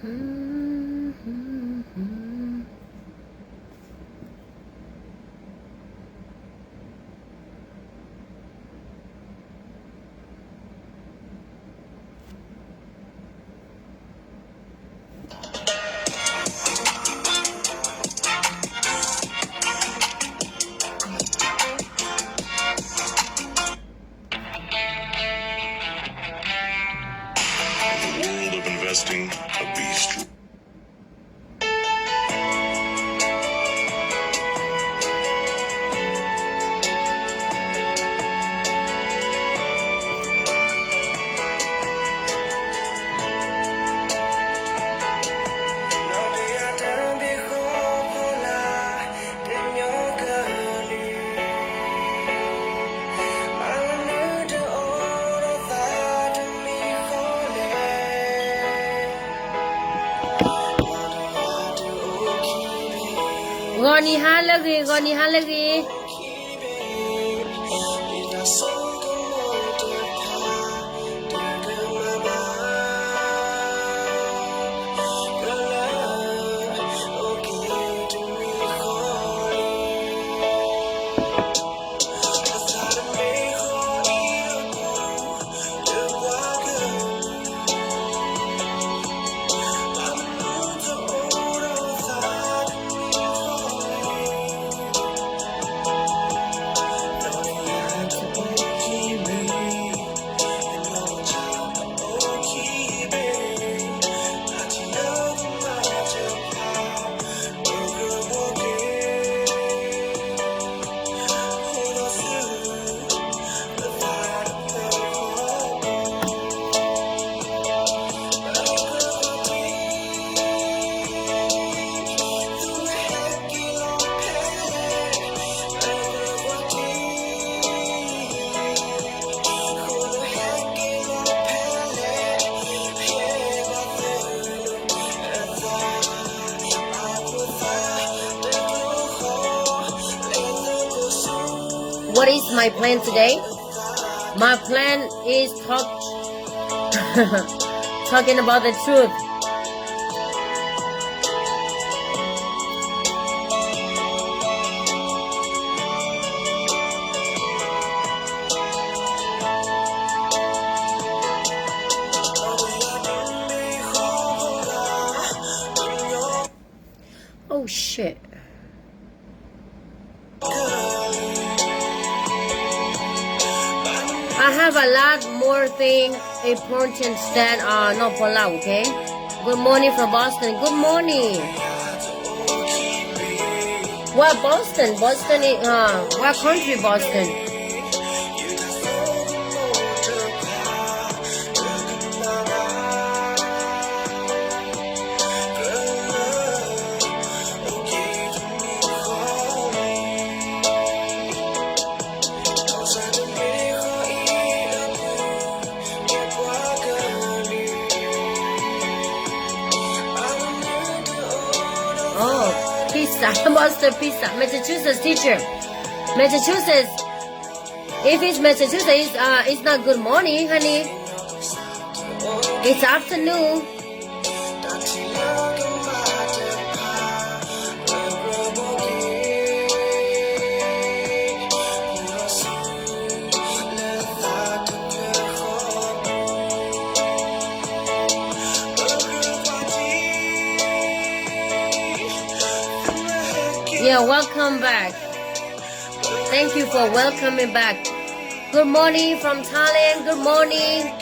The world of investing, a beast. ဂီၤနံၤဟါလၢအဂ့ၤ, ဂီၤနံၤဟါလၢအဂ့ၤ. What is my plan today? My plan is talk, talking about the truth. Oh shit. I have a lot more thing important than uh, Nongo Pola, okay? Good morning from Boston. Good morning. What Boston? Boston is, uh, what country Boston? Oh, pizza. Boston pizza. Massachusetts teacher. Massachusetts. If it's Massachusetts, it's, uh, it's not good morning, honey. It's afternoon. Yeah, welcome back. Thank you for welcoming back. Good morning from Thailand. Good morning.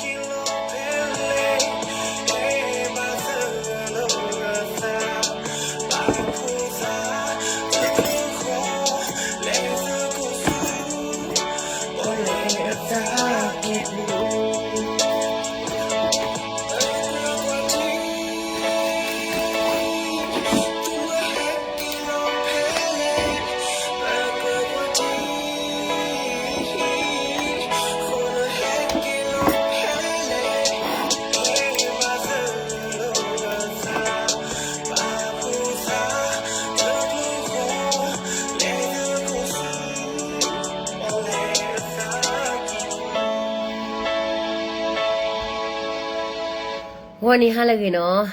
Good morning, hello, you know.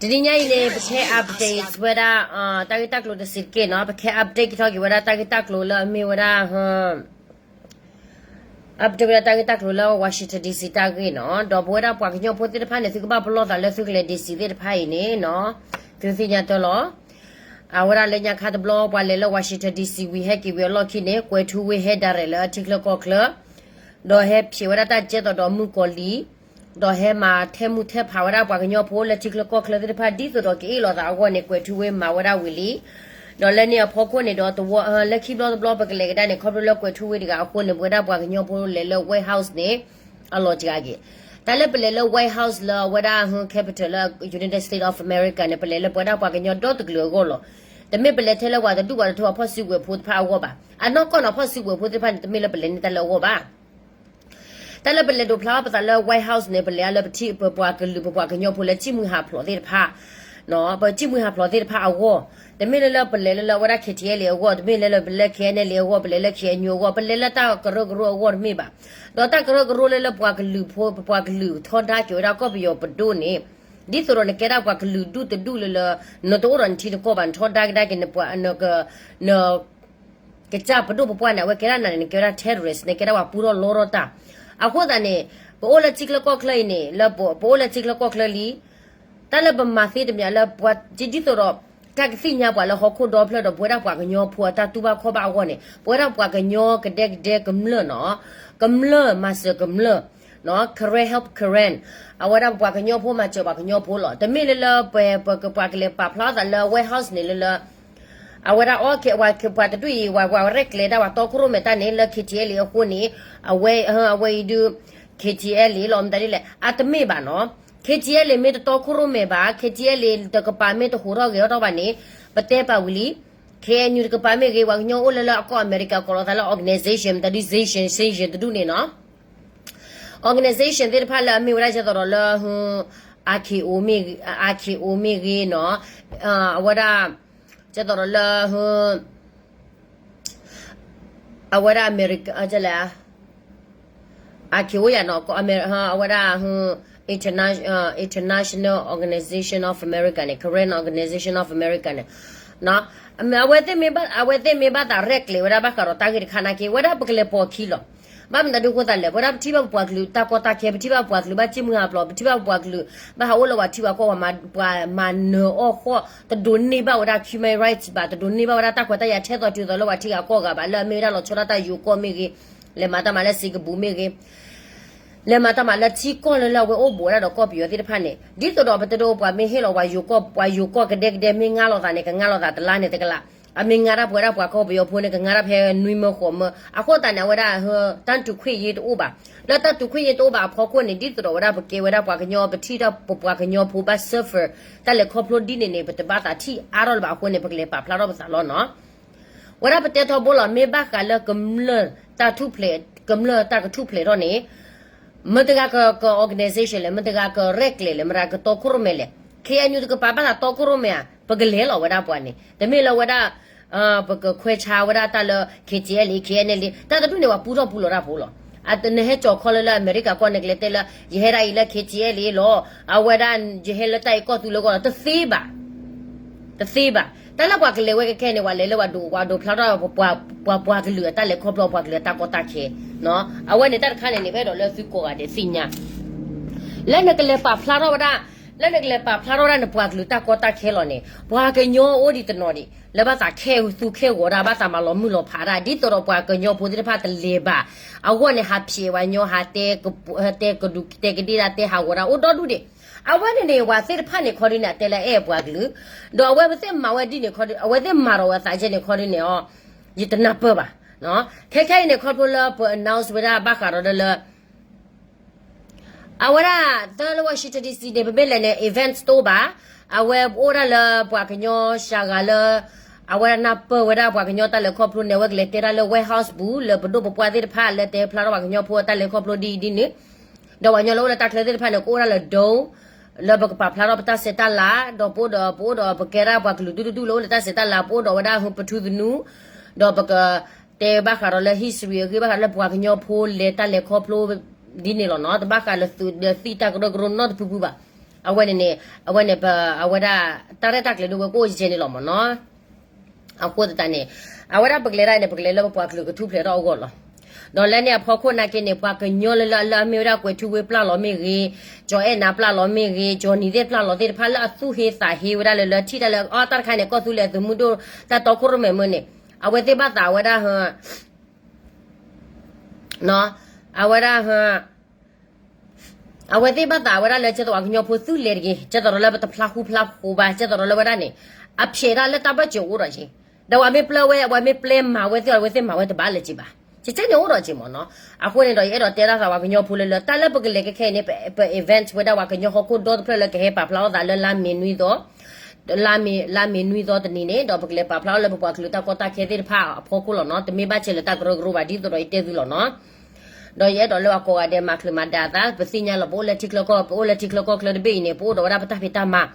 တနံၤညါအံၤန့ၣ် ပကဟဲ update ဝဲဒၣ် တၢ်ဂ့ၢ်တၢ်ကျိၤတစဲးတက့ၢ်နီၤ, ပကဟဲ update က့ၤထီၣ်က့ၤဝဲဒၣ်တၢ်ဂ့ၢ်တၢ်ကျိၤလၢအမ့ၢ်ဝဲဒၣ် update ဝဲဒၣ်တၢ်ဂ့ၢ်တၢ်ကျိၤလၢ Washington D C တၢ်ဂ့ၢ်နီၤ, ဒီးပဝဲဒၣ်ပှၤကညီဖိသ့ၣ်တဖၣ်န့ၣ် သုကဘၣ်ပလီၢ်သးလၢသုကလဲၤ D C သ့ၣ်တဖၣ်အံၤန့ၣ်နီၤ, သုသ့ၣ်ညါတၢ်လီၤ. အဝဲဒၣ်လၢညါခါတဘျီ ပှၤလဲၤလၢ Washington D C ဝံၤ ဟဲက့ၤဝံၤအလီၢ်ခံန့ၣ် ကွဲၤထူဝ့ဟဲ direct လၢအထံချၢကီၢ်ချၢ, ဒီးဟဲဖျဲးဝဲဒၣ်တၢ်ကဲသိးဒီးမုၣ်ကီၤလံၤ, ဒီးဟဲမၤထဲမုၢ်ထဲဖးဝဲဒၣ်ပှၤကညီဖိလၢထံချၢကီၢ်ချၢသ့ၣ်တဖၣ် ဒ်သိးဒီးကအ့ၣ်လိာ်သးအဂီၢ်န့ၣ် ကွဲၤထူဝ့မၤဝဲဒၣ်ဝံၤလံ. ဒီးလၢန့ၣ်အဖီခိၣ်န့ၣ်ဒီးတဝီ လၢခံဘျီတဘျီပကလဲၤကဒါန့ၣ် ခီဖျိလၢကွဲၤထူဝ့တဂၤအဃိန့ၣ် ပဝဲဒၣ်ပှၤကညီဖိလဲၤလၢ White House န့ၣ် အလီၤစှၤက့ၤ. တၢ်လၢပလဲၤလၢ White House လၢအဝဲဒၣ် capital လၢ United States of America န့ၣ် ပလဲၤလၢပဝဲဒၣ်ပှၤကညီဒီတကလုာ်အဂီၢ်လီၤ. တမ့ၢ်ပလဲၤထဲလၢပှၤတဒူၣ်ပှၤတထၢအဖီၣ်စုကဝဲၤဖိတဖၣ်အဂီၢ်ဘၣ်. အနီၢ်ကီၢ်န့ၣ်အဖီၣ်စုကဝဲၤဖိသ့ၣ်တဖၣ်န့ၣ် တမ့ၢ်လၢပလဲၤန့ၢ်တၢ်လၢအဂီၢ်ဘၣ်. တၢ်လၢပလဲၤဒိးဖျါထီၣ်ပသးလၢ White House န့ၣ် ပလဲၤအါလၢပထံၣ်ပပှၤကလုာ် ပပှၤကညီဖိလၢထံၣ်မုၢ်ဟးဖျိးသ့ၣ်တဖၣ် ပထံၣ်မုၢ်ဟးဖျိးသ့ၣ်တဖၣ်အဂီၢ်, တမ့ၢ်လၢလၢပလဲၤလၢလၢအဝဲဒၣ် K T L A အဂီၢ်, တမ့ၢ်လၢလၢပလဲၤ K N L A အဂီၢ်, ပလဲၤလၢ K N U အဂီၢ်, ပလဲၤလၢတၢ်ကရၢကရိအဂီၢ်တမ့ၢ်ဘၣ်. ဒီးတၢ်ကရၢကရိလၢလၢပှၤကလုာ်ဖိ ပပှၤကလုာ်ထီဒါက့ၤဝဲဒၣ်ကီၢ်ပယီၤပဒိၣ်န့ၣ်, ဒ်သိးဒီးနကဲဒၣ်ပှၤကလုာ်ဒူၣ်တဒူၣ်လၢလၢ နတအိၣ်ဒီးနထံနကီၢ်ဘၣ်, နထီဒါကဒါက့ၤ န ကစၢ်ပဒိၣ်ပပှၢ်န့ၣ် အဝဲကဲဒၣ်နၤန့ၣ် နကဲဝဲဒၣ် terrorist, နကဲဒၣ်ပှၤပူထီၣ်လီထီၣ်တၢ်. အဃိသတးန့ၣ် ပအိၣ်လၢထံချၢကီၢ်ချၢအံၤန့ၣ် လၢပ ပအိၣ်လၢထံချၢကီၢ်ချၢလံ, တၢ်လၢပမၤသ့တမံၤလၢပှၤ ဒ်သိးဒီး တၢ်ကသ့ၣ်ညါပှၤလၢဟီၣ်ခိၣ်ဒီဖျၢၣ်ဒီး ပဝဲဒၣ်ပှၤကညီဖိအတၢ်တူၢ်ဘၣ်ခီၣ်ဘၣ်အဂီၢ်န့ၣ် ပဝဲဒၣ်ပှၤကညီကဒဲကဒဲကမျၢၢ်နီၤ, ကမျၢၢ်မၤစၢၤကမျၢၢ် Karen help Karen, အဝဲဒၣ်ပပှၤကညီဖိမၤစၢၤပှၤကညီဖိလီၤ. တမ့ၢ်လၢလၢပ ပ ပှၤကလဲၤပာ်ဖျါထီၣ်သးလၢ White House န့ၣ်လၢလၢ အဝဲဒၣ်အီ ပှၤတဒူၣ်အံၤ ပှၤရဲၣ်ကျဲၤတၢ် ပှၤတီခိၣ်ရိၣ်မဲာ်တၢ်န့ၣ် လၢ K T L A အဃိန့ၣ် အဝဲ အဝဲအံၤဒုး K T L A လီၤ မတၤဒ်လဲၣ် အတမ့ၢ်ဘၣ်နီၤ. K T L A မ့ၢ်တတီခိၣ်ရိၣ်မဲာ်ဘၣ်, K T L A တကပၤမ့ၢ်တဟူးထီၣ်ဂဲၤထီၣ်ဘၣ်န့ၣ် ပတဲပာ်ဝံၤလံ. K N U တကပၤမ့ၢ်ဂ့ၤ ပှၤကညီအိၣ်လၢလၢအကီၢ်အမဲရကၤ ကိးလီၤသးလၢ organization မတၤဒ် zation zation တဒူၣ်န့ၣ်နီၤ. Organization သ့ၣ်တဖၣ်လၢအမ့ၢ်ဝဲဒၣ် ဒ်သိးဒီးလၢ R K O မ့ၢ် R K O မ့ၢ်ဂ့ၤနီၤ, အဝဲဒၣ် ဒ်သိးဒီးလၢ အဝဲဒၣ်အမဲရကၤ လဲၣ် အက့ၤအိၣ်ယၤနီၤ အဝဲဒၣ် Interna- International Organization of America န့ၣ် Karen Organization of America န့ၣ် အဝဲသ့ၣ်မ့ၢ်ဘၣ် အဝဲသ့ၣ်မ့ၢ်ဘၣ်သးရဲၣ်ကျဲၤဝဲဒၣ်ဘၣ်ဃးဒီးတၢ်ဂ့ၢ်တခါနာ်က့ ဝဲဒၣ်ပကလဲၤပိာ်ခံလီၤ. ဘၣ်မနုၤဒုးအဃိသတးလဲၣ် ပဝဲဒၣ်ပထံၣ်ဘၣ်ပပှၤကလုာ်တၢ်ကီတၢ်ခဲ ပထံၣ်ဘၣ်ပပှၤကလုာ်ဘၣ်စံၣ်မုၢ်ဟးဖျိး ပထံၣ်ဘၣ်ပပှၤကလုာ် ဘၣ်ဟးအိၣ်လၢပှၤထံပှၤကီၢ် ပှၤမၤနၢၤအီၣ်ဃီၣ် တဒိးန့ၢ်ဘၣ်ဝဲဒၣ် human rights ဘၣ် တဒိးန့ၢ်ဘၣ်ဝဲဒၣ်တၢ်ခွဲးတၢ်ယာ်ထဲသိးတုၤသိးလၢပှၤထံဂၤကီၢ်ဂၤဘၣ် လၢအမ့ၢ်ဝဲဒၣ်လီၤဆီဒၣ်တၢ်ယိၤကီၢ်မ့ၢ်ဂ့ၤ လဲၤမၤတၢ်မၤလၢစ့ကပူၤမ့ၢ်ဂ့ၤ လဲၤမၤတၢ်မၤလၢထံကီၢ်လၢလၢအဝဲအိၣ်ဘူးဝဲဒၣ်ဒီးကီၢ်ပယီၤသ့ၣ်တဖၣ်န့ၣ် ဒ်သိးဒီးပတဒိးပှၤမ့ၢ်ဟ့ၣ်လီၤပှၤယိၤကီၢ် ပှၤယိၤကီၢ်ကဒဲကဒဲမ့ၢ်ငါလိာ်သးန့ၣ် ကငါလိာ်သးတလါန့ၣ်တကလး အမ့ၢ်ငါတၢ်ပှဲၤဒၣ်ပှၤကီၢ်ပယီၤဖိန့ၣ် ကငါတၢ်ဖဲနွံမၢဃိးမၢ အဃိသတးန့ၣ် အဝဲဒၣ် တၢ်တူၢ်ခွင့်ရေးတအိၣ်ဘၣ်. လၢတၢ်တူၢ်ခွင့်ရေးတအိၣ်ဘၣ်အဖီခိၣ်န့ၣ် ဒ်သိးဒီးဝဲဒၣ်ပကဲဝဲဒၣ်ပှၤကညီ ပထံၣ်တၢ်ပပှၤကညီဖိဘၣ် suffer တၢ်လဲၤခီဖျိဒ်န့ၣ်န့ၣ် ပတဘၣ်သးထံၣ်အါထီၣ်လၢၤဘၣ်အဃိန့ၣ် ပကလဲၤပာ်ဖျါထီၣ်ပသးလီၤနီၤ. ဝဲဒၣ်ပတဲထီဘိလီၤ မ့ၢ်ဘၣ်ဃးလၢကမျၢၢ်တၢ်ထူၣ်ဖျဲး ကမျၢၢ်တၢ်ကထူၣ်ဖျဲးထီၣ်န့ၣ် မတၤဂၤက က organization လဲၣ် မတၤဂၤကရဲၣ်ကျဲၤလဲၣ် မတၤဂၤကတီခိၣ်ရိၣ်မဲာ်လဲၣ် K N U တကပၤဘၣ်သးတီခိၣ်ရိၣ်မဲာ်ဧါ ပကလဲၤလီၤဝဲဒၣ်ပှၤန့ၣ် တမ့ၢ်လၢဝဲဒၣ် ပကခွဲးဆါဝဲဒၣ်တၢ်လၢ K T L A K N L တၢ်တဒူၣ်န့ၣ် ပှၤပူထီၣ်ပူလီၤတၢ်ဖိလီၤ. နဟဲကၠီၤခီလၢလၢအမဲရကၤကီၢ်န့ၣ် ကလဲၤတဲလၢ ယဟဲဒၣ်အံၤလၢ K T L A လီၤ အဝဲဒၣ် ယဟဲလၢတၢ်အံၤကီၢ်သူလ့ၤကီၢ်လီၤ တသ့ဘၣ် တသ့ဘၣ်. တၢ်လၢပှၤကလဲၤဝဲကခဲန့ၣ် ပှၤလဲၤလၢပှၤဒိး ပှၤဒိးဖျါထီၣ် ပှၤ ပှၤကလုာ်အတၢ်လဲၤခီဖျိ ပှၤကလုာ်အတၢ်ကီတၢ်ခဲ အဝဲန့ၣ်တၢ်တခါန့ၣ်န့ၣ် ပအဲၣ်ဒိးလၢသုကိးဂၤဒဲးသ့ၣ်ညါ လၢနကလဲၤပာ်ဖျါထီၣ်ဝဲဒၣ် လၢနကလဲၤပာ်ဖျါထီၣ်ဝဲဒၣ်နပှၤကလုာ်တၢ်ကီတၢ်ခဲလီၤန့ၣ် ပှၤကညီအိၣ်ဒံးတနီၤဒံး လၢဘၣ်သးခဲသူခဲဂီၤဒၣ် ဘၣ်သးမၤလီၤမုၢ်လီၤဖးဒၣ် ဒ်သိးဒီးပှၤကညီဖိသ့ၣ်တဖၣ်တလဲၤဘၣ် အဂီၢ်န့ၣ် ဟးဖျဲးဝဲညီ ဟးတဲ တဲကဒု တဲကဒ့ၣ်ဒၣ် တဲဟးဂီၤဒၣ် အိၣ်ဒီဒူၣ်ဒံး. အဝဲန့ၣ်န့ၣ် ပှၤသ့ၣ်တဖၣ်န့ၣ်ခီဒ်န့ၣ် အတဲလၢအဲၣ်ပှၤကလုာ် ဒီးအဝဲသ့ၣ်မၤဝဲဒ်န့ၣ်ခီဒ် အဝဲသ့ၣ်မၤထီၣ်ဝဲသးကဲန့ၣ်ခီဒ်န့ၣ်အီၤ ယတနၢ်ပၢၢ်ဘၣ်. ခဲခဲအံၤန့ၣ် ခီဖျိလၢပ announce ဝဲဒၣ်ဘၣ်ဃးဒီးလၢ အဝဲဒၣ် တၢ်လၢ Washington D C န့ၣ် ပမ့ၢ်လဲၤန့ၣ် events တအိၣ်ဘၣ်. အဝဲပအိၣ်ဒၣ်လၢပှၤကညီစှၤဂၤလၢ အဝဲဒၣ်နၢ်ပၢၢ်ဝဲဒၣ်ပှၤကညီတၢ်လဲၤခီဖျိန့ၣ် အဝဲကလဲၤတဲဒၣ်လၢ White House ပူၤ လၢပဒိၣ်ပပှၢ်သ့ၣ်တဖၣ်လၢတဲဖျါထီၣ်ပှၤကညီဖိအတၢ်လဲၤခီဖျိဒ်အံၤဒ်န့ၣ် ဒီးပှၤကညီလၢအိၣ်လၢတၢ်ချၢသ့ၣ်တဖၣ်န့ၣ် ကအိၣ်ဒၣ်လၢ Dome လၢပကပာ်ဖျါထီၣ်ပတၢ်ဆဲးတၢ်လၤ ဒီးပအိၣ်ဒီးပကဲဒၣ်ပှၤကလုာ်ဒူၣ်ဒူၣ်လၢအိၣ်လၢတၢ်ဆဲးတၢ်လၤ ပအိၣ်ဒီးဝဲဒၣ် ပထူသနူ ဒီးပက တဲဘၣ်ဃးဒီးလၢ history အဂ့ၢ် ဘၣ်ဃးလၢပှၤကညီဖိလဲၤတၢ်လဲၤခီဖျိ ဒ်န့ၣ်လီၤနီၤ တဘၣ်ဃးလၢသုးဒီးသံၣ်တၢ်ကရၢကရိနီတဖုဖုဘၣ်. အဝဲန့ၣ်န့ၣ် အဝဲန့ၣ် ပ အဝဲဒၣ် တၢ်ရဲၣ်တၢ်ကျဲၤဒိဝဲကအိၣ်ယဲန့ၣ်လီၤမ့ၢ်နီၤ. အဃိသတးန့ၣ် အဝဲဒၣ်ပကလဲၤဒၣ်န့ၣ် ပကလဲၤလၢပပှၤကလုာ်ကထူၣ်ဖျဲးထီၣ်အဂီၢ်လီၤ. ဒီးလၢန့ၣ်အဖီခိၣ်နာ်က့န့ၣ် ပှၤကညီလၢလၢအလၢအမ့ၢ်ဝဲဒၣ်ကွဲၤထူဝ့ပျၢ်လီၤမ့ၢ်ဂ့ၤ, ကၠီၤအဲၣ်နၤပျၢ်လီၤမ့ၢ်ဂ့ၤ, ကၠီၤနံၤသ့ၣ်ပျၢ်လီၤသ့ၣ်တဖၣ်လၢအသူၣ်ဟ့သးဟ့ဝဲဒၣ်လၢလၢထံၣ်တၢ်လၢအီတၢ်တခါန့ၣ် ကီၢ်သူလ့ၤအသုးမုၢ်ဒိၣ်တၢ်တီခိၣ်ရိၣ်မဲာ်မုၢ်န့ၣ် အဝဲသ့ၣ်ဘၣ်သးဝဲဒၣ် အဝဲဒၣ် အဝဲသ့ၣ်ဘၣ်သးဝဲဒၣ်လၢကဲသိးပှၤကညီဖိသုးလဲၤတဂ့ၤ, ကဲသိးဒီးလၢပတဖျါဃူဖျါဖိးဘၣ်, ကဲသိးဒီးလၢဝဲဒၣ်န့ၣ် အဖျဲးတၢ်လၢတၢ်ဘၢၣ်စၢၤအိၣ်ဒီးက့ၤ, ဒီးပှၤမ့ၢ်ပျဲဝဲ ပှၤမ့ၢ်ပျဲမၤဝဲသ့ၣ်ဒီး အဝဲသ့ၣ်မၤဝဲတဘၣ်လၢၤက့ၤဘၣ်, ကဲကဲန့ၣ်အိၣ်ဒီးက့ၤမ့ၢ်နီၤ. အဃိန့ၣ်ဒီး ယအဲၣ်ဒိးတဲဒၣ်သးပှၤကညီဖိလၢလၢ တၢ်လၢပကလဲၤခဲခဲအံၤန့ၣ် ပ event ဝဲဒၣ်ပှၤကညီဟီၣ်ခိၣ်ဒီတဖျၢၣ်လၢကဟဲပာ်ဖျါထီၣ်သးလၢလါမ့ၤနွံသီ လါမ့ၤ လါမ့ၤနွံသီတနံၤန့ၣ် ဒီးပကလဲၤပာ်ဖျါထီၣ်လၢပပှၤကလုာ်တၢ်ကီတၢ်ခဲသ့ၣ်တဖၣ်အဖီခိၣ်လီၤနီၤ. တမ့ၢ်ဘၣ်ဆဲးလၢတၢ်ကရၢကရိဘၣ် ဒ်သိးဒီးယတဲသုလီၤနီၤ. ဒီးယအဲၣ်ဒိးလၢပှၤကိးဂၤဒဲးမၤချုးမၤဒါသး, ပသ့ၣ်ညါလီၤ ပအိၣ်လၢထံချၢကီၢ် ပအိၣ်လၢထံချၢကီၢ်ချၢတဘ့ၣ်အံၤန့ၣ် ပအိၣ်ဒီးဝဲဒၣ်ပတၢ်ဖံးတၢ်မၤ,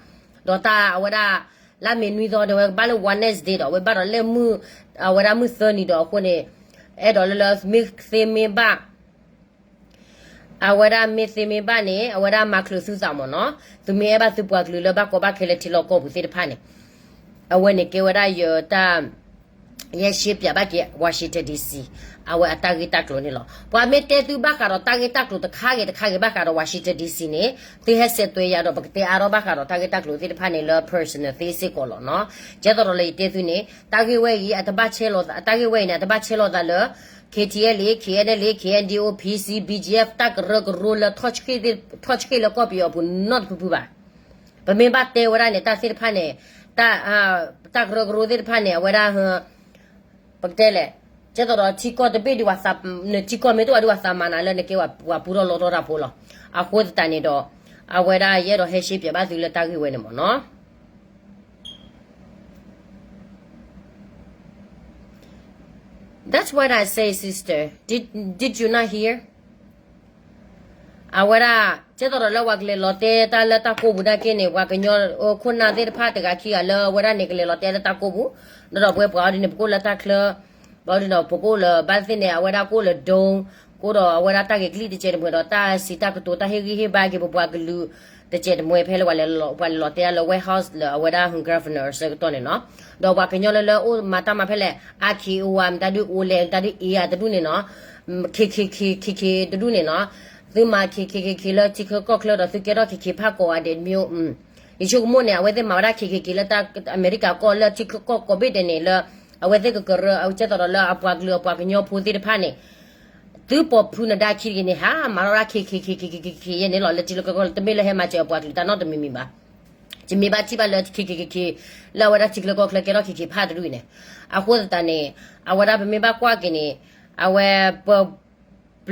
ဒီးတၢ်အဝဲဒၣ် လါမ့ၤနွံသီဒီးဝဲကဘၣ်လၢ Wednesday ဒီး ဝဲဘၣ်ဒီးလၢမုၢ် အဝဲဒၣ်မုၢ်သၢနံၤဒီးအဃိန့ၣ် အဲၣ်ဒိးလၢလၢမ့ၢ်သ့မ့ၢ်ဘၣ် အဝဲဒၣ်မ့ၢ်သ့မ့ၢ်ဘၣ်န့ၣ် အဝဲဒၣ်မၤချုးသုသးမ့ၢ်နီၤ. သုမ့ၢ်အဲၣ်ဘၣ်သုပှၤကလုာ်လၢဘၣ်ကီဘၣ်ခဲလၢထံလီၢ်ကီၢ်ပူၤသ့ၣ်တဖၣ်န့ၣ် အဝဲန့ၣ်ကဲဝဲဒၣ်ယတၢ် ယဲၢ်ရှဲပၠးဘၣ်က့ၤ Washington D C အဝဲအတၢ်ဂ့ၢ်တၢ်ကျိၤန့ၣ်လီၤ. ပှၤမ့ၢ်တဲသုဘၣ်ဃးဒီးတၢ်ဂ့ၢ်တၢ်ကျိၤတခါဂ့ၤတခါဂ့ၤဘၣ်ဃးဒီး Washington D C န့ၣ် သုဟဲဆဲးသွဲယၤဒီး ပကတဲအါထီၣ်ဘၣ်ဃးဒီးတၢ်ဂ့ၢ်တၢ်ကျိၤသ့ၣ်တဖၣ်န့ၣ်လၢ personal သ့စ့ၢ်ကီးလီၤနီၤ. ကဲသိးဒီးလၢယတဲသုန့ၣ် တၢ်ဂ့ၢ်ဝဲအံၤ အတဘၣ်ဆဲးလီၤ တၢ်ဂ့ၢ်ဝဲအံၤန့ၣ် အတဘၣ်ဆဲးလီၤသးလၢ K T L A, K N L A, K N D O, P C, B G F တၢ်ကရၢကရိလၢ ထီၣ်ဆှ့ၣ်လၢကီၢ်ပယီၤအပူၤနီတဖုဖုဘၣ်. ပမ့ၢ်ဘၣ်တဲဝဲဒၣ်န့ၣ် တၢ်သ့ၣ်တဖၣ်န့ၣ် တၢ်ကရၢကရိသ့ၣ်တဖၣ်န့ၣ် အဝဲဒၣ် ပကတဲလဲၣ် ကဲသိးဒီးထံကီၢ်တဘ့ၣ်ဒုး နထံကီၢ်မ့ၢ်တအိၣ်ဒုး ပှၤသးမၤနၤလၢနကဲပှၤပူထီၣ်လီထီၣ်တၢ်ဖိလီၤ. အဃိသတးန့ၣ်ဒီး အဝဲဒၣ်ယအဲၣ်ဒိးဟဲရှဲပၠးဘၣ်သုလၢတၢ်ဂ့ၢ်ဝဲန့ၣ်မ့ၢ်နီၤ. That's what I say, sister. Did, did you not hear? အဝဲဒၣ် ကဲသိးဒီးလၢပှၤကလဲၤလီၤတဲတၢ်လၢတၢ်ကိၢ်ပူၤနာ်က့န့ၣ် ပှၤကညီခိၣ်နၢ်သ့ၣ်တဖၣ်တဂၤခံဂၤလၢအဝဲဒၣ်န့ၣ် ကလဲၤလီၤတဲလၢတၢ်ကိၢ်ပူၤ, ဒီးဒီးပဝဲပှၤအီၤဒ်န့ၣ် ပကအိၣ်လၢတၢ်ချၢ ဘၣ်ဒီးပကအိၣ်လၢဘၣ်သ့ၣ်န့ၣ် အဝဲဒၣ်ကအိၣ်လၢဒိ ကအိၣ်ဒီးအဝဲဒၣ်တၢ်ဂ့ၤကလံၣ်တကဲးတမှဲၤဒီး တၢ်စံးတၢ်ကတိၤတၢ်ဟ့ၣ်ဂံၢ်ဟ့ၣ်ဘါက့ၤပပှၤကလုာ် တကဲးတမှဲၤဖဲလၢပှၤလဲၤလီၤတဲဒၣ်လၢ White House လၢအဝဲဒၣ် governor အဆၢကတီၢ်န့ၣ်နီၤ. ဒီးပှၤကညီလၢလၢအိၣ်မၤတၢ်မၤဖဲလဲၣ် အါခ့အိၣ်ဝဲ မတၤဒုးအိၣ်လဲၣ် မတၤဒုးအ့ၣ်အတဒူၣ်န့ၣ်နီၤ ခ့ခ့ခ့ခ့ခ့တဒူၣ်န့ၣ်နီၤ. သုမၤခ့ခ့ခ့ခ့လၢထံချၢကီၢ်ချၢဒီးသုကဲထီၣ်ခ့ခ့ဖးကိးဂၤဒဲးမ့ၢ် ယဆိကမိၣ်န့ၣ် အဝဲသ့ၣ်မၤဝဲဒၣ်ခ့ခ့ခ့လၢတၢ်အမဲရကၤကီၢ် လၢထံချၢကီၢ်ကိးဘ့ၣ်ဒဲးန့ၣ်လၢ အဝဲသ့ၣ်ကကရၢ အကဲသိးဒီးလၢအပှၤကလုာ်အပှၤကညီဖိသ့ၣ်တဖၣ်န့ၣ် သုပိာ်ဖုနဒါခံတဂ့ၤန့ၣ် ဟးမၤထီၣ်ဒၣ်ခ့ခ့ခ့ခ့ခ့ခ့ခ့ယဲန့ၣ်လီၤ. လၢထံလၢကီၢ် တမ့ၢ်လၢဟဲမၤစၢၤအပှၤကလုာ်တၢ်နီတမံၤမံၤဘၣ်. ယမ့ၢ်ဘၣ်ထံၣ်ဘၣ်လၢခ့ခ့ခ့ခ့ လၢအဝဲဒၣ်ထံချၢကီၢ်ချၢကဲထီၣ်ခ့ခ့ဖးတဒူၣ်အံၤန့ၣ် အဃိသတးန့ၣ် အဝဲဒၣ်ပမ့ၢ်ဘၣ်ကွၢ်က့ၤန့ၣ် အဝဲ ပ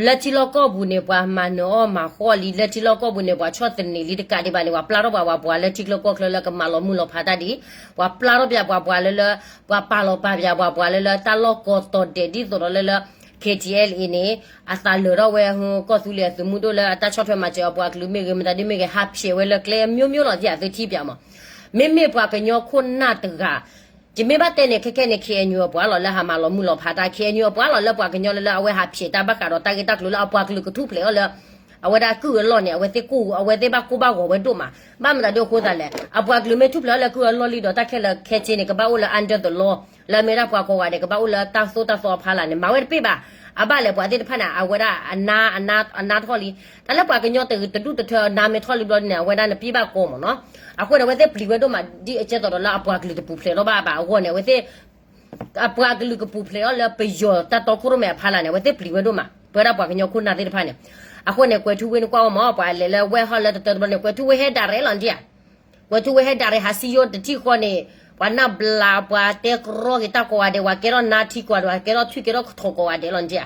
လၢထံလီၢ်ကီၢ်ပူၤန့ၣ် ပှၤမၤနၢၤအီၣ်မၤဃီလံ, လၢထံလီၢ်ကီၢ်ပူၤန့ၣ် ပှၤဆီၣ်သနံးလံတကးဒံးဘၣ်န့ၣ် ပှၤပျၢ်ထီၣ်ပှၤ ပှၤပှၤလၢထံချၢကီၢ်ချၢလၢကမၤလီၤမုၢ်လီၤဖးတၢ်ဒံး, ပှၤပျၢ်ထီၣ်ပှၤ ပှၤပှၤလၢလၢ ပှၤပာ်လီၤပာ်ပှၤ ပှၤပှၤလၢလၢတၢ်လီၢ်ကီၢ်တီၤဒဲးဒ်သိးဒီးလၢလၢ K T L A န့ၣ် အသးလၢာ်ထီၣ်ဝဲ ကီၢ်သူလ့ၤအသုးမုၢ်ဒိၣ်လၢအတၢ်ဆီၣ်ထွဲမၤစၢၤအပှၤကလုာ်မ့ၢ်ဂ့ၤ မတၤဒ်မ့ၢ်ဂ့ၤ ဟးဖျဲးဝဲလၢကျဲမျိုးမျိုးလီၤ သုထံၣ်ပၠးမး. မ့မ့ၢ်ပှၤကညီခိၣ်နၢ်တဂၤ ယမ့ၢ်ဘၣ်တဲန့ၣ် ခဲခဲန့ၣ် K N U အပှၤလီၤလၢဟးမၤလီၤမုၢ်လီၤဖးတၢ် K N U အပှၤလီၤလၢပှၤကညီလၢလၢ အဝဲဟးဖျဲးတၢ်ဘၣ်ဃးဒီးတၢ်ဂ့ၢ်တၢ်ကျိၤလၢအပှၤကလုာ်ကထူၣ်ဖျဲးအီၤလၢ အဝဲဒၣ်ကုၢ်အလီၢ်န့ၣ် အဝဲသ့ၣ်ကိၢ် အဝဲသ့ၣ်ဘၣ်ကိၢ်ဘၣ်ဂီၤဝဲဒိၣ်မး. ဘၣ်မတၤဒ်အဃိသတးလဲၣ် အပှၤကလုာ်မ့ၢ်ထူၣ်ဖျဲးအီၤလၢကုၢ်အလီၢ်လံဒီး တၢ်ခဲလၢာ်ခဲဆ့န့ၣ် ကဘၣ်အိၣ်လၢ under the law လၢအမ့ၢ်ဒၣ်ပှၤကိးဂၤဒဲး ကဘၣ်အိၣ်လၢတၢ်သိၣ်တၢ်သီအဖီလာ်န့ၣ် မၤဝဲတပ့ၢ်ဘၣ်. အဘၣ်လဲၣ်ပှၤသ့ၣ်တဖၣ်န့ၣ် အဝဲဒၣ်အနါ အနါ အနါထီၣ်လံ. တၢ်လၢပှၤကညီတဒူၣ်တထၢအနါမ့ၢ်ထီၣ်လံဘျီန့ၣ် အဝဲဒၣ်န့ၣ်ပံဘၣ်ကီမးနီၤ. အဃိန့ၣ် အဝဲသ့ၣ်ပျံၤဝဲဒိၣ်မး ဒ်အကဲသိးဒီးလၢအပှၤကလုာ်တပူၤဖျဲးထီၣ်ဘၣ်ဘၣ်အဂီၢ်န့ၣ် အဝဲသ့ၣ် အပှၤကလုာ်ကပူၤဖျဲးအီၤလၢပယီၤတၢ်တီခိၣ်ရိၣ်မဲအဖီလာ်န့ၣ် အဝဲသ့ၣ်ပျံၤဝဲဒိၣ်မး ပဝဲဒၣ်ပှၤကညီခိၣ်နၢ်သ့ၣ်တဖၣ်န့ၣ်. အဃိန့ၣ် ကွဲၤထူဝ့န့ၣ်ကွၢ်ဝဲမး ပှၤလဲၤလၢဝဲဟီၣ်လၢတတၢတဘျီန့ၣ် ကွဲၤထူဝ့ဟဲဒၣ်ရဲၣ်လီၤဒံးဧါ. ကွဲၤထူဝ့ဟဲဒၣ်ရဲၣ် ဟးစံယိတထံၣ်ဃီန့ၣ် ပှၤနၢ်ဘျး ပှၤတဲကရီက့ၤတၢ်ကိးဂၤဒဲး ပှၤကဲထီၣ်နါထံကိးဂၤဒဲး ပှၤကဲထီၣ်ထွံၣ်ကဲထီၣ်ထီၣ်ကိးဂၤဒဲးလီၤဒံးဧါ.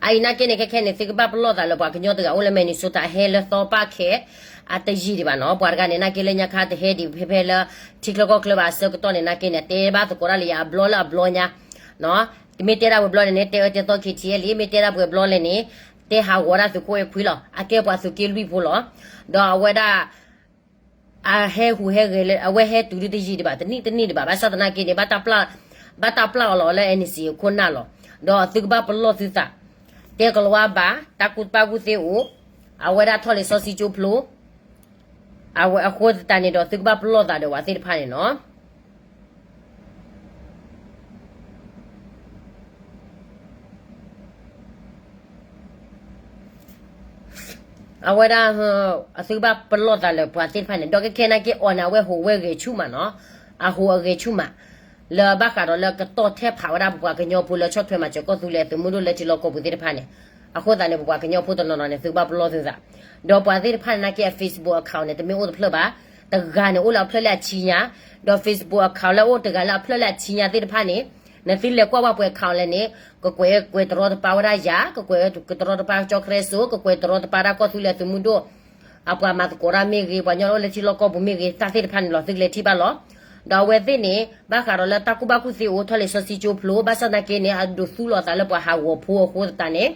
အအံၤနာ်က့န့ၣ် ခဲခဲန့ၣ် သုကဘၣ်ပလီၢ်သးလၢပှၤကညီတဂၤအိၣ်လၢ Minnesota ဟဲလၢသီပၢ်ခဲ အတယံာ်ဒံးဘၣ်နီၤ. ပှၤတဂၤန့ၣ် နာ်က့လၢညါခါတဟဲဒံးဖဲဖဲလၢ ထံချၢကီၢ်ချၢဘၣ်အဆၢကတီၢ်န့ၣ် နာ်က့န့ၣ် တဲဘၣ်သကိးတၢ်လၢယၤအဘျီလၢအဘျီညါ မ့ၢ်တဲဒၣ်ပှဲၤဘျီန့ၣ်န့ၣ် တဲအၢတဲသီ K T L လံ မ့ၢ်တဲဒၣ်ပှဲၤဘျီလဲၣ်န့ၣ် တဲဟးဂီၤဒၣ်သုးခိၣ်အဲခွံလီၤ. အကဲပှၤသုးက့လွံၢ်ဖိလီၤ. ဒီးအဝဲဒၣ် အဟဲဟူးဟဲဂဲၤလၢ အဝဲဟဲတုၤဒ်တယံာ်ဒံးဘၣ် တနံၣ်တနံၣ်ဒံးဘၣ် ဘၣ်ဆၣ်သနာ်က့န့ၣ် ဘၣ်တၢ်ပျၢ်အီၤလီၤလၢ N C အခိၣ်နၢ်လီၤ. ဒီးသုကဘၣ်ပလီၢ်သုသး တဲကလီၤဝါဘၣ် တၢ်ကူၣ်တၢ်ကူၣ်သ့အိၣ် အဝဲဒၣ်ထီၣ်လံာ်စီဆှံကၠိဖျိ အဝဲအဃိသတးန့ၣ်ဒီး သုကဘၣ်ပလီၢ်သးဒီးပှၤသ့ၣ်တဖၣ်န့ၣ်နီၤ. အဝဲဒၣ် အသုကဘၣ်ပလီၢ်သးလၢပှၤသ့ၣ်တဖၣ်န့ၣ် ဒီးကခဲနာ်က့အီၤန့ၣ် အဝဲဟူးဝဲဂဲၤဆူၣ်မးနီၤ, အဟူးအဂဲၤဆူၣ်မး, လၢဘၣ်ဃးဒီးလၢကတီၢ်ထဲဖးဝဲဒၣ်ပပှၤကညီဖိလၢဆီၣ်ထွဲမၤစၢၤကီၢ်သူလ့ၤသုးမုၢ်ဒိၣ်လၢထံလီၢ်ကီၢ်ပူၤသ့ၣ်တဖၣ်န့ၣ်, အဃိသတးန့ၣ် ပပှၤကညီဖိတနီၤနီၤန့ၣ် သုကဘၣ်ပလီၢ်သုသး, ဒီးပှၤသ့ၣ်တဖၣ်န့ၣ်နာ်က့အ Facebook account န့ၣ် တမ့ၢ်အိၣ်တဖျၢၣ်ဘၣ်, တဂၤန့ၣ်အိၣ်လၢအဖျၢၣ်လၢအဆံညါ, ဒီး Facebook account လၢအိၣ်တဂၤလၢအဖျၢၣ်လၢအဆံညါသ့ၣ်တဖၣ်န့ၣ်, နသုလဲၤကွၢ်ဝဲပှဲၤ account လဲၣ်န့ၣ်, ကကွဲးကွဲးတရီတပါဝဲဒၣ်ယၤ, ကကွဲးတရီတပါကၠီကရၢစိ, ကကွဲးတရီတပါဒၣ်ကီၢ်သူလ့ၤသုးမုၢ်ဒိၣ်, အပှၤမၤသကိးတၢ်မ့ၢ်ဂ့ၤ, ပှၤကညီလၢအိၣ်လၢထံလီၢ်ကီၢ်ပူၤမ့ၢ်ဂ့ၤ, တၢ်သ့ၣ်တဖၣ်န့ၣ်လီၤ သုကလဲၤထံၣ်ဘၣ်လီၤ. ဒီးအဝဲသ့ၣ်န့ၣ် ဘၣ်ဃးဒီးလၢတၢ်ကူၣ်ဘၣ်ကူၣ်သ့အိၣ်ထီၣ်လံာ်စီဆှံကၠိဖျိ, ဘၣ်ဆၣ်သနာ်က့န့ၣ် အဒိးသူလီၤသးလၢပှၤဟးဂီၤဖိအဃိသတးန့ၣ်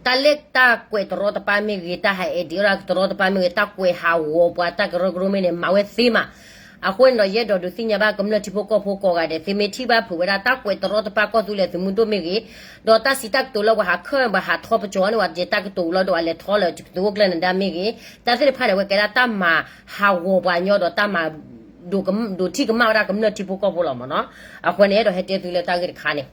တၢ်လၢတၢ်ကွဲးတရီတပါမ့ၢ်ဂ့ၤ, တၢ်ဟးအဲၣ်ဒိးဒၣ်တရီတပါမ့ၢ်ဂ့ၤ, တၢ်ကွဲးဟးဂီၤပှၤတၢ်ကရၢကရိမ့ၢ်န့ၣ် မၤဝဲသ့မး. အဃိန့ၣ်ဒီး ယအဲၣ်ဒိးဒုးသ့ၣ်ညါဘၣ်ကမျၢၢ်ထံဖိကီၢ်ဖိကိးဂၤဒဲး, သုမ့ၢ်ထံၣ်ဘၣ်ဖုးဝဲဒၣ်တၢ်ကွဲးတရီတပါကီၢ်သူလ့ၤသုးမုၢ်ဒိၣ်မ့ၢ်ဂ့ၤ, ဒီးတၢ်စံးတၢ်ကတိၤလၢပှၤဟးခၢၣ် ပှၤဟးထီပကၠီန့ၣ် ပှၤတကဲတၢ်ကတိၤလီၤဒီး အလဲၤထီလၢသုးအိၣ်ကျၢၢ်နဒါမ့ၢ်ဂ့ၤ, တၢ်သ့ၣ်တဖၣ်န့ၣ် အဝဲကဲဒၣ်တၢ်မၤဟးဂီၤပှၤကညီဒီးတၢ်မၤ ဒိးထံၣ်ကမၣ်ဝဲဒၣ်ကမျၢၢ်ထံဖိကီၢ်ဖိလီၤမ့ၢ်နီၤ. အဃိန့ၣ် အဲၣ်ဒိးဟဲတဲသုလၢတၢ်ဂ့ၢ်တခါန့ၣ်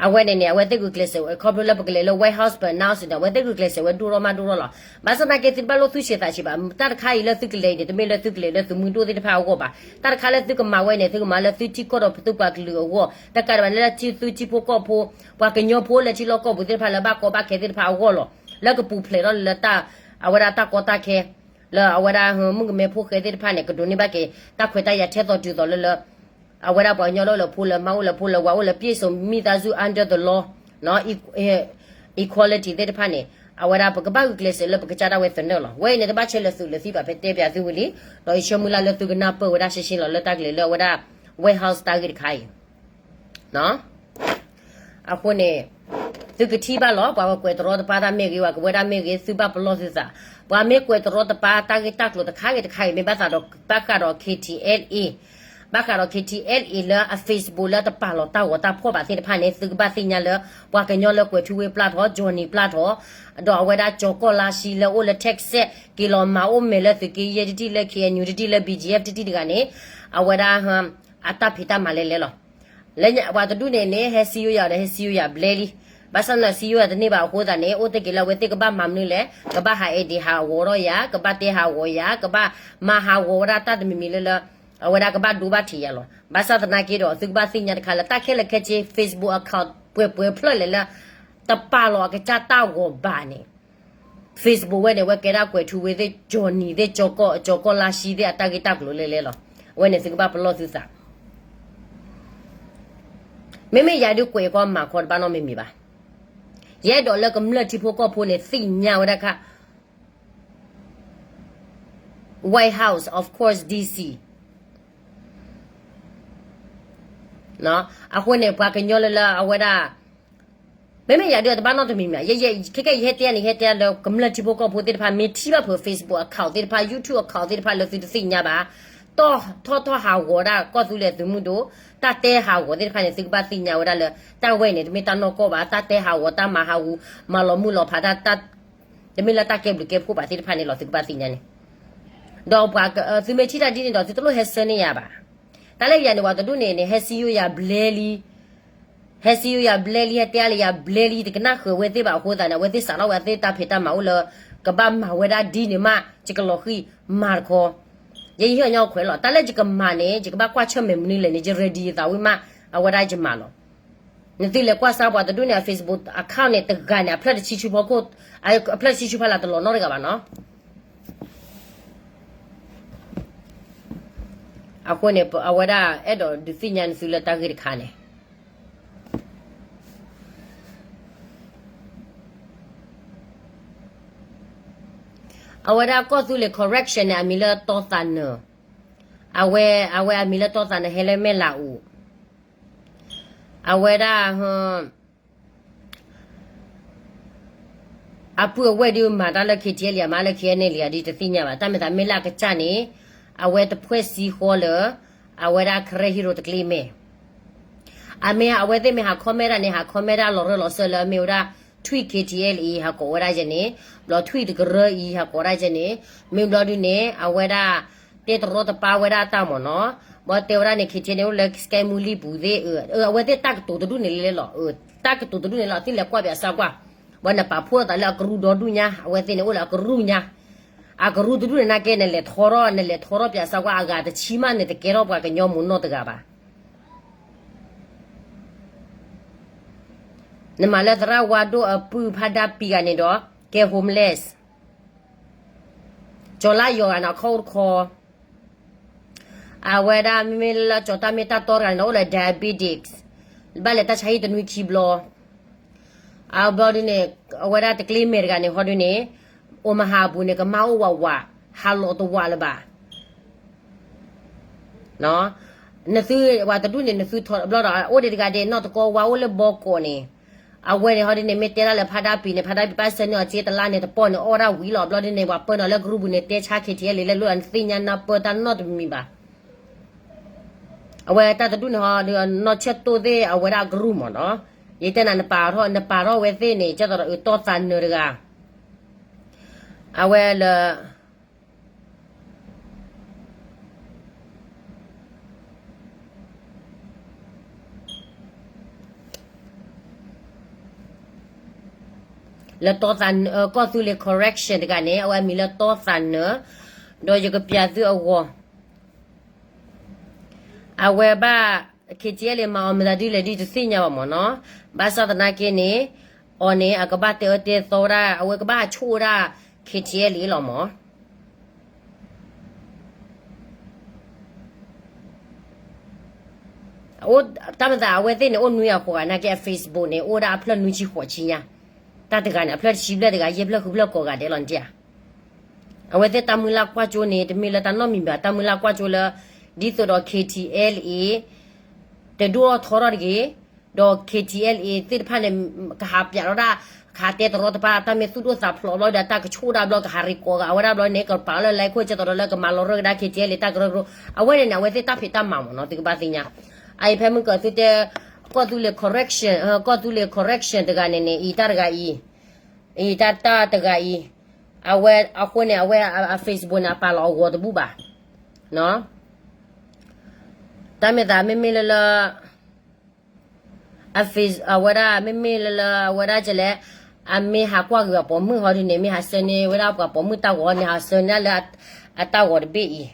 အဝဲန့ၣ်န့ၣ် အဝဲသ့ၣ်ဂုာ်ကျဲးစၢးဝဲ ခီဖျိလၢပကလဲၤလၢ White House ပ announce န့ၣ် အဝဲသ့ၣ်ဂုာ်ကျဲးစၢးဝဲဒိၣ်ထီၣ်မးဒိၣ်ထီၣ်လီၤ. ဘၣ်ဆၣ်သနာ်က့ သုတဘၣ်လိၣ်သူၣ်ဆံးသးဆံးဘၣ်. တၢ်တခါအံၤလၢသုကလဲၤအံၤန့ၣ် တမ့ၢ်လၢသုကလဲၤလၢသုးမုၢ်ဒိၣ်သ့ၣ်တဖၣ်အဂီၢ်ဘၣ်. တၢ်တခါလၢသုကမၤဝဲန့ၣ် သုကမၤလၢသုထံကီၢ်ဒီးပသုပှၤကလုာ်အဂီၢ်, တကးဒံးဘၣ်န့ၣ်လၢသုထံဖိကီၢ်ဖိ, ပှၤကညီဖိလၢထံလီၢ်ကီၢ်ပူၤသ့ၣ်တဖၣ်လၢဘၣ်ကီဘၣ်ခဲသ့ၣ်တဖၣ်အဂီၢ်လီၤ. လၢကပူၤဖျဲးထီၣ်လၢ အဝဲဒၣ်တၢ်ကီတၢ်ခဲ လၢအဝဲဒၣ်မုၣ်ကမဲဖိဃဲသ့ၣ်တဖၣ်န့ၣ် ကဒိးန့ၢ်ဘၣ်က့ၤ တၢ်ခွဲးတၢ်ယာ်ထဲသိးတုၤသိးလၢလၢ အဝဲဒၣ်ပှၤကညီလၢအိၣ်လၢဖိလၢမါ အိၣ်လၢဖိလၢဝၤ အိၣ်လၢ ပြည့်စုံမိသားစု under the law, equality သ့ၣ်တဖၣ်န့ၣ် အဝဲဒၣ်ပကဘၣ်ဂုာ်ကျဲးစၢးလၢပကစၢ်ဒၣ်ဝဲသနၢၣ်လီၤ. ဝဲအံၤန့ၣ် တဘၣ်ဆဲးလၢသုးလၢသံၣ်ဘၣ် ပတဲပၠးသုဝံၤလံ, ဒီးယဆၢမုၢ်လၢ်လၢသုကနၢ်ပၢၢ်ဝဲဒၣ်ရှဲရှဲလီၤ လၢတၢ်ကလဲၤလၢအဝဲဒၣ် White House တၢ်ဂ့ၢ်တခါအံၤ အဃိန့ၣ် သုကထံၣ်ဘၣ်လီၤ. ပှၤကွဲးတရီတပါတၢ်မ့ၢ်ဂ့ၤ, ပှၤကဝဲဒၣ်မ့ၢ်ဂ့ၤ, သုဘၣ်ပလီၢ်သုသး. ပှၤမ့ၢ်ကွဲးတရီတပါတၢ်ဂ့ၢ်တၢ်ကျိၤတခါဂ့ၤတခါဂ့ၤ မ့ၢ်ဘၣ်ဃးဒီး ဘၣ်ဃးဒီး K T L A, ဘၣ်ဃးဒီး K T L A လၢအ Facebook လၢတပာ်လီၤတၢ်ဂီၤတၢ်ဖီၣ်ဘၣ်သ့ၣ်တဖၣ်န့ၣ် သုကဘၣ်သ့ၣ်ညါလၢ ပှၤကညီလၢကွဲၤထူဝ့ၣ်ပျၢ်ထီၣ်, ကၠီၣ်နံၤပျၢ်ထီၣ်, ဒီးအဝဲဒၣ်ကၠီၤကီၢ်လါရှံလၢအိၣ်လၢ Texas က့ၤလီၤမၤအိၣ်မဲာ်လၢသုးက့ယဲၢ်တထံၣ် လၢ K N U တထံၣ် လၢ B G F တထံၣ်တဂၤန့ၣ် အဝဲဒၣ် အတၢ်ဖံးတၢ်မၤလဲၤလဲၤလီၤ. လၢပှၤတဒူၣ်န့ၣ်န့ၣ် ဟဲစံယိၣ်ယၤဒီး ဟဲစံယိၣ်ယၤဘျဲလံ. ဘၣ်ဆၣ်သနာ်က့ စံယိၣ်ယၤတန့ၢ်ဘၣ်အဃိသတးန့ၣ် အိၣ်တ့ၢ်က့ၤလၢအဝဲသ့ၣ်ကဘၣ်မၤမနုၤလဲၣ်, ကဘၣ်ဟးအဲၣ်ဒိးဟးဂီၤထီၣ်ယၤ, ကဘၣ်တဲဟးဂီၤယၤ, ကဘၣ်မၤဟးဂီၤဝဲဒၣ်တၢ်တမံၤမံၤလၢလၢ အဝဲဒၣ်ကဘၣ်ဒိဘၣ်ထံးယၤလီၤ. ဘၣ်ဆၣ်သနာ်က့ဒီး သုကဘၣ်သ့ၣ်ညါတခါလၢ တၢ်ခဲလၢာ်ခဲဆ့ Facebook account ပှဲၤပှဲၤဖျၢၣ်လဲၣ်လၢ တပာ်လီၤအကစၢ်တၢ်ဂီၤဘၣ်န့ၣ် Facebook ဝဲန့ၣ် အဝဲကဲဒၣ်ကွဲၤထူဝ့ၣ်သ့ၣ် ကၠီၣ်နံၤသ့ၣ် ကၠီၤကီၢ် ကၠီၤကီၢ်လါရှံသ့ၣ် အတၢ်ဂ့ၢ်တၢ်ကျိၤလဲၤလဲၤလီၤ. အဝဲန့ၣ်သုကဘၣ်ပလီၢ်သုသး. မ့မ့ၢ်ယၤဒုးကွဲးကီမၤခီတဘၣ်နီတမံၤမံၤဘၣ်. ယအဲၣ်ဒိးလၢကမျၢၢ်ထံဖိကီၢ်ဖိန့ၣ် သ့ၣ်ညါဝဲဒၣ်ခါ White House, of course, D C အဃိန့ၣ် ပှၤကညီလၢလၢအဝဲဒၣ် မ့မ့ၢ်ယၤဒုးတဘၣ်နီတမံၤမံၤ, ခဲကဲယဟဲတဲန့ၣ် ယဟဲတဲလၢကမျၢၢ်ထံဖိကီၢ်ဖိသ့ၣ်တဖၣ် မ့ၢ်ထံၣ်ဘၣ်ဖုး Facebook account သ့ၣ်တဖၣ် YouTube account သ့ၣ်တဖၣ်လၢသုတသ့ၣ်ညါဘၣ်, ထီၣ်ထီၣ်ဟးဂီၤဒၣ်ကီၢ်သူလ့ၤသုးမုၢ်ဒိၣ် တၢ်တဲဟးဂီၤသ့ၣ်တဖၣ်န့ၣ် သုကဘၣ်သ့ၣ်ညါဝဲဒၣ်လၢ တၢ်ဝဲအံၤန့ၣ် တမ့ၢ်တၢ်နီၢ်ကီၢ်ဘၣ်, တၢ်တဲဟးဂီၤ တၢ်မၤဟးဂူာ် မၤလီၤမုၢ်လီၤဖးတၢ် တမ့ၢ်လၢတၢ်ကဲဘျုးကဲဖှိၣ်ဘၣ်သ့ၣ်တဖၣ်န့ၣ်လီၤ သုကဘၣ်သ့ၣ်ညါန့ၣ်. ဒီးပှၤသုမ့ၢ်ထံၣ်တၢ်ဒ်န့ၣ်ဒီး သုတလိၣ်ဟဲဆၢန့ၢ်ယၤဘၣ်. တၢ်လၢယၤန့ၣ် ပှၤတဒူၣ်န့ၣ်န့ၣ် ဟဲစံယိၣ်ယၤဘျဲလံ ဟဲစံယိၣ်ယၤဘျဲလံ ဟဲတဲလၢယၤဘျဲလံ တကနၣ်ဃုာ်ဝဲသ့ၣ်ဘၣ်အဃိသတးန့ၣ် အဝဲသ့ၣ်စးထီၣ်ဝဲသ့ၣ်တၢ်ဖံးတၢ်မၤအိၣ်လၢ ကဘၣ်မၤဝဲဒၣ်ဒ်န့ၣ်မး ယကလီၤဃံၤမၤတခီ ယဟံၣ်အညီခွဲးလီၤ. တၢ်လၢယကမၤန့ၣ် ယကဘၣ်ကွၢ်ဆၢၣ်မဲာ်မနုၤလဲၣ်န့ၣ် ယ ready ယသးဝံၣ်မး အဝဲဒၣ်ယမၤလီၤ. နသုလဲၤကွၢ်စါပှၤတဒူၣ်န့ၣ် အ Facebook account န့ၣ် တဂၤန့ၣ် အဖျၢၣ်တဆံဆူဖီခိၣ် အဖျၢၣ်တဆံဆူဖီလာ်တလီၤနီတဂၤဘၣ်နီၤ. အဃိန့ၣ် အဝဲဒၣ်အဲၣ်ဒိးဒုးသ့ၣ်ညါနသုလၢတၢ်ဂ့ၢ်တခါန့ၣ် အဝဲဒၣ်ကီၢ်သူလ့ၤ correction န့ၣ် အမံၤလၢတီသးနၢၤ, အဝဲ အဝဲအမံၤလၢတီသးနၢၤ ဟဲလၢမဲၢ်လးအိၣ်, အဝဲဒၣ် အပုၢ်အဝဲၢ်ဒုးမၤတၢ်လၢ K T L လံ မၤလၢ K N L လံ ဒ်တသ့ၣ်ညါဘၣ်. တၢ်မ့ၢ်သးမ့ၢ်လၢအကစၢ်န့ၣ် အဝဲတဖှဲၣ်စံဃီလၢ အဝဲဒၣ် Karen Hero တကျ့မဲာ်. အမ့ၢ်အဝဲသ့ၣ်မ့ၢ်ဟး comment ဒၣ်န့ၣ် ဟး comment ဒၣ်လီၤရၢၢ်လီၤစၢၢ်လၢအမ့ၢ်ဝဲဒၣ် ထွံၣ် K T L A ဟးကိးဝဲဒၣ်ယဲန့ၣ်, ဘျီထွံၣ်တကရၢအံၤဟးကိးဒၣ်ယဲန့ၣ်, မ့ၢ်ဘျီဒုန့ၣ် အဝဲဒၣ် တဲတရီတပါဝဲဒၣ်အတၢ်မၢ်နီၤ, ဘၣ်တဲဝဲဒၣ်န့ၣ် K T L A န့ၣ် အိၣ်လၢ စကဲမူလံပူၤသ့ၣ်, အဝဲသ့ၣ်တၢ်ကတိၤတဒူၣ်န့ၣ်လဲၣ်လီၤ, တၢ်ကတိၤတဒူၣ်န့ၣ်လီၤ, သုလဲၤကွၢ်ပၠးစၢ်ကွၢ်, ဘၣ်နပာ်ဖှိၣ်သးလၢအကရူၢ်ဒီဒူၣ်ညါ, အဝဲသ့ၣ်န့ၣ်အိၣ်လၢအကရူၢ်ညါ, အကရူၢ်တဒူၣ်န့ၣ်နာ်က့ နလဲၤထီထီၣ်, နလဲၤထီထီၣ်ပၠးစၢ်ကွၢ် အဂၤတဆံမးန့ၣ် တကဲထီၣ်ပှၤကညီမူးနီၢ်တဂၤဘၣ်. နမၤလၢသရၣ်ဝါဒိၣ်အပုၢ်ဖးဒါပံၤဂၤန့ၣ်ဒီး ကဲ homeless, ကၠီၤလါယီၤဂၤန့ၣ် အခီၣ်အိၣ်တခီ, အဝဲဒၣ်မ့မ့ၢ်လၢကၠီၤတၢ်မ့ၢ်တၢ်တီတဂၤန့ၣ် အိၣ်လၢ diabetics, ဘၣ်လဲၤတၢ်ဆါဟံၣ်တနွံခံဘျီ, အဘျီဒုန့ၣ် အဝဲဒၣ်တကျ့မဲာ်တဂၤန့ၣ် ဟီဒုန့ၣ် အိၣ်မဟါအပူၤန့ၣ် ကမၢ်အိၣ်ဝးဝး, ဟးလီၤတဝးလၢၤဘၣ်. နသုဝဲတဒူၣ်န့ၣ် နသုထီၣ်တဘျီဒီး အိၣ်ဒံးတဂၤဒဲး နီၢ်တကီဝါအိၣ်လၢဘီကီးန့ၣ်, အဝဲန့ၣ်ဟီဒုန့ၣ် မ့ၢ်တဲဒၣ်လၢဖးဒါပံၤန့ၣ် ဖးဒါပံၤဘၣ်ဆှၢန့ၢ်အီၤစ့တလါန့ၣ် တပီၢ်န့ၣ် အီၣ်ဒၣ်ဝံၤလီၤ. ဘျီဒုန့ၣ် ပှၤပၢနၤလၢကရူၢ်ပူၤန့ၣ် တဲဆါ K T L A လဲၤလိၣ်ဒီး နသ့ၣ်ညါနၢ်ပၢၢ်တၢ်နီတမံၤဘၣ်. အဝဲတၢ်တဒူၣ်န့ၣ်ဟီဒု နီၢ်ဆဲၣ်တိၢ်သ့ၣ် အဝဲဒၣ်ကရူၢ်မၢ်နီၤ, ယတဲနၤ နပာ်ထီၣ် နပာ်ထီၣ်ဝဲသ့ၣ်န့ၣ် ကၠီသးဒီးအတီၢ်သးနၢၤတဂၤ, အဝဲလၢ လၢတီၢ်သးနၢၤ ကီၢ်သူလ့ၤ correction တဂၤန့ၣ် အဝဲအမံၤလၢတီၢ်သးနၢၤ, ဒီးယကပျးသုအဂီၢ်, အဝဲဘၣ် K T L A မၤအီၤမတၤဒ်လဲၣ်ဒ်တသ့ၣ်ညါဘၣ်မၢ်နီၤ, ဘၣ်ဆၣ်သနာ်က့န့ၣ် အီၤန့ၣ် အကဘၣ်တဲအၢတဲသီဝဲဒၣ် အဝဲကဘၣ်ဟးဆိၣ်ဝဲဒၣ် K T L A လီၤမၢ်. တၢ်မၤသးအဝဲသ့ၣ်န့ၣ် အိၣ်နွံဂၤဃိးဂၤနာ်က့ အ Facebook န့ၣ် အိၣ်ဒၣ်အဖျၢၣ်နွံဆံဃိးဆံညါ, တၢ်တဂၤန့ၣ် အဖျၢၣ်တဆံဘျဲၣ်တဂၤ ယဲၢ်ဖျၢၣ်ဃုဖျၢၣ်ကိးဂၤဒဲးလီၤန့ၣ်ဧါ. အဝဲသ့ၣ်တၢ်မုၢ်လၢ်ကွၢ်ကၠိန့ၣ် တမ့ၢ်လၢတၢ်နီတမံၤဘၣ်, တၢ်မုၢ်လၢ်ကွၢ်ကၠိလၢ ဒ်သိးဒီး K T L A တဒိၣ်ထီၣ်ထီထီၣ်တဂ့ၤ, ဒီး K T L A သ့ၣ်တဖၣ်န့ၣ် ကဟးပျးထီၣ်ဒၣ်, ကဟးတဲတရီတပါ တၢ်မ့ၢ်သူၣ်ဒိၣ်သးဖျိးဘျီဒီး တၢ်ကဆိၣ်ဒၣ်ဘျီ ကဟးရ့ကိးဂၤဝဲဒၣ်ဘျီန့ၣ် ကပာ်လၢ လဲခိၣ် ကဲသိးဒီးလၢကမၤလီၤရၢၢ်ကဒါ K T L A တၢ်ကရၢကရိ, အဝဲန့ၣ်န့ၣ် အဝဲသ့ၣ်တၢ်ဖံးတၢ်မၤမၢ်နီၤ သုကဘၣ်သ့ၣ်ညါ. အအံၤဖဲမုၢ်ကၢၤသုတဲ ကီၢ်သူလ့ၤ correction, ကီၢ်သူလ့ၤ correction တဂၤန့ၣ်န့ၣ် အံၤတၢ်တဂၤအံၤ, အံၤတၢ်တၢ်တဂၤအံၤ, အဝဲအဃိန့ၣ် အဝဲအ Facebook န့ၣ် အပာ်လီၤအဂီၤတဘူၣ်ဘၣ်. တၢ်မ့ၢ်သးမ့မ့ၢ်လၢလၢ အ face အဝဲဒၣ် မ့မ့ၢ်လၢလၢ အဝဲဒၣ်ကလဲၣ်, အမ့ၢ်ဟးကွၢ်က့ၤအပိာ်မုၣ်ဟီဒုန့ၣ် မ့ၢ်ဟးဆှၢန့ၢ်ဝဲဒၣ်ပှၤပိာ်မုၣ်တၢ်ဂီၤန့ၣ် ဟးဆှၢန့ၢ်လၢအတၢ်ဂီၤတဘ့ၣ်အံ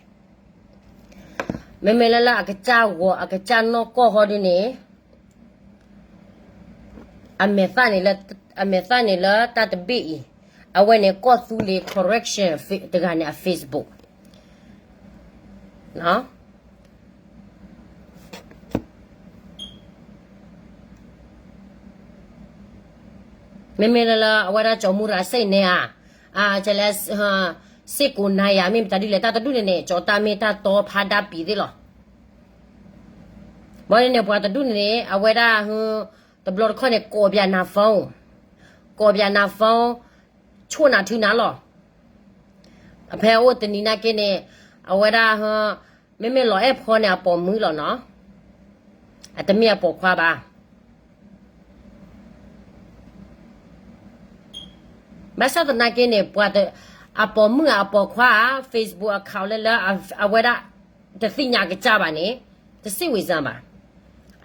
ၤ, မ့မ့ၢ်လၢလၢအကစၢ်ဂီၤ အကစၢ်နီၢ်ကီၢ်ဟီဒုန့ၣ် အမဲာ်သၣ်န့ၣ်လၢ အမဲာ်သၣ်န့ၣ်လၢတၢ်တဘ့ၣ်အံၤ, အဝဲန့ၣ်ကီၢ်သူလ့ၤ correction တဂၤန့ၣ် အ Facebook မ့မ့ၢ်လၢလၢ အဝဲဒၣ်ကၠီၤမူရၤစ့ၣ်န့ၣ်ဧါ, ကလဲၣ်, စ့ၢ်ကိးနၤယၤ မ့ၢ်မတၤဒ်လဲၣ် တၢ်တဒူၣ်န့ၣ်န့ၣ် ကၠီၤတၢ်မ့ၢ်တၢ်တီဖးဒါပံၤသ့ၣ်လီၤ. ဘၣ်န့ၣ်န့ၣ် ပှၤတဒူၣ်န့ၣ်န့ၣ် အဝဲဒၣ် တဘျီတခီၣ်န့ၣ် ကိးပၠးနၤ phone, ကိးပၠးနၤ phone, ဆိၣ်နၤထုနၤလီၤ. အဖဲအိၣ်တနံၤနာ်က့န့ၣ် အဝဲဒၣ် မ့မ့ၢ်လီၤအဲၣ်ဖီန့ၣ် အပိာ်မုၣ်လီၤနီၤ, အတမ့ၢ်အပိာ်ခွါဘၣ်. ဘၣ်ဆၣ်သနာ်က့န့ၣ် ပှၤ အပိာ်မုၣ်အပိာ်ခွါ Facebook account လၢလၢ အဝဲဒၣ် တသ့ၣ်ညါကစၢ်ဘၣ်န့ၣ် တစံးဝံၤစၢ်ဘၣ်.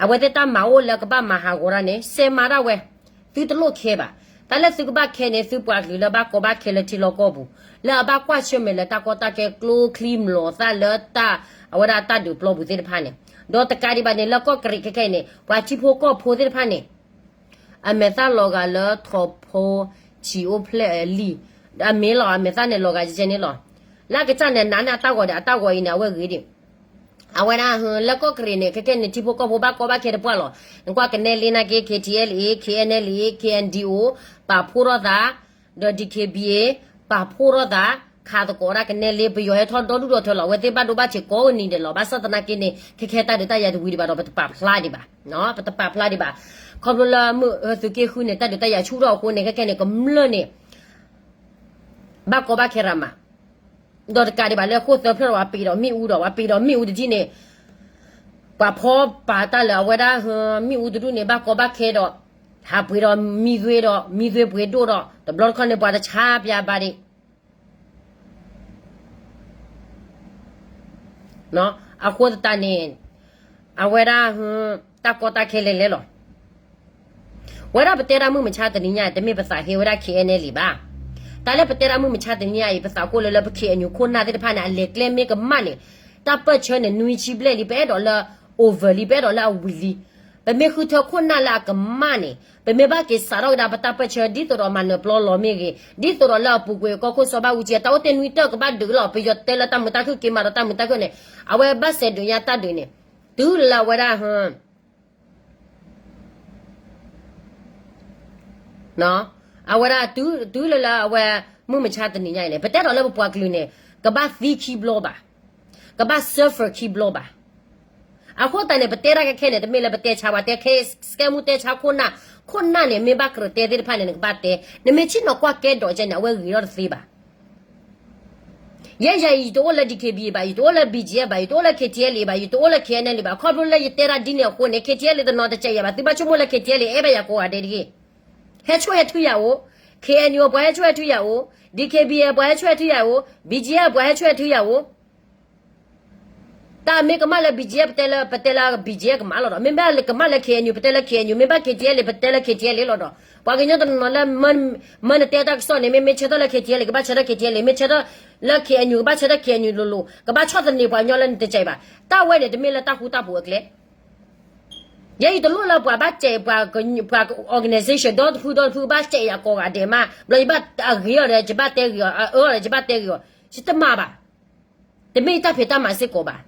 အဝဲသ့ၣ်တၢ်မၤအိၣ်လၢကဘၣ်မၤဟးဂီၤတၢ်န့ၣ် စဲးမၤဒၣ်ဝဲ, သုတလိၣ်ခဲဘၣ်. တၢ်လၢသုကဘၣ်ခဲန့ၣ် သုပှၤကလုာ်လၢဘၣ်ကီဘၣ်ခဲလၢထံလီၢ်ကီၢ်ပူၤ လၢအဘၣ်ကွၢ်ဆၢၣ်မဲာ်လၢတၢ်ကီတၢ်ခဲကျိချံမျိာ်သၣ်လၢတၢ် အဝဲဒၣ်တၢ်ဒုးပျီပူၤသ့ၣ်တဖၣ်န့ၣ်, ဒီးတကးဒံးဘၣ်န့ၣ် လၢကီၢ်ကရံးခဲခဲအံၤန့ၣ် ပှၤထံဖိကီၢ်ဖိသ့ၣ်တဖၣ်န့ၣ် အမဲာ်သၣ်လီၤဂာ်လၢထိးဖိဆံးအိၣ်ဖျဲၣ်အလံာ်, အမ့ၢ်လီၤ အမဲာ်သၣ်န့ၣ်လီၤဂာ်ကဲန့ၣ်လီၤ. လၢအကစၢ်န့ၣ် နးန့ၢ်အတၢ်ဂီၤဒီး အတၢ်ဂီၤအံၤန့ၣ် အဝဲဂ့ၤဒံး. အဝဲဒၣ် လၢကီၢ်ကရံးန့ၣ် ခဲခဲန့ၣ် ထံဖိကီၢ်ဖိဘၣ်ကီဘၣ်ခဲတပှၢ်လီၤ. နကွၢ်ကနဲလ့နာ်က့ K T L A, K N L A, K N D O ပာ်ဖှိၣ်ထီၣ်သး, ဒီး D K B A ပာ်ဖှိၣ်ထီၣ်သး, ခးသကိးဒၣ်ကနဲလ့ ပယီၤဟဲထီၣ်ဒီဒူၣ်ဒီထၢလီၤ. အဝဲသ့ၣ်ဘၣ်ဒိဘၣ်ထံးကိးနံၤဒဲးလီၤ. ဘၣ်ဆၣ်သနာ်က့န့ၣ် ခဲခဲတၢ်ဒုးတၢ်ယၤတဝံၤဒံးဘၣ်ဒီး ပတပာ်ဖျါဒံးဘၣ်, ပတပာ်ဖျါဒံးဘၣ်. ခီဖျိလၢမုၢ်သုးက့ဃုန့ၣ် တၢ်ဒုးတၢ်ယၤဆူၣ်ထီၣ်အဃိန့ၣ် ခဲခဲန့ၣ် ကမျၢၢ်န့ၣ် ဘၣ်ကီဘၣ်ခဲရၤမး, ဒီးတကးဒံးဘၣ်လၢဃိၣ်သၢဖျၢၣ်ဒီး ပှၤပ့ၤဒီးမ့ၣ်အူဒီး ပှၤပ့ၤဒီးမ့ၣ်အူတဒ်န့ၣ်, ပှၤဖီပာ်တၢ်လၢအဝဲဒၣ် မ့ၣ်အူတဒူၣ်န့ၣ် ဘၣ်ကီဘၣ်ခဲဒီး ဟးပှ့ၤဒီးမံသွ့ဒီး မံသွ့ပှ့ၤဒိၣ်ဒီး တဘျီတခီၣ်န့ၣ် ပှၤတဆါပၠးဘၣ်ဒံး အဃိသတးန့ၣ် အဝဲဒၣ် တၢ်ကီတၢ်ခဲလဲၤလဲၤလီၤ. ဝဲဒၣ်ပတဲဒၣ်မုၢ်မဆါတနံၤညါ တမ့ၢ်ပသးဟ့ဝဲဒၣ် K N L A ဘၣ်. တၢ်လၢပတဲဒၣ်မုၢ်မဆါတနံၤညါအံၤ ပသးကိၣ်လၢလၢပ K N U ခိၣ်နၢ်သ့ၣ်တဖၣ်န့ၣ် အလဲၤကျဲမ့ၢ်ကမၣ်န့ၣ် တၢ်ပၢၢ်ဆၢန့ၣ် နွံဆံဘျဲၣ်လံ ပအဲၣ်ဒိးလၢ over လံ ပအဲၣ်ဒိးလၢအဝံၤလံ. ပမ့ၢ်ဃုထၢခိၣ်နၢ်လၢအကမၣ်န့ၣ် ပမ့ၢ်ဘၣ်က့ၤစးထီၣ်ကဒါပတၢ်ပၢၢ်ဆၢ ဒ်သိးဒီးမၤနၢၤပျီလီၤမ့ၢ်ဂ့ၤ, ဒ်သိးဒီးလၢအပူၤကွံာ်ကီၢ်ခိၣ်စီၤဘၣ်အူကၠံ တၢ်အိၣ်တ့ၢ်နွံတၢၢ်ကဘၣ်ဒုးလီၤ. ပယီၤတဲလၢတၢ်မုာ်တၢ်ခုၣ်က့ၤမၤဒီးတၢ်မုာ်တၢ်ခုၣ်န့ၣ် အဝဲဘၣ်စဲးဒုးညါတၢ်ဒုးန့ၣ် တုၤလၢအဝဲဒၣ် အဝဲဒၣ် တုၤလၢလၢအဝဲ မုၢ်မဆါတနံၤညါအံၤန့ၣ် ပတဲဒီးလၢပပှၤကလုာ်န့ၣ် ကဘၣ်သံခံဘျီဘၣ်, ကဘၣ် suffer ခံဘျီဘၣ်. အဃိသတးန့ၣ် ပတဲတၢ်ခဲခဲန့ၣ် တမ့ၢ်လၢပတဲဆါဝဲ တဲခဲ စကဲမူတဲဆါခိၣ်နၢ်, ခိၣ်နၢ်န့ၣ် မ့ၢ်ဘၣ်ကြၢးတဲသ့ၣ်တဖၣ်န့ၣ် နကဘၣ်တဲ, နမ့ၢ်ဆ့ၣ်နီၤကွၢ်ကဲဒီးကဲန့ၣ် အဝဲဂ့ၤထီၣ်တသ့ဘၣ်. ယဲယၤအံၤ ယတအိၣ်လၢ D K B A ဘၣ်, ယတအိၣ်လၢ B G F ဘၣ်, ယတအိၣ်လၢ K T L A ဘၣ်, ယတအိၣ်လၢ K N L A ဘၣ်. ခီဖျိလၢယတဲဒၣ်ဒ်န့ၣ်အဃိန့ၣ် K T L A တနီၤတကဲးယၤဘၣ်. သုဘၣ်ဆိကမိၣ်လၢ K T L A အဲၣ်ဘၣ်ယၤကိးဂၤဒဲးတဂ့ၤ. ဟဲဆိၣ်ဟဲထုယၤအိၣ်, K N U ပှၤဟဲဆိၣ်ဟဲထုယၤအိၣ်, D K B A ပှၤဟဲဆိၣ်ဟဲထုယၤအိၣ်, B G F ပှၤဟဲဆိၣ်ဟဲထုယၤအိၣ်. တၢ်မ့ၢ်ကမၣ်လၢ B G F ပတဲလၢ ပတဲလၢ B G F ကမၣ်လီၤဒီး မ့မ့ၢ်လၢကမၣ်လၢ K N U ပတဲလၢ K N U, မ့ၢ်ဘၣ် K T L A ပတဲလၢ K T L A လီၤဒီး ပှၤကညီတနီၤနီၤလၢ မၢနတဲတၢ်ကစီၣ်န့ၣ် မ့မ့ၢ်ဆၢထၢၣ်လၢ K T L A ကဘၣ်ဆၢထၢၣ် K T L A, မ့ၢ်ဆၢထၢၣ်လၢ K N U ကဘၣ်ဆၢထၢၣ် K N U လိၤလိၤ, ကဘၣ်ဆီၣ်သနံးပှၤကညီလၢနတကဲးဘၣ်. တၢ်ဝဲန့ၣ် တမ့ၢ်လၢတၢ်ဃူတၢ်ဖိးအကျဲ ယဲယတလိၣ်လၢပှၤဘၣ်စဲးပှၤ ပှၤ organization ဒီတဖုဒီတဖုဘၣ်စဲးယၤကိးဂၤဒဲးမး ဘျီယဘၣ်အဂ့ၤအီၤဒီး ယဘၣ်တဲဂ့ၤအီၤ အအၢအီၤဒီး ယဘၣ်တဲဂ့ၤအီၤ ယတမၤဘၣ်. တမ့ၢ်ယတၢ်ဖံးတၢ်မၤစ့ၢ်ကီးဘၣ်.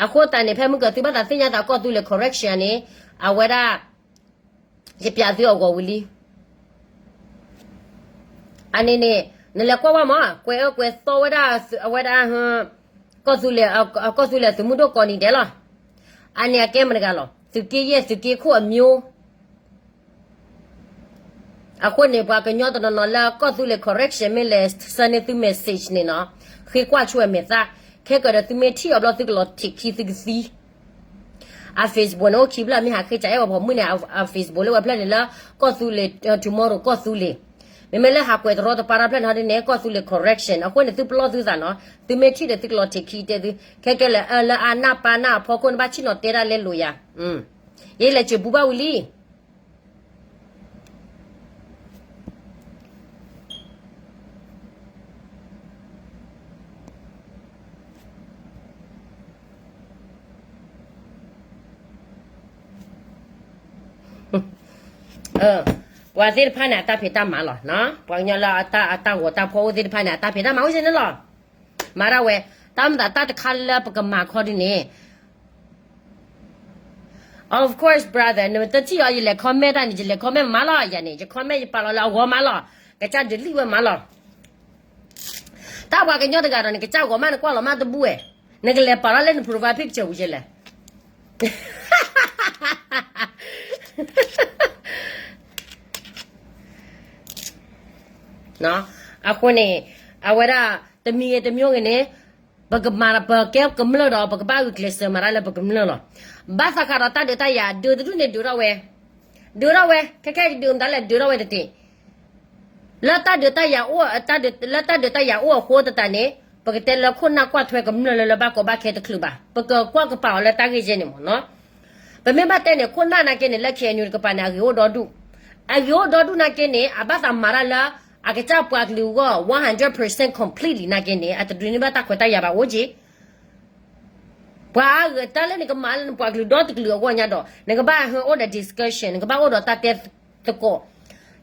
အဃိသတးန့ၣ် ဖဲမုၢ်ကၢသုဘၣ်သးသ့ၣ်ညါသးကီၢ်သူလ့ၤ correction န့ၣ် အဝဲဒၣ် ယပျးသုအဂီၢ်ဝံၤလံ. အန့ၣ်န့ၣ် နလဲၤကွၢ်ဝဲမး ကွဲးအၢကွဲးသီဝဲဒၣ် အဝဲဒၣ် ကီၢ်သူလ့ၤ ကီၢ်သူလ့ၤသုးမုၢ်ဒိၣ်ကိးနံၤဒဲးလီၤ. အန့ၣ်အကဲမတၤတဂၤလီၤ သုးက့ယဲၢ်သုးက့ခိၣ်အမျိုး အဃိန့ၣ် ပှၤကညီတနီၤနီၤလၢကီၢ်သူလ့ၤ correction မ့ၢ်လဲၤဆှၢန့ၢ်သု message န့ၣ်နီၤ ဃ့ကွၢ်ဆိဝဲမဲာ်သၣ် ခဲကၢဒီးသုမ့ၢ်ထံၣ်အီၤဘျီသုကလီၤထံးခံသုကသံ အ Facebook န့ၣ် အိၣ်ခံဖျၢၣ် မ့ၢ်ဟးဃ့ကၠးအဲၣ်ဝဲပိာ်မုၣ်န့ၣ် အ Facebook လၢဝဲဖျၢၣ်န့ၣ်လၢ ကီၢ်သူလ့ၤ tomorrow ကီၢ်သူလ့ၤ မ့မ့ၢ်လၢဟးကွဲးတရီတပါတဖျၢၣ်န့ၣ်ဟီဒ်န့ၣ် ကီၢ်သူလ့ၤ correction အဃိန့ၣ် သုပလီၢ်သုသးနီၤ သုမ့ၢ်ထံၣ်ဒီးသုကလီၤထံးခံတဲသု ခဲကဲလၢ လၢအနၢ်ပၢ်နၢ်အဖီခိၣ်န့ၣ် ဘၣ်ဆ့ၣ်နီၤတဲဒၣ်လဲလိာ်ယၤ ယလဲၤစၢၤပူၤဘၣ်ဝံၤလံ ပှၤသ့ၣ်တဖၣ်န့ၣ် အတၢ်ဖံးတၢ်မၤလီၤ. ပှၤကညီလၢအတၢ်ဂီၤတၢ်ဖီၣ်အိၣ်သ့ၣ်တဖၣ်န့ၣ် အတၢ်ဖံးတၢ်မၤအိၣ်စ့ၢ်န့ၣ်လီၤ. မၤဒၣ်ဝဲ တၢ်မၤသးတၢ်တခါလၢပကမၤခီဒ်န့ၣ် Of course brother နတထံၣ်အီၤ ယလဲၤ comment တၢ်န့ၣ် ယလဲၤ comment မးလီၤ ယၤန့ၣ် ယ comment ယပာ်လီၤလၢအဂီၢ်မးလီၤ. ကစၢ် delete ဝဲမးလီၤ. တၢ်ပှၤကညီတဂၤဒီး နကစၢ်ဂီၤမး နကွၢ်လီၤမးတဘူၣ်ဝဲ, နကလဲၤပာ်ထီၣ်လၢန profile picture ပူၤယဲလဲၣ်. အဃိန့ၣ် အဝဲဒၣ် တမံၤဂ့ၤတမံၤဂ့ၤန့ၣ် ပကမၤ ပကဲကမျၢၢ်ဒီး ပကဘၣ်ဂုာ်ကျဲးစၢးမၤတၢ်လၢပကမျၢၢ်လီၤ. ဘၣ်သးဃးဒီးတၢ်ဒုးတၢ်ယၤ ဒုးတဒူၣ်န့ၣ်ဒုးထီၣ်ဝဲ, ဒုးထီၣ်ဝဲ ခဲခဲဒုးမတၤလဲၣ် ဒုးထီၣ်ဝဲတတ့ၢ် လၢတၢ်ဒုးတၢ်ယၤအိၣ် လၢတၢ်ဒုးတၢ်ယၤအိၣ်အဃိသတးန့ၣ် ပကတဲလၢခိၣ်နၢ်ကွၢ်ထွဲကမျၢၢ်လၢလၢဘၣ်ကီဘၣ်ခဲတချုးဘၣ် ပကကွၢ်ကပာ်အီၤလၢတၢ်ဂ့ၢ်ယဲန့ၣ်မ့ၢ်နီၤ. ပမ့ၢ်ဘၣ်တဲန့ၣ် ခိၣ်နၢ်နာ်က့န့ၣ် လၢ K N U တကပၤန့ၣ် အဂ့ၤအိၣ်ဒီဒူၣ်, အဂ့ၤအိၣ်ဒီဒူၣ်နာ်က့န့ၣ် အဘၣ်သးမၤတၢ်လၢ အကစၢ်ပှၤကလုာ်အဂီၢ် one hundred percent completely နာ်က့န့ၣ် အတဒုးန့ၢ်ဘၣ်တၢ်ခွဲးတၢ်ယာ်ဘၣ်အိၣ်က့ၤ ပှၤအါဂၤတၢ်လၢနကမၤလၢနပှၤကလုာ်ဒီတကလုာ်အဂီၢ်ညါဒီး နကဘၣ်ဟဲအိၣ်ဒီး discussion နကဘၣ်အိၣ်ဒီးတၢ်တဲသကိး,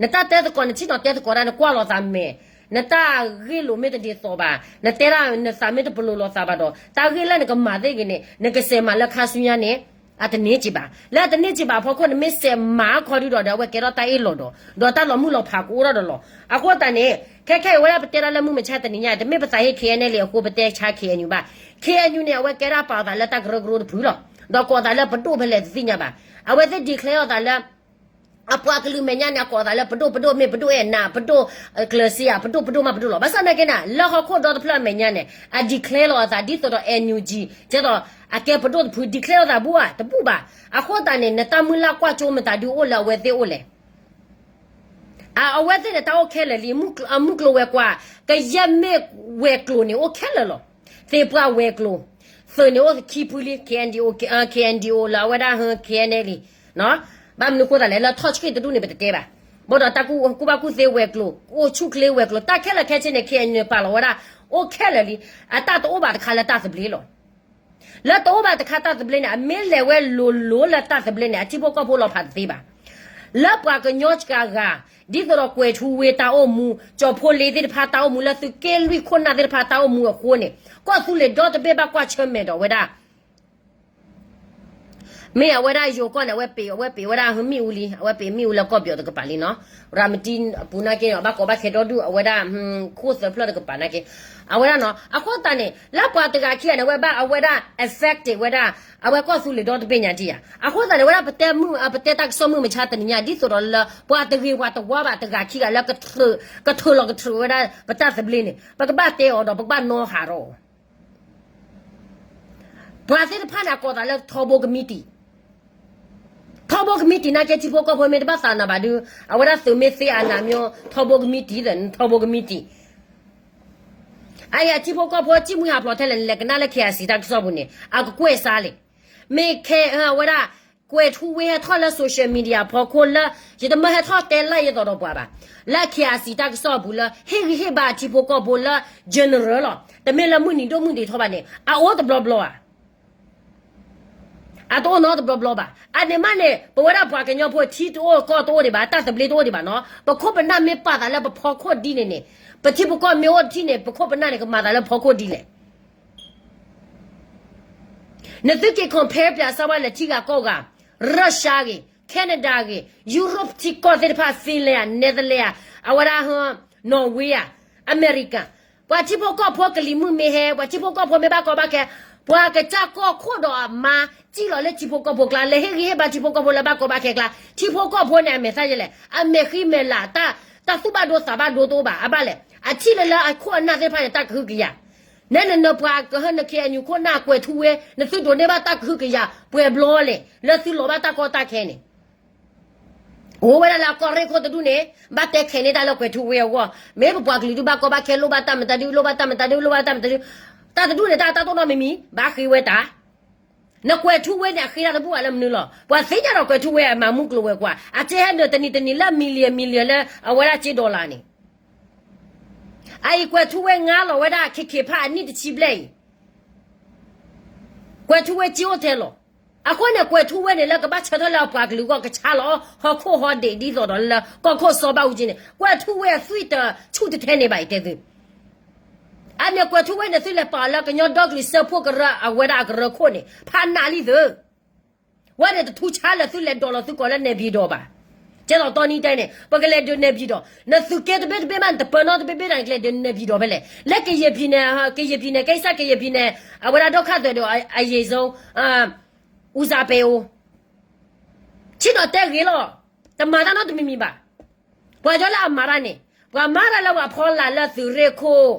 နတၢ်တဲသကိး နဆ့ၣ်နီၤတဲသကိးတၢ် နကွၢ်လီၤသးမဲာ်, နတၢ်ဂ့ၢ်လိာ်မ့ၢ်တဒ်သိးဘၣ်, နတဲဒၣ်နသးမ့ၢ်တပလီၢ်လိာ်သးဘၣ်ဒီး တၢ်ဂ့ၢ်လၢနကမၤသ့ၣ်ဂ့ၤန့ၣ် နကစဲးမၤလၢခါဆူညါန့ၣ် အတန့ၢ်က့ၤဘၣ်. လၢအတန့ၢ်က့ၤဘၣ်အဖီခိၣ် နမ့ၢ်စဲးမၤအခီဒုဒီး ဒီးအဝဲကဲထီၣ်တၢ်အ့ၣ်လိာ်ဒီး ဒီးတၢ်လီၤမုၢ်လီၤဖးကအိၣ်ထီၣ်ဒီးလီၤ. အဃိသတးန့ၣ် ခဲခဲအံၤဝဲဒၣ်ပတဲဒၣ်လၢမုၢ်မဆါတနံၤညါ တမ့ၢ်ပသးဟ့ K N L A အဃိ ပတဲဆါ K N U ဘၣ်. K N U န့ၣ် အဝဲကဲဒၣ်ပာ်အသးလၢတၢ်ကရၢကရိတဖုလီၤ. ဒီးကိးသးလၢပဒိၣ်ဖဲလဲၣ်တသ့ၣ်ညါဘၣ်. အဝဲသ့ၣ် declare အီၤသးလၢ အပှၤကလုာ်မဲာ်ညါန့ၣ် အကိးသးလၢပဒိၣ်ပဒိၣ်မ့ၢ်ပဒိၣ်အဲၣ်နၤ ပဒိၣ်ကျၢၤစ့ဧါ ပဒိၣ်ပဒိၣ်မးပဒိၣ်လီၤ. ဘၣ်ဆၣ်သနာ်က့န့ၣ် လၢဟီၣ်ခိၣ်ဒီတဖျၢၣ်အမဲာ်ညါန့ၣ် အ declare လီၤအသးဒ်သိးဒီး NUG ကဲသိး အကဲပဒိၣ်တဖု declare လီၤသးဘူၣ်ဧါ တဘူၣ်ဘၣ်. အဃိသတးန့ၣ် နတၢ်မုၢ်လၢ်ကွၢ်ကၠိမတၤဒုအိၣ်လၢအဝဲသ့ၣ်အိၣ်လဲၣ်. အဝဲသ့ၣ်န့ၣ် တၢ်အိၣ်ခဲလၢာ်လံ မုၢ်ကျိၤဝဲၤကွာ် ကယဲၢ်မ့ၢ်ဝဲၤကျိၤန့ၣ် အိၣ်ခဲလၢာ်လီၤ. သ့ၣ်ပှၢ်ဝဲၤကျိၤ သုးန့ၣ်အိၣ်ခံဖုလံ KNDO KNDO လၢအဝဲဒၣ် KNLA ဘၣ်မနုၤဃိသတးလဲၣ် လၢထီၣ်ဆံၣ်တဒူၣ်န့ၣ် ပတတဲဘၣ်. ဘၣ်ဒီးတၢ်ကူၣ်ဘၣ်ကူၣ်သ့ဝဲၤကျိၤ အိၣ်ဆူၣ်ချ့ဝဲၤကျိၤ တၢ်ခဲလၢာ်ခဲဆ့န့ၣ် KNU န့ၣ် ပာ်လီၤဝဲဒၣ် အိၣ်ခဲလၢာ်လံ. အတၢ်တအိၣ်ဘၣ်တခါလၢတၢ်သဘျ့လီၤ. လၢတအိၣ်ဘၣ်တခါတၢ်သဘျ့န့ၣ် အမ့ၢ်လဲၤဝဲလိၤလိၤလၢတၢ်သဘျ့န့ၣ် အထံဖိကီၢ်ဖိလီၤဖးတသ့ဘၣ်. လၢပှၤကညီစှၤဂၤ ဒ်သိးဒီးကွဲၤထူဝ့တၢ်အိၣ်မူ ကၠီၤဖိလ့သ့ၣ်တဖၣ် တၢ်အိၣ်မူလၢသုးက့လွံၢ်ခိၣ်နၢ်သ့ၣ်တဖၣ် တၢ်အိၣ်မူအဃိန့ၣ် ကီၢ်သူလ့ၤဒီတဘ့ၣ်ဘၣ်ကွၢ်ဆၢၣ်မဲာ်ဒီးဝဲဒၣ် မ့ၢ်အဝဲဒၣ်ယိၤကီၢ်န့ၣ် အဝဲပ့ၤ အဝဲပ့ၤဝဲဒၣ်မ့ၣ်အူလံ အဝဲပ့ၤမ့ၣ်အူလၢကီၢ်ပယီၤတကပၤလံနီၤ. ရၤမတံအပူၤနာ်က့ ဘၣ်ကိးဘၣ်ခဲဒီဒူၣ် အဝဲဒၣ် ခိၣ်သၢဖျၢၣ်တကပၤနာ်က့ အဝဲဒၣ်နီၤ. အဃိသတးန့ၣ် လၢပှၤတဂၤခံဂၤန့ၣ် အဝဲဘၣ်အဝဲဒၣ် affected ဝဲဒၣ် အဝဲကီၢ်သူလ့ၤဒီတဘ့ၣ်ညါဒံးဧါ. အဃိသတးန့ၣ် ဝဲဒၣ်ပတဲမုၢ် ပတဲတၢ်ကစီၣ်မုၢ်မဆါတနံၤညါ ဒ်သိးဒီးလၢ ပှၤတဂ့ၤပှၤတဝါဘၣ်တဂၤခံဂၤလၢ ကထုးလီၤကထုးဝဲဒၣ်ပတၢ်သဘျ့န့ၣ် ပကဘၣ်တဲအီၤဒီး ပကဘၣ်နီၣ်ဟးထီၣ်အီၤ ပှၤသ့ၣ်တဖၣ်န့ၣ် အကိးသးလၢထီဘိကမံးတံာ်, ထီဘိကမံးတံာ်နာ်က့ ထံဖိကီၢ်ဖိမ့ၢ်တဘၣ်သးနၤဘၣ်ဒုး အဝဲဒၣ်သုးမ့ၢ်သ့အနးမ့ၢ် ထီဘိကမံးတံာ် ထီဘိကမံးတံာ်. အအံၤထံဖိကီၢ်ဖိ စံၣ်မှံဟးဖျိးထဲလဲၣ် နလဲၤကနၣ်လၢ KIC တၢ်ကစီၣ်ပူၤန့ၣ် အကကွဲၢ်စါလဲၣ်. မ့ၢ်ခဲအဝဲဒၣ် ကွဲၤထူဝ့ဟဲထီၣ်လၢ social media ဖီခိၣ်လၢ ယတမၢဟဲထီၣ်တဲလၢယသးဒီးပှၤဘၣ်, လၢ KIC တၢ်ကစီၣ်ပူၤလၢ ဟ့ၣ်ဂံၢ်ဟ့ၣ်ဘါထံဖိကီၢ်ဖိလၢ general လီၤ. တမ့ၢ်လၢမုၢ်နံၤဒိၣ်မုၢ်နံၤထီဘၣ်န့ၣ် အအိၣ်တဘျီဘျီဧါ. အတအိၣ်နီတဘျီဘျီဘၣ်. အန့ၣ်မးန့ၣ် ပဝဲဒၣ်ပှၤကညီဖိ ထံတအိၣ်ကီၢ်တအိၣ်ဒံးဘၣ်, တၢ်သဘျ့တအိၣ်ဒံးဘၣ်နီၤ. ပခိၣ်ပနၢ်မ့ၢ်ပာ်သးလၢပဖီခိၣ်ဒ်န့ၣ်န့ၣ်, ပထံပကီၢ်မ့ၢ်အိၣ်တထံၣ်န့ၣ် ပခိၣ်ပနၢ်န့ၣ် ကမၤသးလၢဖီခိၣ်ဒ်လဲၣ်. နသုက့ၤ compare ပၠးစၢ်ဝဲလဲၣ် ထံဂၤကီၢ်ဂၤ, Russia ဂ့ၤ, Canada ဂ့ၤ, Europe ထံကီၢ်သ့ၣ်တဖၣ် Finland ဧါ, Netherlands ဧါ, အဝဲဒၣ် Norway ဧါ, America, ပှၤထံဖိကီၢ်ဖိကလံၤမုၢ်မ့ၢ်ဟဲ, ပှၤထံဖိကီၢ်ဖိမ့ၢ်ဘၣ်ကီဘၣ်ခဲ, ပှၤကစၢ်ကီၢ်ခိၣ်ဒီးအမါ စံၣ်လီၤလၢထံဖိကီၢ်ဖိကျါ, လဲၤဟ့ၣ်ဂံၢ်ဟ့ၣ်ဘါထံဖိကီၢ်ဖိလၢဘၣ်ကီဘၣ်ခဲကျါ, ထံဖိကီၢ်ဖိန့ၣ် အမဲာ်သၣ်ယဲလဲၣ်, အမဲာ်ဃံမဲာ်လၤ, တၢ်သူၣ်ဘၣ်ဒိသးဘၣ်ဒိတအိၣ်ဘၣ်, အဘၣ်လဲၣ်, အထံၣ်လၢလၢအခိၣ်အနၢ်သ့ၣ်တဖၣ်န့ၣ် တၢ်ကဟုကယာ် နဲနနၢၤပှၤကဟၢန KNU ခိၣ်နၢ်ကွဲၤထူဝ့, နသုဒိးန့ၢ်ဘၣ်တၢ်ကဟုကယာ် ပှဲၤဘျီလဲၣ်, လၢသုလီၤဘၣ်တၢ်ကီတၢ်ခဲန့ၣ် အိၣ်ဝဲဒၣ်လၢအကီၢ်ရ့ၣ်ခိၣ်တဒူၣ်န့ၣ်, ဘၣ်တဲခဲန့ၢ်တၢ်လၢကွဲၤထူဝ့အဂီၢ်, မ့ၢ်ပပှၤကလုာ်ဒုးဘၣ်ကီဘၣ်ခဲ လိၣ်ဘၣ်တၢ်မတၤဒုး လိၣ်ဘၣ်တၢ်မတၤဒုး လိၣ်ဘၣ်တၢ်မတၤဒုး, တၢ်တဒူၣ်န့ၣ် တၢ်တၢ်တိၢ်နီတမံၤမံၤ ဘၣ်ဃ့ဝဲတၢ် နကွဲၤထူဝ့န့ၣ် အဃ့တၢ်တဘူၣ်ဘၣ်လၢမနုၤလီၤ. ပှၤသ့ၣ်ညါဒီးကွဲၤထူဝ့အမၤမူကျိၤဝဲၤကွာ်, အကဲဟဲနုာ်တနံၤတနံၤလၢ million million လၢအဝဲဒၣ်က့ dollar န့ၣ်, အအံၤကွဲၤထူဝ့ငါလီၤဝဲဒၣ် ခ့ခ့ဖးအနံၣ်တဆံဘျဲၣ်အံၤ, ကွဲၤထူဝ့က့အိၣ်ထဲလီၤ. အဃိန့ၣ် ကွဲၤထူဝ့န့ၣ် လၢကဘၣ်ဆၢထၢၣ်လၢအပှၤကလုာ်အဂီၢ် ကဆါလီၤဟီၣ်ခိၣ်ဟီၣ်ဒံး ဒ်သိးဒီးလၢကီၢ်ခိၣ်စီၤဘၣ်အူကၠံန့ၣ် ကွဲၤထူဝ့အသွံၣ်တဆူၣ်တထဲန့ၣ်ဘၣ်အံၤ တဲသု အန့ၣ်ကွဲၤထူဝ့န့ၣ် သုလဲၤပာ်အီၤလၢကညီဒီကလုာ်စၢဖှိၣ်ကရၢအဝဲဒၣ်အကရၢခိၣ်န့ၣ် ဖးနးလံသု, ဝဲန့ၣ်တထူဆါလၢသုလဲၤဒိးလီၤသုကိးလၢ နဲၣ်ပျံၤဒီး ဘၣ်, ကဲသိးတီနံတဲန့ၣ် ပကလဲၤဒုးနဲၣ်ပျံၤဒီး နသုးက့တဘ့ၣ်တဘ့ၣ်မး နတပၢနီတဘ့ၣ်ဘ့ၣ်တၢ်န့ၣ် ကလဲၤဒုးနဲၣ်ပျံၤဒီးဖဲလဲၣ်, လၢကယဲၢ်ပံၤန့ၣ် ကယဲၢ်ပံၤန့ၣ် ကဲစၢ်ကယဲၢ်ပံၤန့ၣ် အဝဲဒၣ်ဒီခၣ်သွဲၣ်ဒီး အယံာ်စိ ဦးစားပေးအိၣ် ဆ့ၣ်နီၤတဲဂ့ၤလီၤ, တမၤတၢ်နီတမံၤမံၤဘၣ်. ပှၤကညီလၢအမၤတၢ်န့ၣ် ပှၤမၤတၢ်လၢပှၤဖီလာ်လၢသုးရ့ၣ်ခိၣ်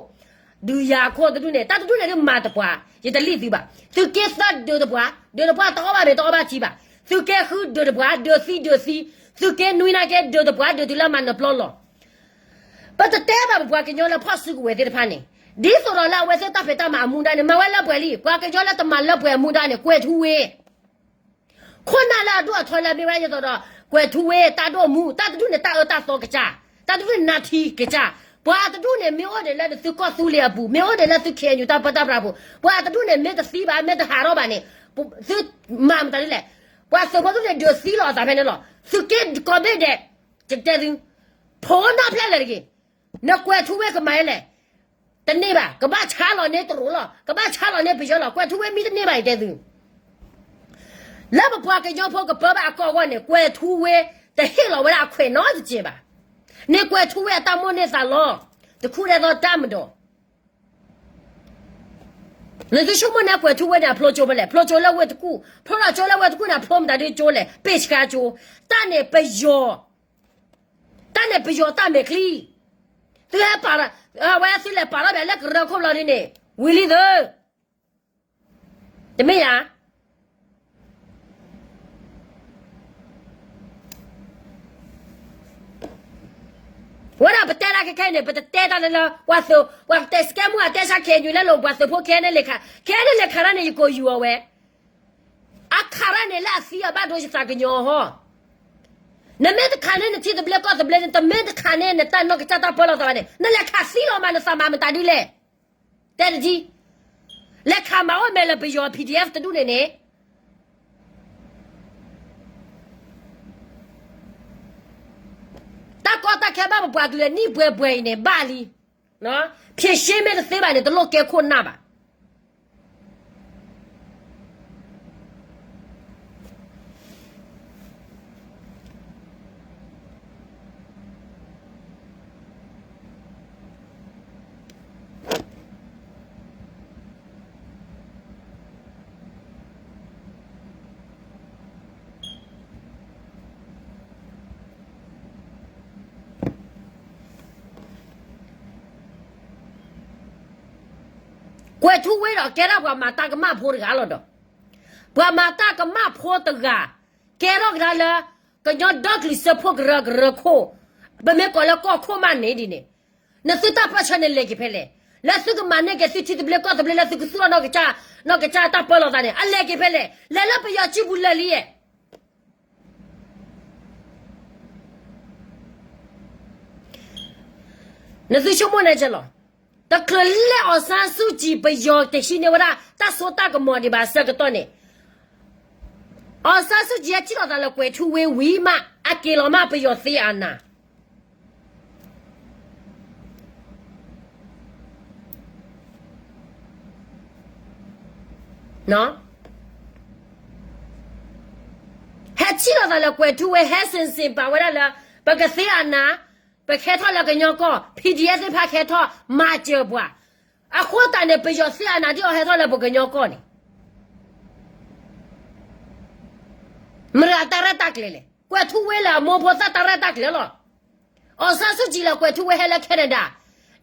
ဒုးယၤခိၣ်တဒူၣ်န့ၣ် တၢ်တဒူၣ်န့ၣ်ဒုးမၤတပှၤ ယတလံၣ်သုဘၣ်. သုးက့သၢဒုးတပှၤ ဒုးတပှၤတအီၣ်ဘၣ်မ့ၤတအီၣ်ဘၣ်ထံဘၣ်. သုးက့ဃုဒုးတပှၤ ဒုးသံဒုးသံ, သုးက့နွံနာ်က့ ဒုးတပှၤ ဒုးတုၤလၢမၤနၢၤပျီလီၤ. ပတတဲဘၣ်ပပှၤကညီလၢဖီၣ်စုကဝဲၤသ့ၣ်တဖၣ်န့ၣ်, ဒ်သိးဒီးလၢအဝဲသ့ၣ်တၢ်ဖံးတၢ်မၤအမူဒါန့ၣ် မၤဝဲလၢပှဲၤလံ. ပှၤကညီလၢတမၤလၢပှဲၤအမူဒါန့ၣ် ကွဲၤထူဝ့ ခိၣ်နၢ်လၢအဒိၣ်အထီလၢအမ့ၢ်ဝဲဒၣ်ဒ်သိးဒီး ကွဲၤထူဝ့ တၢ်ဒိၣ်မူ တၢ်တဒူၣ်န့ၣ် တၢ်အၢတၢ်သီကစၢ်, တၢ်တဒူၣ်န့ၣ် နါထံကစၢ်, ပှၤတဒူၣ်န့ၣ် မ့ၢ်အိၣ်ဒံးလၢနသုးကီၢ်သူလ့ၤအပူၤ, မ့ၢ်အိၣ်ဒံးလၢသုး ခ့ၣ်အဲၣ်ယူၣ် တၢ်ပၢတၢ်ပြးပူၤ, ပှၤတဒူၣ်န့ၣ် မ့ၢ်တသံဘၣ် မ့ၢ်တဟးထီၣ်ဘၣ်န့ၣ် သုမၤမတၤဒ်လဲၣ်. ပှၤသုးဖိတဒူၣ်န့ၣ် ဒုးသံလီၤအသးဖဲန့ၣ်လီၤ. သုးက့ကိးဘ့ၣ်ဒဲး ယကတဲသု, ဖိနီၢ်ဖျဲၣ်လၢာ်တဂ့ၤ, နကွဲၤထူဝ့ကမၤယဲလဲၣ် တန့ၢ်ဘၣ်, ကဘၣ်ဆါလီၤန့ၢ်တရူးလီၤ, ကဘၣ်ဆါလီၤန့ၢ်ပယီၤလီၤ, ကွဲၤထူဝ့မံတန့ၢ်ဘၣ် ယတဲသု. လၢပပှၤကညီဖိကပၢဘၣ်အကီၢ်အဂီၢ်န့ၣ် ကွဲၤထူဝ့တဟ့ၣ်လီၤဝဲဒၣ်အခွဲးနီတစဲးဘၣ်. န့ၣ်ကွဲၤထူဝ့အတၢ်မိၣ်န့ၢ်သးလီ, တခူၣ်ဒဲသိးတၢ်မဒီး နသုဆိကမိၣ်န့ၣ် ကွဲၤထူဝ့န့ၣ် အဖျိကၠိဖဲလဲၣ်, ဖျိကၠိလၢဝ့ၢ်တကူၣ်, ဖျိထီၣ်ကၠိလၢဝ့ၢ်တကူၣ်န့ၣ် အဖျိမတၤဒုကၠိလဲၣ်, ပ့ၢ်ဆှါကၠိ, တၢ်န့ၣ်ပယီၤ, တၢ်န့ၣ်ပယီၤတၢ်မဲာ်ချံ, သုဟဲပာ်, အဝဲသုလဲၤပာ်ထီၣ်ဘၣ်လၢကရၢခိၣ်လီၤဒ်န့ၣ် ဝံၤလံသု, တမ့ၢ်ဧါ. ဝဲဒၣ်ပတဲတၢ်ခဲခဲအံၤန့ၣ် ပတတဲတၢ်လၢလၢ ပှၤသုး ပှၤတဲစကဲမုၢ်အတဲဆါ ခဲအံၤလၢလိၤ ပှၤသုးဖိ ခဲအံၤန့ၣ်လဲၤခး, ခဲအံၤန့ၣ်လဲၤခးတၢ်န့ၣ် ယကိးယူၤအီၤဝဲ, အခးတၢ်န့ၣ်လၢအသံအဘၣ်ဒိယသးကညီၤဟီ, နမ့ၢ်တခးန့ၣ် နထံသဘျ့ကီၢ်သဘျ့န့ၣ် တမ့ၢ်တခးန့ၣ်နတၢ်နီၢ်ကစၢ်တၢ်ပၢလီၤသးဘၣ်န့ၣ် နလဲၤခးသံလီၤမး နသးမၤမတၤဒ်လဲၣ်, တဲတဒံ လဲၤခးမၤအိၣ်မဲာ်လၢပယီၤ PDF တဒူၣ်န့ၣ်န့ၣ် တၢ်ကီတၢ်ခဲဘၣ်ပပှၤကလုာ်အနံၣ်ပှဲၤပှဲၤအံၤန့ၣ် ဘၣ်လံ, ဖြေရှင်းမ့ၢ်တသ့ဘၣ်န့ၣ် တလိၣ်ကဲခိၣ်နၢ်ဘၣ်. ကွဲၤထူဝ့ဒီး ကဲဒၣ်ပှၤမၤတၢ်ကမၣ်ဖိတဂၤလီၤဒီး ပှၤမၤတၢ်ကမၣ်ဖိတဂၤ ကဲထီၣ်ကဒါလၢ ကညီဒီကလုာ်စၢဖှိၣ်ကရၢကရၢခိၣ်, ပမ့ၢ်ကိးလၢကီၢ်ခိၣ်မးန့ၣ်ဒ်န့ၣ်, နသုတၢ်ပၢဆှၢန့ၣ်လဲၤက့ၤဖဲလဲၣ်, လၢသုကမၤန့ၢ်က့ၤသုထံသဘျ့ကီၢ်သဘျ့လၢသုကသူၣ်ထီၣ်နီၢ်ကစၢ်, နီၢ်ကစၢ်တၢ်ပၢလီၤသးန့ၣ် အလဲၤက့ၤဖဲလဲၣ်, လဲၤလၢပယီၤစုပူၤလၢာ်လံယဲၢ် နသုဆိကမိၣ်န့ၣ်ကလီၤ, တချုးလၢ အောင်ဆန်းစုကြည် ပယီၤတဟံးန့ၢ်ဝဲဒၣ် တၢ်စိတၢ်ကမီၤဒံးဘၣ်အဆၢကတီၢ်န့ၣ်, အောင်ဆန်းစုကြည် ဟဲထံၣ်လိာ်သးလၢကွဲၤထူဝ့ဝံၤမး အက့ၤလီၤမးပယီၤသ့အနၤ ဟဲထံၣ်လိာ်သးလၢကွဲၤထူဝ့ ဟဲစ့ၣ်စ့ၣ်ပာ်ဝဲဒၣ်လၢ ပကသ့အနၤ, ပကဟဲထီၣ်လၢကညီကီၢ် PDF သ့ၣ်တဖၣ်ကဟဲထီၣ်မၤစၢၤပှၤ, အဃိသတးန့ၣ် ပယီၤသ့အနၤဒ်အီၤဟဲထီၣ်လၢပကညီကီၢ်န့ၣ် မတၤတၢ်ရဲၣ်တၢ်ကျဲၤလဲၣ်, ကွဲၤထူဝ့လၢအမိၢ်ဖိသၣ်တၢ်ရဲၣ်တၢ်ကျဲၤလီၤ. အောင်ဆန်းစုကြည်လၢကွဲၤထူဝ့ဟဲလၢ Canada,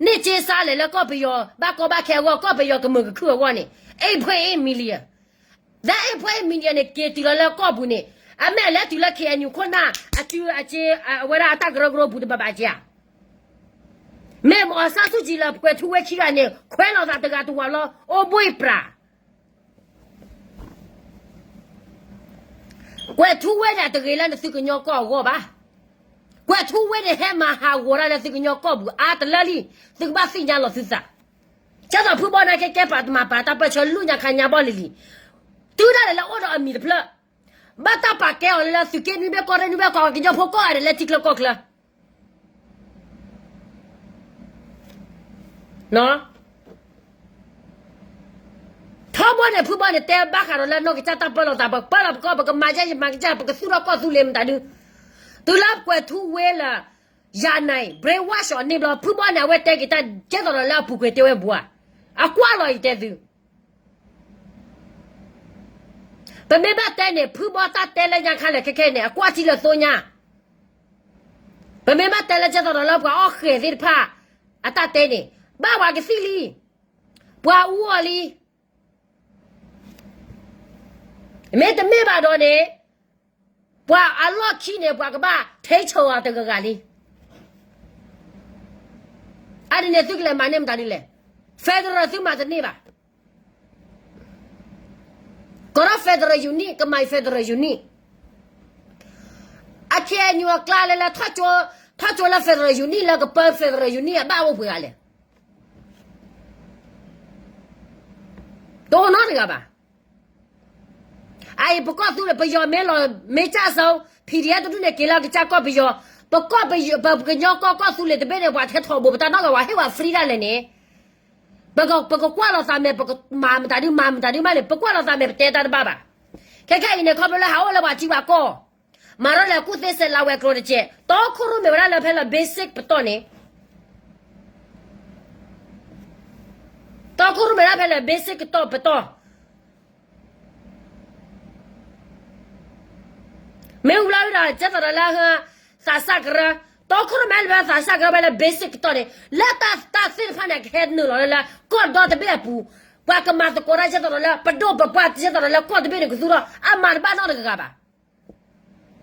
န့ၢ်စ့စါလဲၣ်လၢကီၢ်ပယီၤ ဘၣ်ကီဘၣ်ခဲအဂီၢ် ကီၢ်ပယီၤကမုာ်ကခုၣ်အဂီၢ်န့ၣ် eight point eight million, that eight point eight million န့ၣ် က့ၤတုၤလီၤလၢကီၢ်ပူၤန့ၣ် အမ့ၢ်လဲၤတုၤလၢ KNU ခိၣ်နၢ် အစုအက့ အဝဲဒၣ်အတၢ်ကရၢကရိပူၤတဘၣ်ဘၣ်က့ဧါ. မ့ၢ်အောင်ဆန်းစုကြည်လၢကွဲၤထူဝ့ခံဂၤန့ၣ် ခွဲးလိာ်သးတဂၤတဝီလီၤ အိၣ်ဘှံးပြး ကွဲၤထူဝ့န့ၣ် အတဂ့ၤလၢနသုကညီကီၢ်အဂီၢ်ဘၣ်. ကွဲၤထူဝ့န့ၣ် ဟဲမၤဟးဂီၤတၢ်လၢသုကညီကီၢ်ပူၤအါတလၢလံ, သုကဘၣ်သ့ၣ်ညါလီၤသုသး. ကဲသိးဖုဘီန့ၣ်ကဲကဲပာ်တမၤပာ်တၢ်ပၢၢ်ဆၢလူညါခါညါဘီလံၤလံၤ, တုၤဒၣ်လဲာ်လၢအိၣ်ဒီးအမံၤတဖျၢၣ်, ဘၣ်တၢ်ပာ်ကဲအီၤလၢသုးက့နွံဘ့ၣ်ကီၢ်ရ့ၣ်နွံဘ့ၣ်ကီၢ် ကညီဖိကိးဂၤဒဲးလၢထံချၢကီၢ်ချၢ ထီဘိန့ၣ် ဖုဘီန့ၣ် တဲဘၣ်ဃးဒီးလၢနီၢ်ကစၢ်တၢ်ပၢလီၤသး ပကပၢလီၤပကီၢ် ပကမၤကစၢ်ယမၤကစၢ် ပကသူၣ်ထီၣ်ကီၢ်သူလ့ၤမတၤဒု, တုၤလၢကွဲၤထူဝ့လၢ ယၤနၤ brainwash အီၤန့ၣ်ဘျီ ဖုဘီန့ၣ် အဝဲတဲက့ၤတၢ်ကဲသိးဒီးလၢအပူၤကွံာ်တဲဝဲဘူးဧါ, အကွၢ်လီၤအံၤတဲသု ပမ့ၢ်ဘၣ်တဲန့ၣ် ဖုဘီတၢ်တဲလၢညါခါလဲၣ်ခဲခဲန့ၣ် အကွၢ်ထံလၢသိညါ, ပမ့ၢ်ဘၣ်တဲလၢကဲသိးဒီးလၢပှၤအီၣ်ဃဲၤသ့ၣ်တဖၣ် အတၢ်တဲန့ၣ် ဘၣ်ပှၤကသံၣ်လံ, ပှၤအူအီၤလံ, မ့တမ့ၢ်ဘၣ်ဒီးန့ၣ် ပှၤအလီၢ်ခံန့ၣ် ပှၤကဘၣ်ထဲဆိအီၤတဂၤဂၤလံ. အါဒ်န့ၣ်သုကလဲၤမၤန့ၢ်မတၤဒ်လဲၣ်, federal သုမၤတန့ၢ်ဘၣ်. ကရၢ federal unit ကမၤ federal unit အ KNU အကျါလဲၤလၢ ထီၣ်ကၠိလၢ federal unit လၢကပၢ federal unit အဘၣ်အိၣ်ပှဲၤဂၤလဲၣ်. တအိၣ်နီတဂၤဘၣ်. အအံၤပကီၢ်သူလ့ၤ ပယီၤမ့ၢ်လီၤ မ့ၢ်ကၢ်စိ PDF တဒူၣ်န့ၣ် က့ၤလၢကစၢ်ကီၢ်ပယီၤ, ပကီၢ်ပယီၤ ပကညီကီၢ်ကီၢ်သူလ့ၤတဘ့ၣ်န့ၣ် ပှၤထဲထီဘိ ပတၢ်နီၣ်ဂၤဝဲဟ့ၣ်ဝဲ free ဒၣ်လဲာ်န့ၣ် ပကကွၢ်လိာ်သးမဲာ် ပကမၤမတၤဒု မၤမတၤဒုမးန့ၣ် ပကွၢ်လိာ်သးမဲာ် ပတဲတၢ်တဘၣ်ဘၣ်. ခဲခဲအံၤန့ၣ် ခီဖျိလၢဟးအိၣ်လၢပှၤထံပှၤကီၢ် မၤထီၣ်လၢကူၣ်သ့စဲးလါဝဲကျိၤတကဲး တီခိၣ်ရိၣ်မဲာ်ဝဲဒၣ်လၢဖဲလၢ basic ပတီၢ်န့ၣ် တီခိၣ်ရိၣ်မဲဒၣ်ဖဲလၢ basic ကတီၢ်ပတီၢ် မ့ၢ်ဝံၤလီၤဒီး ကဲသိးဒီးလၢ သးစၢ်ကရၢ, တီခိၣ်ရိၣ်မဲလၢဖဲသးစၢ်ကရၢဖဲလၢ basic ကတီၢ်န့ၣ် လၢတၢ်သ့ၣ်တဖၣ်န့ၣ် ကဟဲနုာ်လီၤလၢ ကီၢ်ဒီတဘ့ၣ်အပူၤ, ပှၤကမၤသကိးတၢ်ကဲသိးဒီးလၢ ပဒိၣ်ပပှၢ်ကဲသိးဒီးလၢ ကီၢ်တဘ့ၣ်န့ၣ်ကသူထီၣ် အမၤတဘၣ်နီတဂၤဂၤဘၣ်.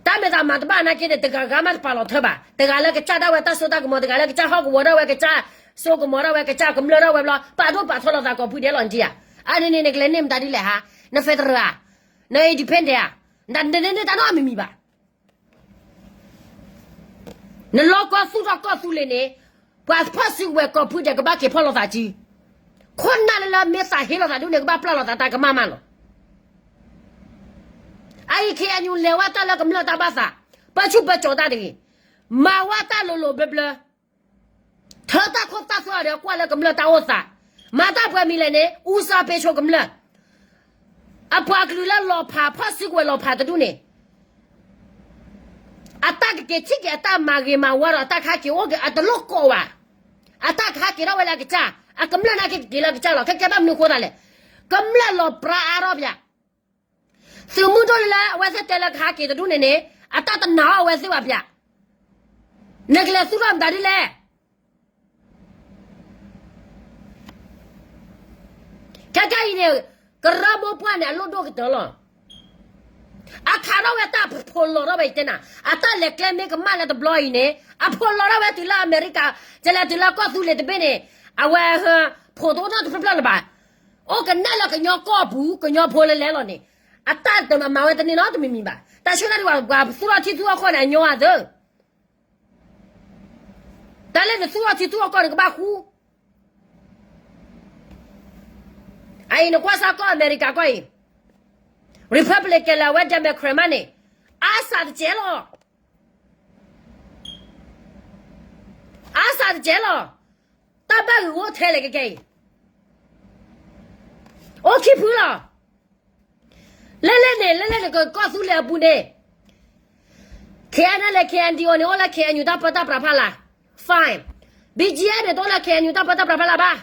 တၢ်မ့ၢ်သးမၤတဘၣ်နာ်က့န့ၣ် တဂၤဂၤမးတပာ်လီၤထၢဘၣ်, တဂၤလၢကစၢ်ဒၣ်ဝဲတၢ်စိတၢ်ကမီၤ, တဂၤလၢကစၢ်ဟီၣ်ကဝီၤဒၣ်ဝဲ, ကစၢ်စိကမီၤဒၣ်ဝဲ, ကစၢ်ကမျၢၢ်ဒၣ်ဝဲဘျီ ပာ်ဒိၣ်ပာ်ထီလီၤသးကိးဖုဒဲးလီၤနထံဧါ. အန့ၣ်န့ၣ် နကလဲၤန့ၢ်မတၤဒ်လဲၣ်ဧါ, န federal ဧါ, န independent ဧါ, နတန့ၢ်န့ၢ်တၢ်နီတမံၤမံၤဘၣ်. နလီၤကီၢ်သူၣ်ထီၣ်ကီၢ်သူလ့ၤန့ၣ် ပှၤဖီၣ်စုကဝဲၤကိးဖုဒဲးကဘၣ်က့ၤဖီၣ်လိာ်သးစု, ခိၣ်နၢ်လၢလၢမ့ၢ်သးဟ့လိာ်သးဒ်န့ၣ် ကဘၣ်ပျၢ်လိာ်သးတၢ်ကမၣ်မးလီၤ. အအံၤ KNU လဲၤဝဲတၢ်လၢကမျၢၢ်တၢ်ဘၣ်သး, ပၢဆူၣ်ပၢကၠီၤတၢ်တဂ့ၤ, မၤဝဲတၢ်လိၤလိၤဘျၢဘျၢ ထၢတၢ်ခိၣ်တၢ်သွဲအီၤဒီးကွၢ်လၢကမျၢၢ်တၢ်အိၣ်သး, မၤတၢ်ပှဲၤမံၤလဲၣ်န့ၣ် ဦးစားပေးဆိကမျၢၢ်, အပှၤကလုာ်လၢလီၤဖး ဖီၣ်စုကဝဲၤလီၤဖးတဒူၣ်န့ၣ် အတၢ်ကက့ၤထံၣ်က့ၤအတၢ်မၤဂ့ၤမၤဝါဒီးအတၢ်ကဟးက့ၤအိၣ်က့ၤအတလိၣ်ကိးဘၣ်, အတၢ်ကဟးက့ၤထီၣ်ဝဲလၢအကစၢ်, အကမျၢၢ်နာ်က့ကက့ၤလၢအကစၢ်လီၤ. ခဲကဲဘၣ်မနုၤဃိသးလဲၣ်, ကမျၢၢ်လီၤပြါအါထီၣ်ပၠး သုးမုၢ်ဒိၣ်လၢအဝဲသ့ၣ်တဲလၢကဟးက့ၤတဒူၣ်န့ၣ်န့ၣ် အတၢ်တနာ်အီၤအဝဲသ့ၣ်ဘၣ်ပၠး, နကလဲၤသူၣ်ထီၣ်မတၤဒ်လဲၣ်. ခဲကဲအံၤန့ၣ် ကရၢမိၢ်ပှၢ်န့ၣ် အလိၣ်ဒိၣ်ကတၢၢ်လီၤ. အခးထီၣ်ဝဲတၢ်ဖိးလီၤထီၣ်ဝဲအံၤတဲနၤ, အတၢ်လဲၤကျဲမ့ၢ်ကမၣ်လၢတဘျီအံၤန့ၣ် အဖိးလီၤထီၣ်ဝဲတုၤလၢအမဲရကၤ, ကလဲၤတုၤလၢကီၢ်သူလ့ၤတဘ့ၣ်န့ၣ်, အဝဲ ဖိးတအိၣ်နီတဖျၢၣ်ဖျၢၣ်လၢၤဘၣ်. အိၣ်ကနဲၣ်လၢကညီကီၢ်ပူၤ ကညီဖိလၢလဲၤလီၤန့ၣ်, အတၢ်တမၤမၤဝဲတန့ၢ်နီတမံၤမံၤဘၣ်. တၢ်ဆၢကတီၢ်ဒ်ဝဲပှၤသူၣ်ထီၣ်ထံသူၣ်ထီၣ်ကီၢ်န့ၣ် အညီအသၢ တၢ်လၢနသူၣ်ထီၣ်ထံသူၣ်ထီၣ်ကီၢ်န့ၣ် ကဘၣ်ဃူ အအံၤနကွၢ်စ့ၢ်ကီးအမဲရကၤကီၢ်အံၤ, Republican လၢအဝဲ Democrat မးန့ၣ်, အါစှၤတစဲးလီၤ. အါစှၤတစဲးလီၤ. တၢ်ဘၣ်ဂ့ၢ်အိၣ်ထဲလဲၣ်ကကဲအံၤ, အိၣ်ခံဖုလီၤ. လဲၣ်လဲၣ်န့ၣ် လဲၣ်လဲၣ်န့ၣ် ကီၢ်သူလ့ၤအပူၤန့ၣ် KNLA KNDO န့ၣ် အိၣ်လၢ KNU တၢ်ပၢတၢ်ပြးဖီလာ်, fine. BGF န့ၣ် တအိၣ်လၢ KNU တၢ်ပၢတၢ်ပြးဖီလာ်ဘၣ်.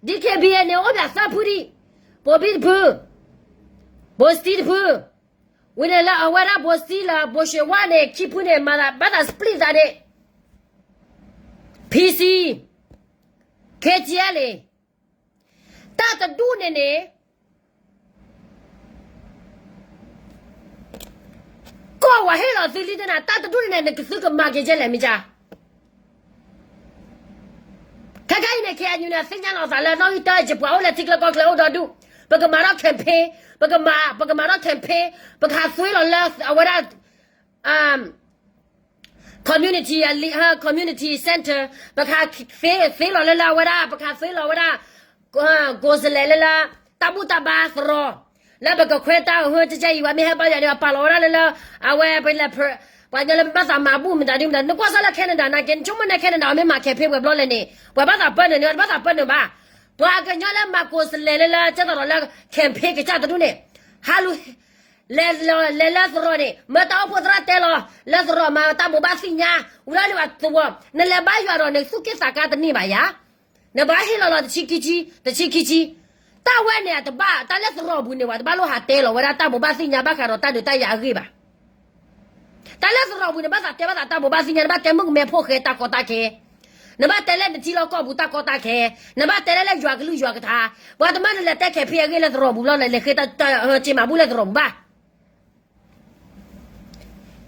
DKBA န့ၣ် အိၣ်ဘၣ်သၢဖုဒံး, ဘိၤဘံၣ်တဖု, ဘိၤစတံတဖု, ဝံၤန့ၣ်လၢအဝဲဒၣ်ဘိၤစတံလၢဘိၤၡ့ဝါန့ၣ် ခံဖုန့ၣ် မၤသးဘၣ်သး split သးန့ၣ် PC, KTLA တၢ်တဒူၣ်န့ၣ်န့ၣ် ကီၢ်ဝဲဟ့ၣ်လီၤသုလံတနၤ တၢ်တဒူၣ်န့ၣ်န့ၣ် နကသုကမၤက့ၤကဲလဲၣ်မ့ၢ်ကါ. ခဲကဲအံၤန့ၣ် KNU န့ၣ် သ့ၣ်ညါလီၤသးလၢနီၣ်ဂံၢ်တၢအံၤ ပှၤအိၣ်လၢထံကျါကီၢ်ကျါအိၣ်ဒီဒူၣ်, ပကမၤထီၣ် campaign, ပကမၤ, ပကမၤထီၣ် campaign, ပကဟးသွ့လီၤလၢအဝဲဒၣ် community, community center, ပကဟးသွ့လီၤလၢလၢအဝဲဒၣ်, ပကဟးသွ့လီၤဝဲဒၣ် ကိးစလဲၣ်လၢလၢ တၢ်ဘူၣ်တၢ်ဘါသရိာ်, လၢပကခွဲးတၢ်အဟၢကကဲအံၤ ဝဲမ့ၢ်ဟဲဘါယွၤန့ၣ် ပာ်လီၤဝဲဒၣ်လၢလၢ အဝဲပလဲၤ ပှၤကညီလၢမ့ၢ်ဘၣ်သးမၤဘူၣ်မတၤဒ်မတၤ, နကွၢ်စ့ၢ်လၢ Canada နာ်က့ နဆိကမိၣ်န့ၣ် Canada အမ့ၢ်မၤ campaign ဝဲဘျီလဲၣ်န့ၣ် ပှၤဘၣ်သးပၢနုာ်န့ၣ် တဘၣ်သးပၢနုာ်ဘၣ်. ပှၤကညီလၢမၤကိးစလဲၣ်လၢလၢ ကဲသိးဒီးလၢ campaign ကစၢ်တဒူၣ်န့ၣ် ဟးလူၤ လဲၤလၢသရိာ်န့ၣ် မၢတၢ်အိၣ်ဖှိၣ်သရၣ်တဲလီၤ လၢသရိာ်မၤတၢ်ဘိးဘၣ်သ့ၣ်ညါ ဝံၤလၢန့ၣ်ဘၣ်သဝီ, နလဲၤဘါယွၤဒီး နသူၣ်က့ၣ်သးကါတန့ၢ်ဘၣ်ယၤ, နဘၣ်ဟ့ၣ်လီၤလီၤတဆံခံဆံ, တဆံခံဆံ, တၢ်ဝဲန့ၣ်တဘၣ် တၢ်လၢသရိာ်ပူၤန့ၣ် ပှၤတဘၣ်လိၣ်ဟးတဲလီၤဝဲဒၣ်တၢ်ဘိးဘၣ်သ့ၣ်ညါဘၣ်ဃးဒီးတၢ်ဒုးတၢ်ယၤအဂ့ၢ်ဘၣ်. တၢ်လၢသရိာ်ပူၤန့ၣ် ဘၣ်သးတဲဘၣ်သးတၢ်ဘိးဘၣ်သ့ၣ်ညါ, နဘၣ်တဲမုၣ်ကမဲဖိၣ်ဃဲတၢ်ကီတၢ်ခဲ, နဘၣ်တဲလၢနထံလီၢ်ကီၢ်ပူၤတၢ်ကီတၢ်ခဲ, နဘၣ်တဲလၢလၢယွၤကလုၢ်ယွၤကထါ, ပှၤတမၢနလဲၤတဲ campaign အဂ့ၢ်လၢသရိာ်ပူၤလီၤ လဲၤဃ့တၢ်ဟၢစ့မၤဘူၣ်လၢသရိာ်ပူၤဘၣ်.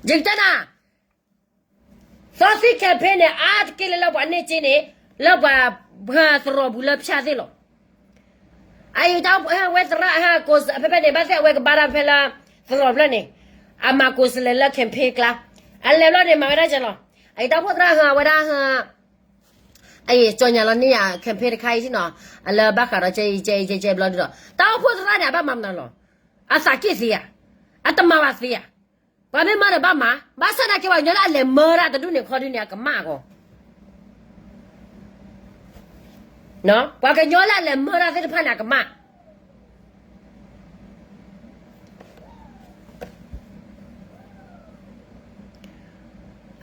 ယကတဲနၤ သီသံ campaign န့ၣ် အါတက့ၢ်လၢလၢပှၤန့ၢ်စ့န့ၣ် လၢပှၤသရိာ်ပူၤလၢဖၠၣ်သ့ၣ်လီၤ. အအံၤတၢ်ဝဲသရၣ်ဟးကိးဖဲဖဲန့ၣ် ဘၣ်သ့ၣ်အဝဲကဘါတၢ်ဖဲလၢသရိာ်ဖျၢၣ်န့ၣ် အမၤကိးစလဲၣ်လၢ campaign ကျါ, အလဲၤဘျီန့ၣ် မၤဝဲဒၣ်ကဲလီၤ. အအံၤတၢ်အိၣ်ဖှိၣ်သရၣ်ဟးဝဲဒၣ်ဟး အအံၤ ကြေညာလီၤန့ၢ်ယၤ campaign တခါအံၤနီၤ, အလၢဘၣ်ဃးဒီးကဲအံၤကဲအံၤကဲကဲဘျီဒုဒီး တၢ်အိၣ်ဖှိၣ်သရၣ်န့ၣ် အဘၣ်မၤမနုၤလီၤ. အသးက့ၣ်သ့ဧါ, အတမၤဘၣ်သ့ဧါ. ပှၤမ့ၢ်မၤဒီးဘၣ်မၤ, ဘၣ်ဆၣ်နာ်က့ပှၤကညီလၢအလဲၤမၤတၢ်တဒူၣ်န့ၣ်ခီဒုန့ၣ် အကမၣ်အဂီၢ်, ပှၤကညီလၢအလဲၤမၤတၢ်သ့ၣ်တဖၣ်န့ၣ် အကမၣ်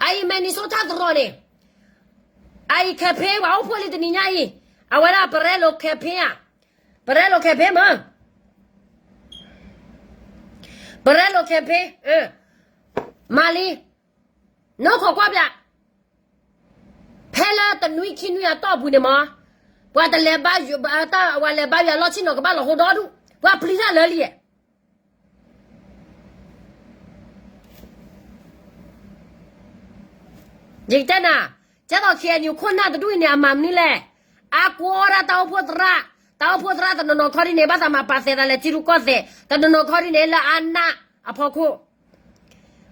အအံၤ Minnesota သရိာ်န့ၣ်, အအံၤ campaign ပှၤအိၣ်ဖှိၣ်လံတနံၤညါအံၤ, အဝဲဒၣ် ပရဲလိာ် campaign ဧါ, ပရဲလိာ် campaign မ့ၢ်, ပရဲလိာ် campaign မၤလံ, နီၢ်ခိကွၢ်ပျး, ဖဲလၢတနွံခံနွံအတီၢ်ပူၤန့ၣ်မ့ၢ်, ပှၤတလဲၤဘါယွၤ, ပှၤလဲၤဘါယွၤလီၢ်ဆ့ၣ်နီၤကဘၣ်လီၤဟိဒီဒူၣ်, ပှၤပျံၤတၢ်လၢလံ, ယကတဲနၤ, ကဲသိး KNU ခိၣ်နၢ်တဒူၣ်အံၤန့ၣ် အမၤမနုၤလဲၣ်, အါကွီဒၣ်တၢ်အိၣ်ဖှိၣ်သရၣ်, တၢ်အိၣ်ဖှိၣ်သရၣ်တနီၤနီၤခီဒ်န့ၣ် ဘၣ်သးမၤပာ်သဲးသးလဲၤထံရူၢ်ကီၢ်သဲး, တနီၤနီၤခီဒ်န့ၣ် လၢအနၢ်အဖီခိၣ်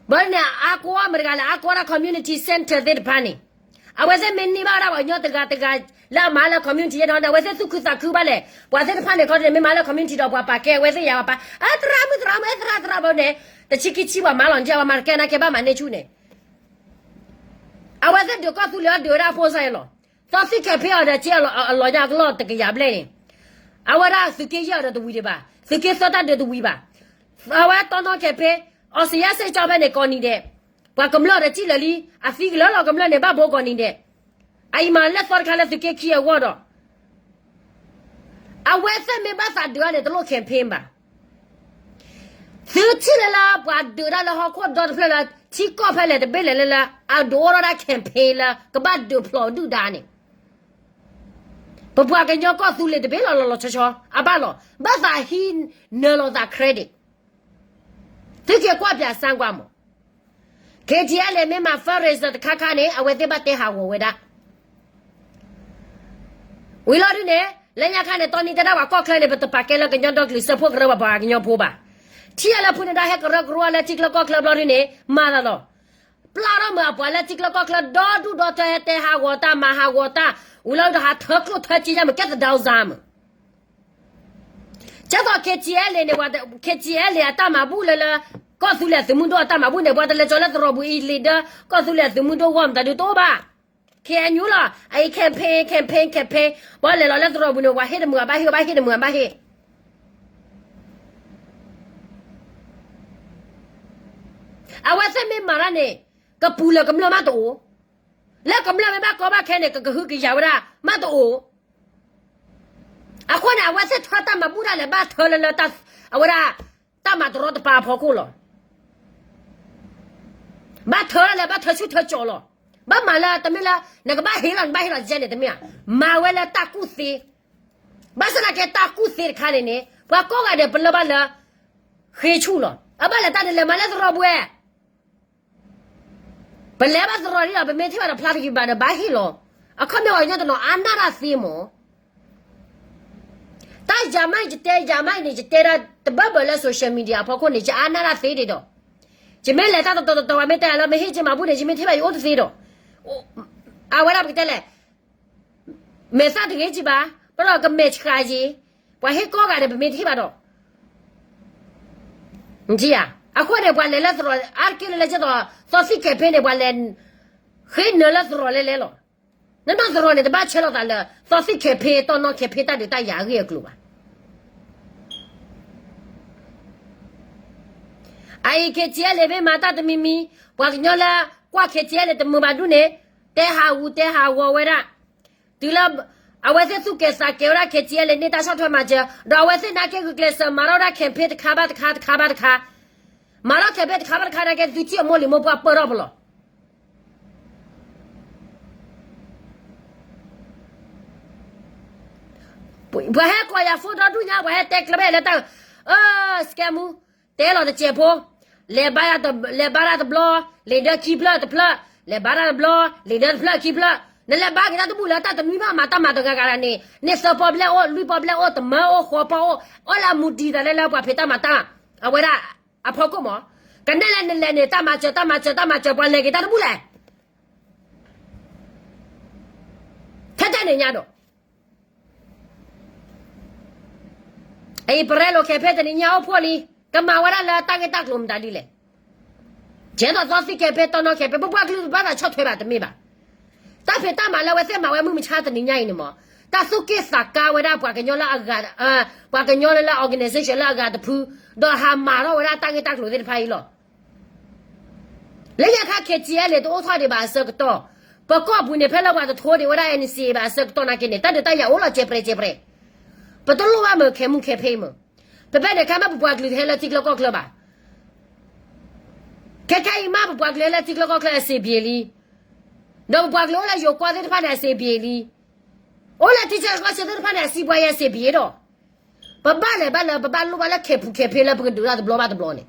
ဘၣ်န့ၣ် အါကွီမတၤတဂၤလဲၣ်, အါကွီဒၣ် community center သ့ၣ်တဖၣ်န့ၣ်, အဝဲသ့ၣ်မ့ၢ်န့ၢ်ဘၣ်ဝဲဒၣ်ပှၤကညီတဂၤတဂၤ လၢအမၤလၢ community ယဲဒီးန့ၣ် အဝဲသ့ၣ်သူၣ်ခုသးခုဘၣ်လဲၣ်, ပှၤသ့ၣ်တဖၣ်န့ၣ်ခီဒ်န့ၣ် မ့ၢ်မၤလၢ community ဒီးပှၤပာ်ကဲအဝဲသ့ၣ်ယၤပာ်, အသရၣ်မုၣ်သရၣ်မုၣ် အသရၣ်သရၣ်ဘၣ်န့ၣ်, တဆံခံဆံပှၤမၤလီၤန့ၣ် အဝဲမၤတကဲနာ်ကဲဘၣ်မၤန့ၢ်ဆူၣ်န့ၣ် အဝဲသ့ၣ်ဒုးကီၢ်သူလ့ၤအီၤဒုးဝဲဒၣ်ဖိစၢ်အံၤလီၤ, သီသံၣ်ခဲဖ့အီၤဒီးက့အလီၤညါကလီၢ်တကယၤဘျဲၣ်န့ၣ်, အဝဲဒၣ်သုးက့ယဲၢ်အီၤဒီးတဝံၤဒံးဘၣ်, သုးက့သၢတၢ်ဒုးတဝံၤဘၣ်, အဝဲတီနီၣ်ခဲဖ့, အီစံးယဲၢ်စ့ၣ်ကၠီဖဲန့ၣ်ကိးနံၤဒဲး, ပှၤကမျၢၢ်ဒီးစံၣ်လၢာ်လံ, အသံကလၢာ်လီၤကမျၢၢ်န့ၣ် ဘၣ်ဘိကိးနံၤဒဲး, အအံၤမၤလၢသီတခါလၢသုးက့ခံအဂီၢ်ဒီး အဝဲသ့ၣ်မ့ၢ်ဘၣ်သးဒုးအီၤန့ၣ် တလိၣ် campaign ဘၣ်. သုထံၣ်လၢလၢပှၤဒုးတၢ်လၢဟီၣ်ခိၣ်ဒီတဖျၢၣ်လၢ ထံကီၢ်ဖဲလဲၣ်တဘ့ၣ်လဲၣ်လၢလၢ အဒုးအိၣ်ထီၣ်ဒၣ် campaign လၢကဘၣ်ဒုးဖျိးဒုၣ်ဒါန့ၣ်, ပပှၤကညီကီၢ်သူလ့ၤတဘ့ၣ်လီၤလီၤလီၤဆီဆီ အဘၣ်လီၤ ဘၣ်သးဟံးနၢၤလီၤသး credit သုက့ၤကွၢ်ပၠးစၣ်ကွၢ်မး, KTLA မ့ၢ်မၤ fundraiser တခါခါန့ၣ် အဝဲသ့ၣ်ဘၣ်တဲဟးဂီၤဝဲဒၣ် ဝံၤလီၤဒုးန့ၣ် လၢညါခါန့ၣ် တီနံၤတဲဒၣ်ပှၤကီၢ်ချၢန့ၣ် ပတပာ်ကဲလၢကညီဒီကလုာ်စၢဖှိၣ်ကရၢပှၤကညီဖိဘၣ်. ထံၣ်အလၢဖုန့ၣ်ဒၣ်ဟဲကရၢကရိလၢထံချၢကီၢ်ချၢဘျီဒုးန့ၣ် မၤသးလီၤ. ပျၢ်ထီၣ်မုာ်အပှၤလၢထံချၢကီၢ်ချၢဒီဒူၣ်ဒီထၢ ဟဲတဲဟးဂီၤတၢ် မၤဟးဂီၤတၢ် ဝံၤလီၤဒုးဟးထၢကျိၣ်ထၢစ့ယါမ့ၢ်ကဲသဒၢစါမုာ် ကဲသိး KTLA န့ၣ် KTLA အတၢ်မၤဘူၣ်လၢလၢ ကီၢ်သူလ့ၤအသုးမုၢ်ဒိၣ်အတၢ်မၤဘူၣ်န့ၣ် ပှၤတလဲၤကၠီၤလၢသရိာ်ပူၤအံၤလံဒီး ကီၢ်သူလ့ၤအသုးမုၢ်ဒိၣ်ဂီၢ်မတၤဒုးတအိၣ်ဘၣ်. KNU လီၤ အအံၤ campaign campaign campaign ပှၤလဲၤလီၤလၢသရိာ်ပူၤန့ၣ် ပှၤဟ့ၣ်တမုာ်ဘၣ်ဟ့ၣ် ဘၣ်ဟ့ၣ်တမုာ်ဘၣ်ဟ့ၣ် အဝဲသ့ၣ်မ့ၢ်မၤတၢ်န့ၣ် ကပူၤလၢကမျၢၢ်မးတအိၣ်, လၢကမျၢၢ်မ့ၢ်ဘၣ်ကီဘၣ်ခဲန့ၣ် ကကဟုကယာ်ဝဲဒၣ်မးတအိၣ်. အဃိန့ၣ် အဝဲသ့ၣ်ထၢတၢ်မၤဘူၣ်ဒၣ်လဲာ် ဘၣ်ထၢလၢလၢ အဝဲဒၣ် တၢ်မၤတရီတပါအဖီခိၣ်လီၤ. ဘၣ်ထၢလၢဘၣ်ထၢဆူၣ်ထၢကၠီလီၤ. ဘၣ်မၤလၢတမ့ၢ်လၢ နကဘၣ်ဟ့ၣ်လီၤ နဘၣ်ဟ့ၣ်လီၤကဲန့ၣ်တမ့ၢ်ဧါ. မၤဝဲလၢတၢ်ကူၣ်သ့, ဘၣ်ဆၣ်သနာ်က့တၢ်ကူၣ်သ့တခါန့ၣ်န့ၣ် ပှၤကိးဂၤဒဲးပလၢၢ်ဘၣ်လၢ ဃ့ဆူၣ်လီၤ. အဘၣ်လဲၤတၢ်န့ၣ်လဲၤမၤလၢသရိာ်ပူၤဝဲ ပလဲၤဘၣ်သရိာ်ဒ်ဒီး ပမ့ၢ်ထံၣ်ဘၣ်ဒီးဖျါတဂ့ၤဘၣ်ဒီး ဘၣ်ဟ့ၣ်လီၤ. အခီပညီပှၤကညီတနီၤအါနၣ်တၢ်သ့မး တၢ်ယၤမးယတဲ ယၤမးအံၤန့ၣ် ယတဲဒၣ်တဘၢဘၢလၢ social media အဖီခိၣ်န့ၣ် ယအါနၣ်တၢ်သ့ဒံးဒီး ယမ့ၢ်လဲၤတၢ်တတီၤတတီၤ ပှၤမ့ၢ်တဲလၢ မ့ၢ်ဟ့ၣ်က့ၤမၤဘူၣ်န့ၣ် ယမ့ၢ်ထံၣ်ဘၣ်ယအိၣ်တသ့ဒီး အဝဲဒၣ်ပကတဲလဲၣ် မဲာ်သၣ်တဂ့ၤကံဘၣ်, ပဒီးကမဲာ်ဆှးက့ၤ, ပှၤဟ့ၣ်ကိးဂၤဒဲး ပမ့ၢ်ထံၣ်ဘၣ်ဒီး နထံၣ်ဧါ. အဃိန့ၣ် ပှၤလဲၤလၢသရိာ် အါတက့ၢ်လၢလဲၤကဲသိး သီသံၣ်ခဲဖ့န့ၣ် ပှၤလဲၤ ဃ့နၢၤလၢသရိာ်လဲၤလဲၤလီၤ. နနီၢ်သရိာ်န့ၣ် တဘၣ်ဆဲးလီၤသးလၢ သီသံၣ်ခဲဖ့ တီၢ်နီၣ်ခဲဖ့ တၢ်ဒုးတၢ်ယၤအဂ့ၢ်အကျိၤဘၣ်. အအံၤ KTLA မ့ၢ်မၤတၢ်တမံၤမံၤ ပှၤကညီလၢကွၢ် KTLA တမုာ်ဘၣ်ဒူၣ်န့ၣ် တဲဟးဂူာ်တဲဟးဂီၤဝဲဒၣ် တုၤလၢ အဝဲသ့ၣ်သူၣ်ကဲၤသးကဲၤဝဲဒၣ် KTLA န့ၣ် တၢ်ဆီၣ်ထွဲမၤစၢၤ ဒီးအဝဲသ့ၣ်နာ်က့ဂုာ်ကျဲးစၢးမၤထီၣ်ဝဲဒၣ် campaign တခါဘၣ်တခါ တခါဘၣ်တခါ မၤထီၣ် campaign တခါဘၣ်တခါနာ်က့ သုထံၣ်အမိၢ်လံၤမိၢ်ပှၢ်ပၢၢ်ထီၣ်ပလီၢ် ပှၤဟဲကိးယၤ phone ဒီဒူၣ်ညါ ပှၤဟဲတဲကျၢၤဘၣ်လၢတၢ် အၢ စကဲမူ တဲလီၤတစဲးဖိ လဲၤဘါ လဲၤဘါတၢ်တဘျီ လံာ်ဒၢခံဖျၢၣ်တဖျၢၣ် လဲၤဘါတၢ်တဘျီ လံာ်ဒၢတဖျၢၣ်ခံဖျၢၣ် နလဲၤဘါက့ၤတၢ်တဘူၣ်လၢတၢ်တနွံဘၣ်မၤတၢ်မၤတဂၤဂၤန့ၣ် န့ၢ်သၢပီၣ်ဘျဲၣ်အိၣ် လွံၢ်ပီၣ်ဘျဲၣ်အိၣ် တမၢအိၣ် ဃိးပီၣ်အိၣ် အိၣ်လၢအမူဒံးသးလၢလၢပှၤဖံးတၢ်မၤတၢ် အဝဲဒၣ် အဖီခိၣ်မး ကနဲၣ်လဲၣ်နလဲၣ်န့ၣ် တၢ်မၤစၢၤ တၢ်မၤစၢၤ တၢ်မၤစၢၤ ပှၤလဲၤက့ၤတၢ်တဘူၣ်လဲၣ် ထဲတဲန့ၣ်ညါဒီး အံၤ ပရဲလိာ် campaign တနံၤညါအိၣ်ဖှိၣ်လံ ကမၤဝဲဒၣ်လၢတၢ်ဂ့ၢ်တၢ်ကျိၤမတၤဒ်လဲၣ် ကဲသိးသီသံၣ် campaign တီနီၣ် campaign ပပှၤကလုာ်တဘၣ်သးဆီၣ်ထွဲဘၣ်တမ့ၢ်ဘၣ် တၢ်ဖံးတၢ်မၤလၢအဝဲသ့ၣ်မၤဝဲမုၢ်မဆါတနံၤညါအံၤန့ၣ်မး တၢ်သူၣ်က့ၣ်သးကါဝဲဒၣ်ပှၤကညီလၢအဂၤ ပှၤကညီလၢလၢ organization လၢအဂၤတဖု ဒီးဟးမၤထီၣ်ဝဲဒၣ်တၢ်ဂ့ၢ်တၢ်ကျိၤသ့ၣ်တဖၣ်အံၤလီၤ လၢညါခါ KTLA တအိၣ်ထီၣ်ဒံးဘၣ်အဆၢကတီၢ် ပကီၢ်ပူၤန့ၣ် ဖဲလၢပှၤတထိဒံးဝဲဒၣ် N C A ဘၣ်အဆၢကတီၢ်နာ်က့န့ၣ် တၢ်ဒုးတၢ်ယၤအိၣ်လီၤကဲပြဲကဲပြဲ, ပတလိၣ်ဘၣ်မ့ၢ်ခဲမုၢ်ခဲဖဲမ့ၢ်, ဖဲဖဲန့ၣ် ခဲမးပပှၤကလုာ်တဟဲလၢထံချၢကီၢ်ချၢဘၣ်. ခဲခဲအံၤမး ပပှၤကလုာ်ဟဲလၢထံချၢကီၢ်ချၢအဆင်ပြေလံ, ဒီးပပှၤကလုာ်အိၣ်လၢယိၤကီၢ်သ့ၣ်တဖၣ်န့ၣ် အဆင်ပြေလံ, အိၣ်လၢထံဆၢကီၢ်ဆၢသ့ၣ်တဖၣ်န့ၣ် အစံးပှၤယဲအဆင်ပြေဒီး, ပဘၣ်လဲၤဘၣ်လၢ ပဘၣ်လိၣ်ဘၣ်လၢခဲပူၤခဲဖဲလၢပကဒုးတၢ်တဘျီဘၣ်တဘျီန့ၣ်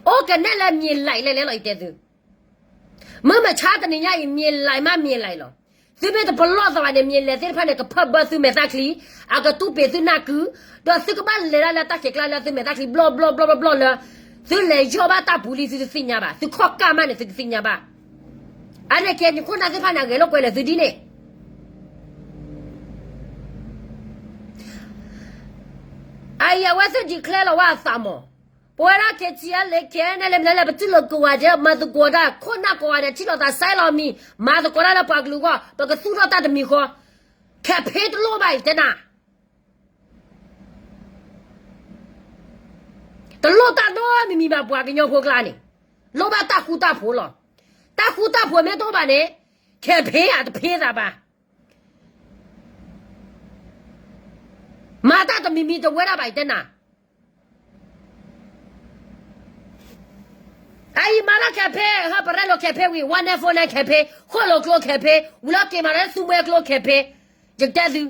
အိၣ်ကနဲၣ်လၢ မြေလှိုက် လဲၣ်လဲၣ်လီၤ ယတဲသု, မုၢ်မဆါတနံၤညါအံၤ မြေလှိုက် မး မြေလှိုက် လီၤ. သုမ့ၢ်တပလီၢ်သးဘၣ်န့ၣ် မြေလှိုက် သ့ၣ်တဖၣ်န့ၣ် ကဖၢၣ်ဘၢသုမဲာ်သၣ်ချံ, အကတူၢ်ပ့ၤသုနၢ်ကု, ဒီးသုကဘၣ်လဲၤဒၣ်လၢတၢ်ဆဲးကျၢလၢသုမဲာ်သၣ်ချံ ဘျီၣ်ဘျီၣ်ဘျီၣ်ဘျီၣ်ဘျီၣ်လၢ သုလဲၤယီၢ်ဘၣ်တၢ်ပူၤလံ သုတသ့ၣ်ညါဘၣ်, သုခီၣ်ကၢ်မးန့ၣ် သုကသ့ၣ်ညါဘၣ်. အန့ၣ်ကဲ နခိၣ်နၢ်သ့ၣ်တဖၣ်န့ၣ် အဂဲၤလိာ်ကွဲလၢာ်သုဒ်န့ၣ် အအံၤအဝဲသ့ၣ် declare လီၤဝဲအသးမး, ပဝဲဒၣ် K T L K N L မနုၤလဲၣ် ပထံၣ်လိာ်ကိးဂၤဒဲး မၤသကိးတၢ် ခိၣ်နၢ်ကိးဂၤဒဲး ထံၣ်လိာ်သးစဲလီၤမံၤ မၤသကိးတၢ်လၢပှၤကလုာ်အဂီၢ် ပကသူၣ်ထီၣ်တၢ်တမံၤဃီ, ခဲဖဲတလိၣ်ဘၣ်အံၤတဲနၤ တလိၣ်တၢ်နီတမံၤမံၤဘၣ် ပှၤကညီဖိကျါန့ၣ်, လိၣ်ဘၣ်တၢ်ဃူတၢ်ဖိးလီၤ. တၢ်ဃူတၢ်ဖိးမ့ၢ်တအိၣ်ဘၣ်န့ၣ်, ခဲဖဲဧါ တဖဲသးဘၣ်. မၤတၢ်တမံၤမံၤတဝဲဒၣ်ဘၣ် ယတဲနၤ အအံၤမၤလၢခဲဖဲ ဟၢပရဲၣ်လိာ်ခဲဖဲဝံၤ one nine four nine ခဲဖဲ ဃိၣ်လိာ်ကျိခဲဖဲ ဝံၤလီၤက့ၤမးလၢသူမှဲကျိခဲဖဲ, ယကတဲသု,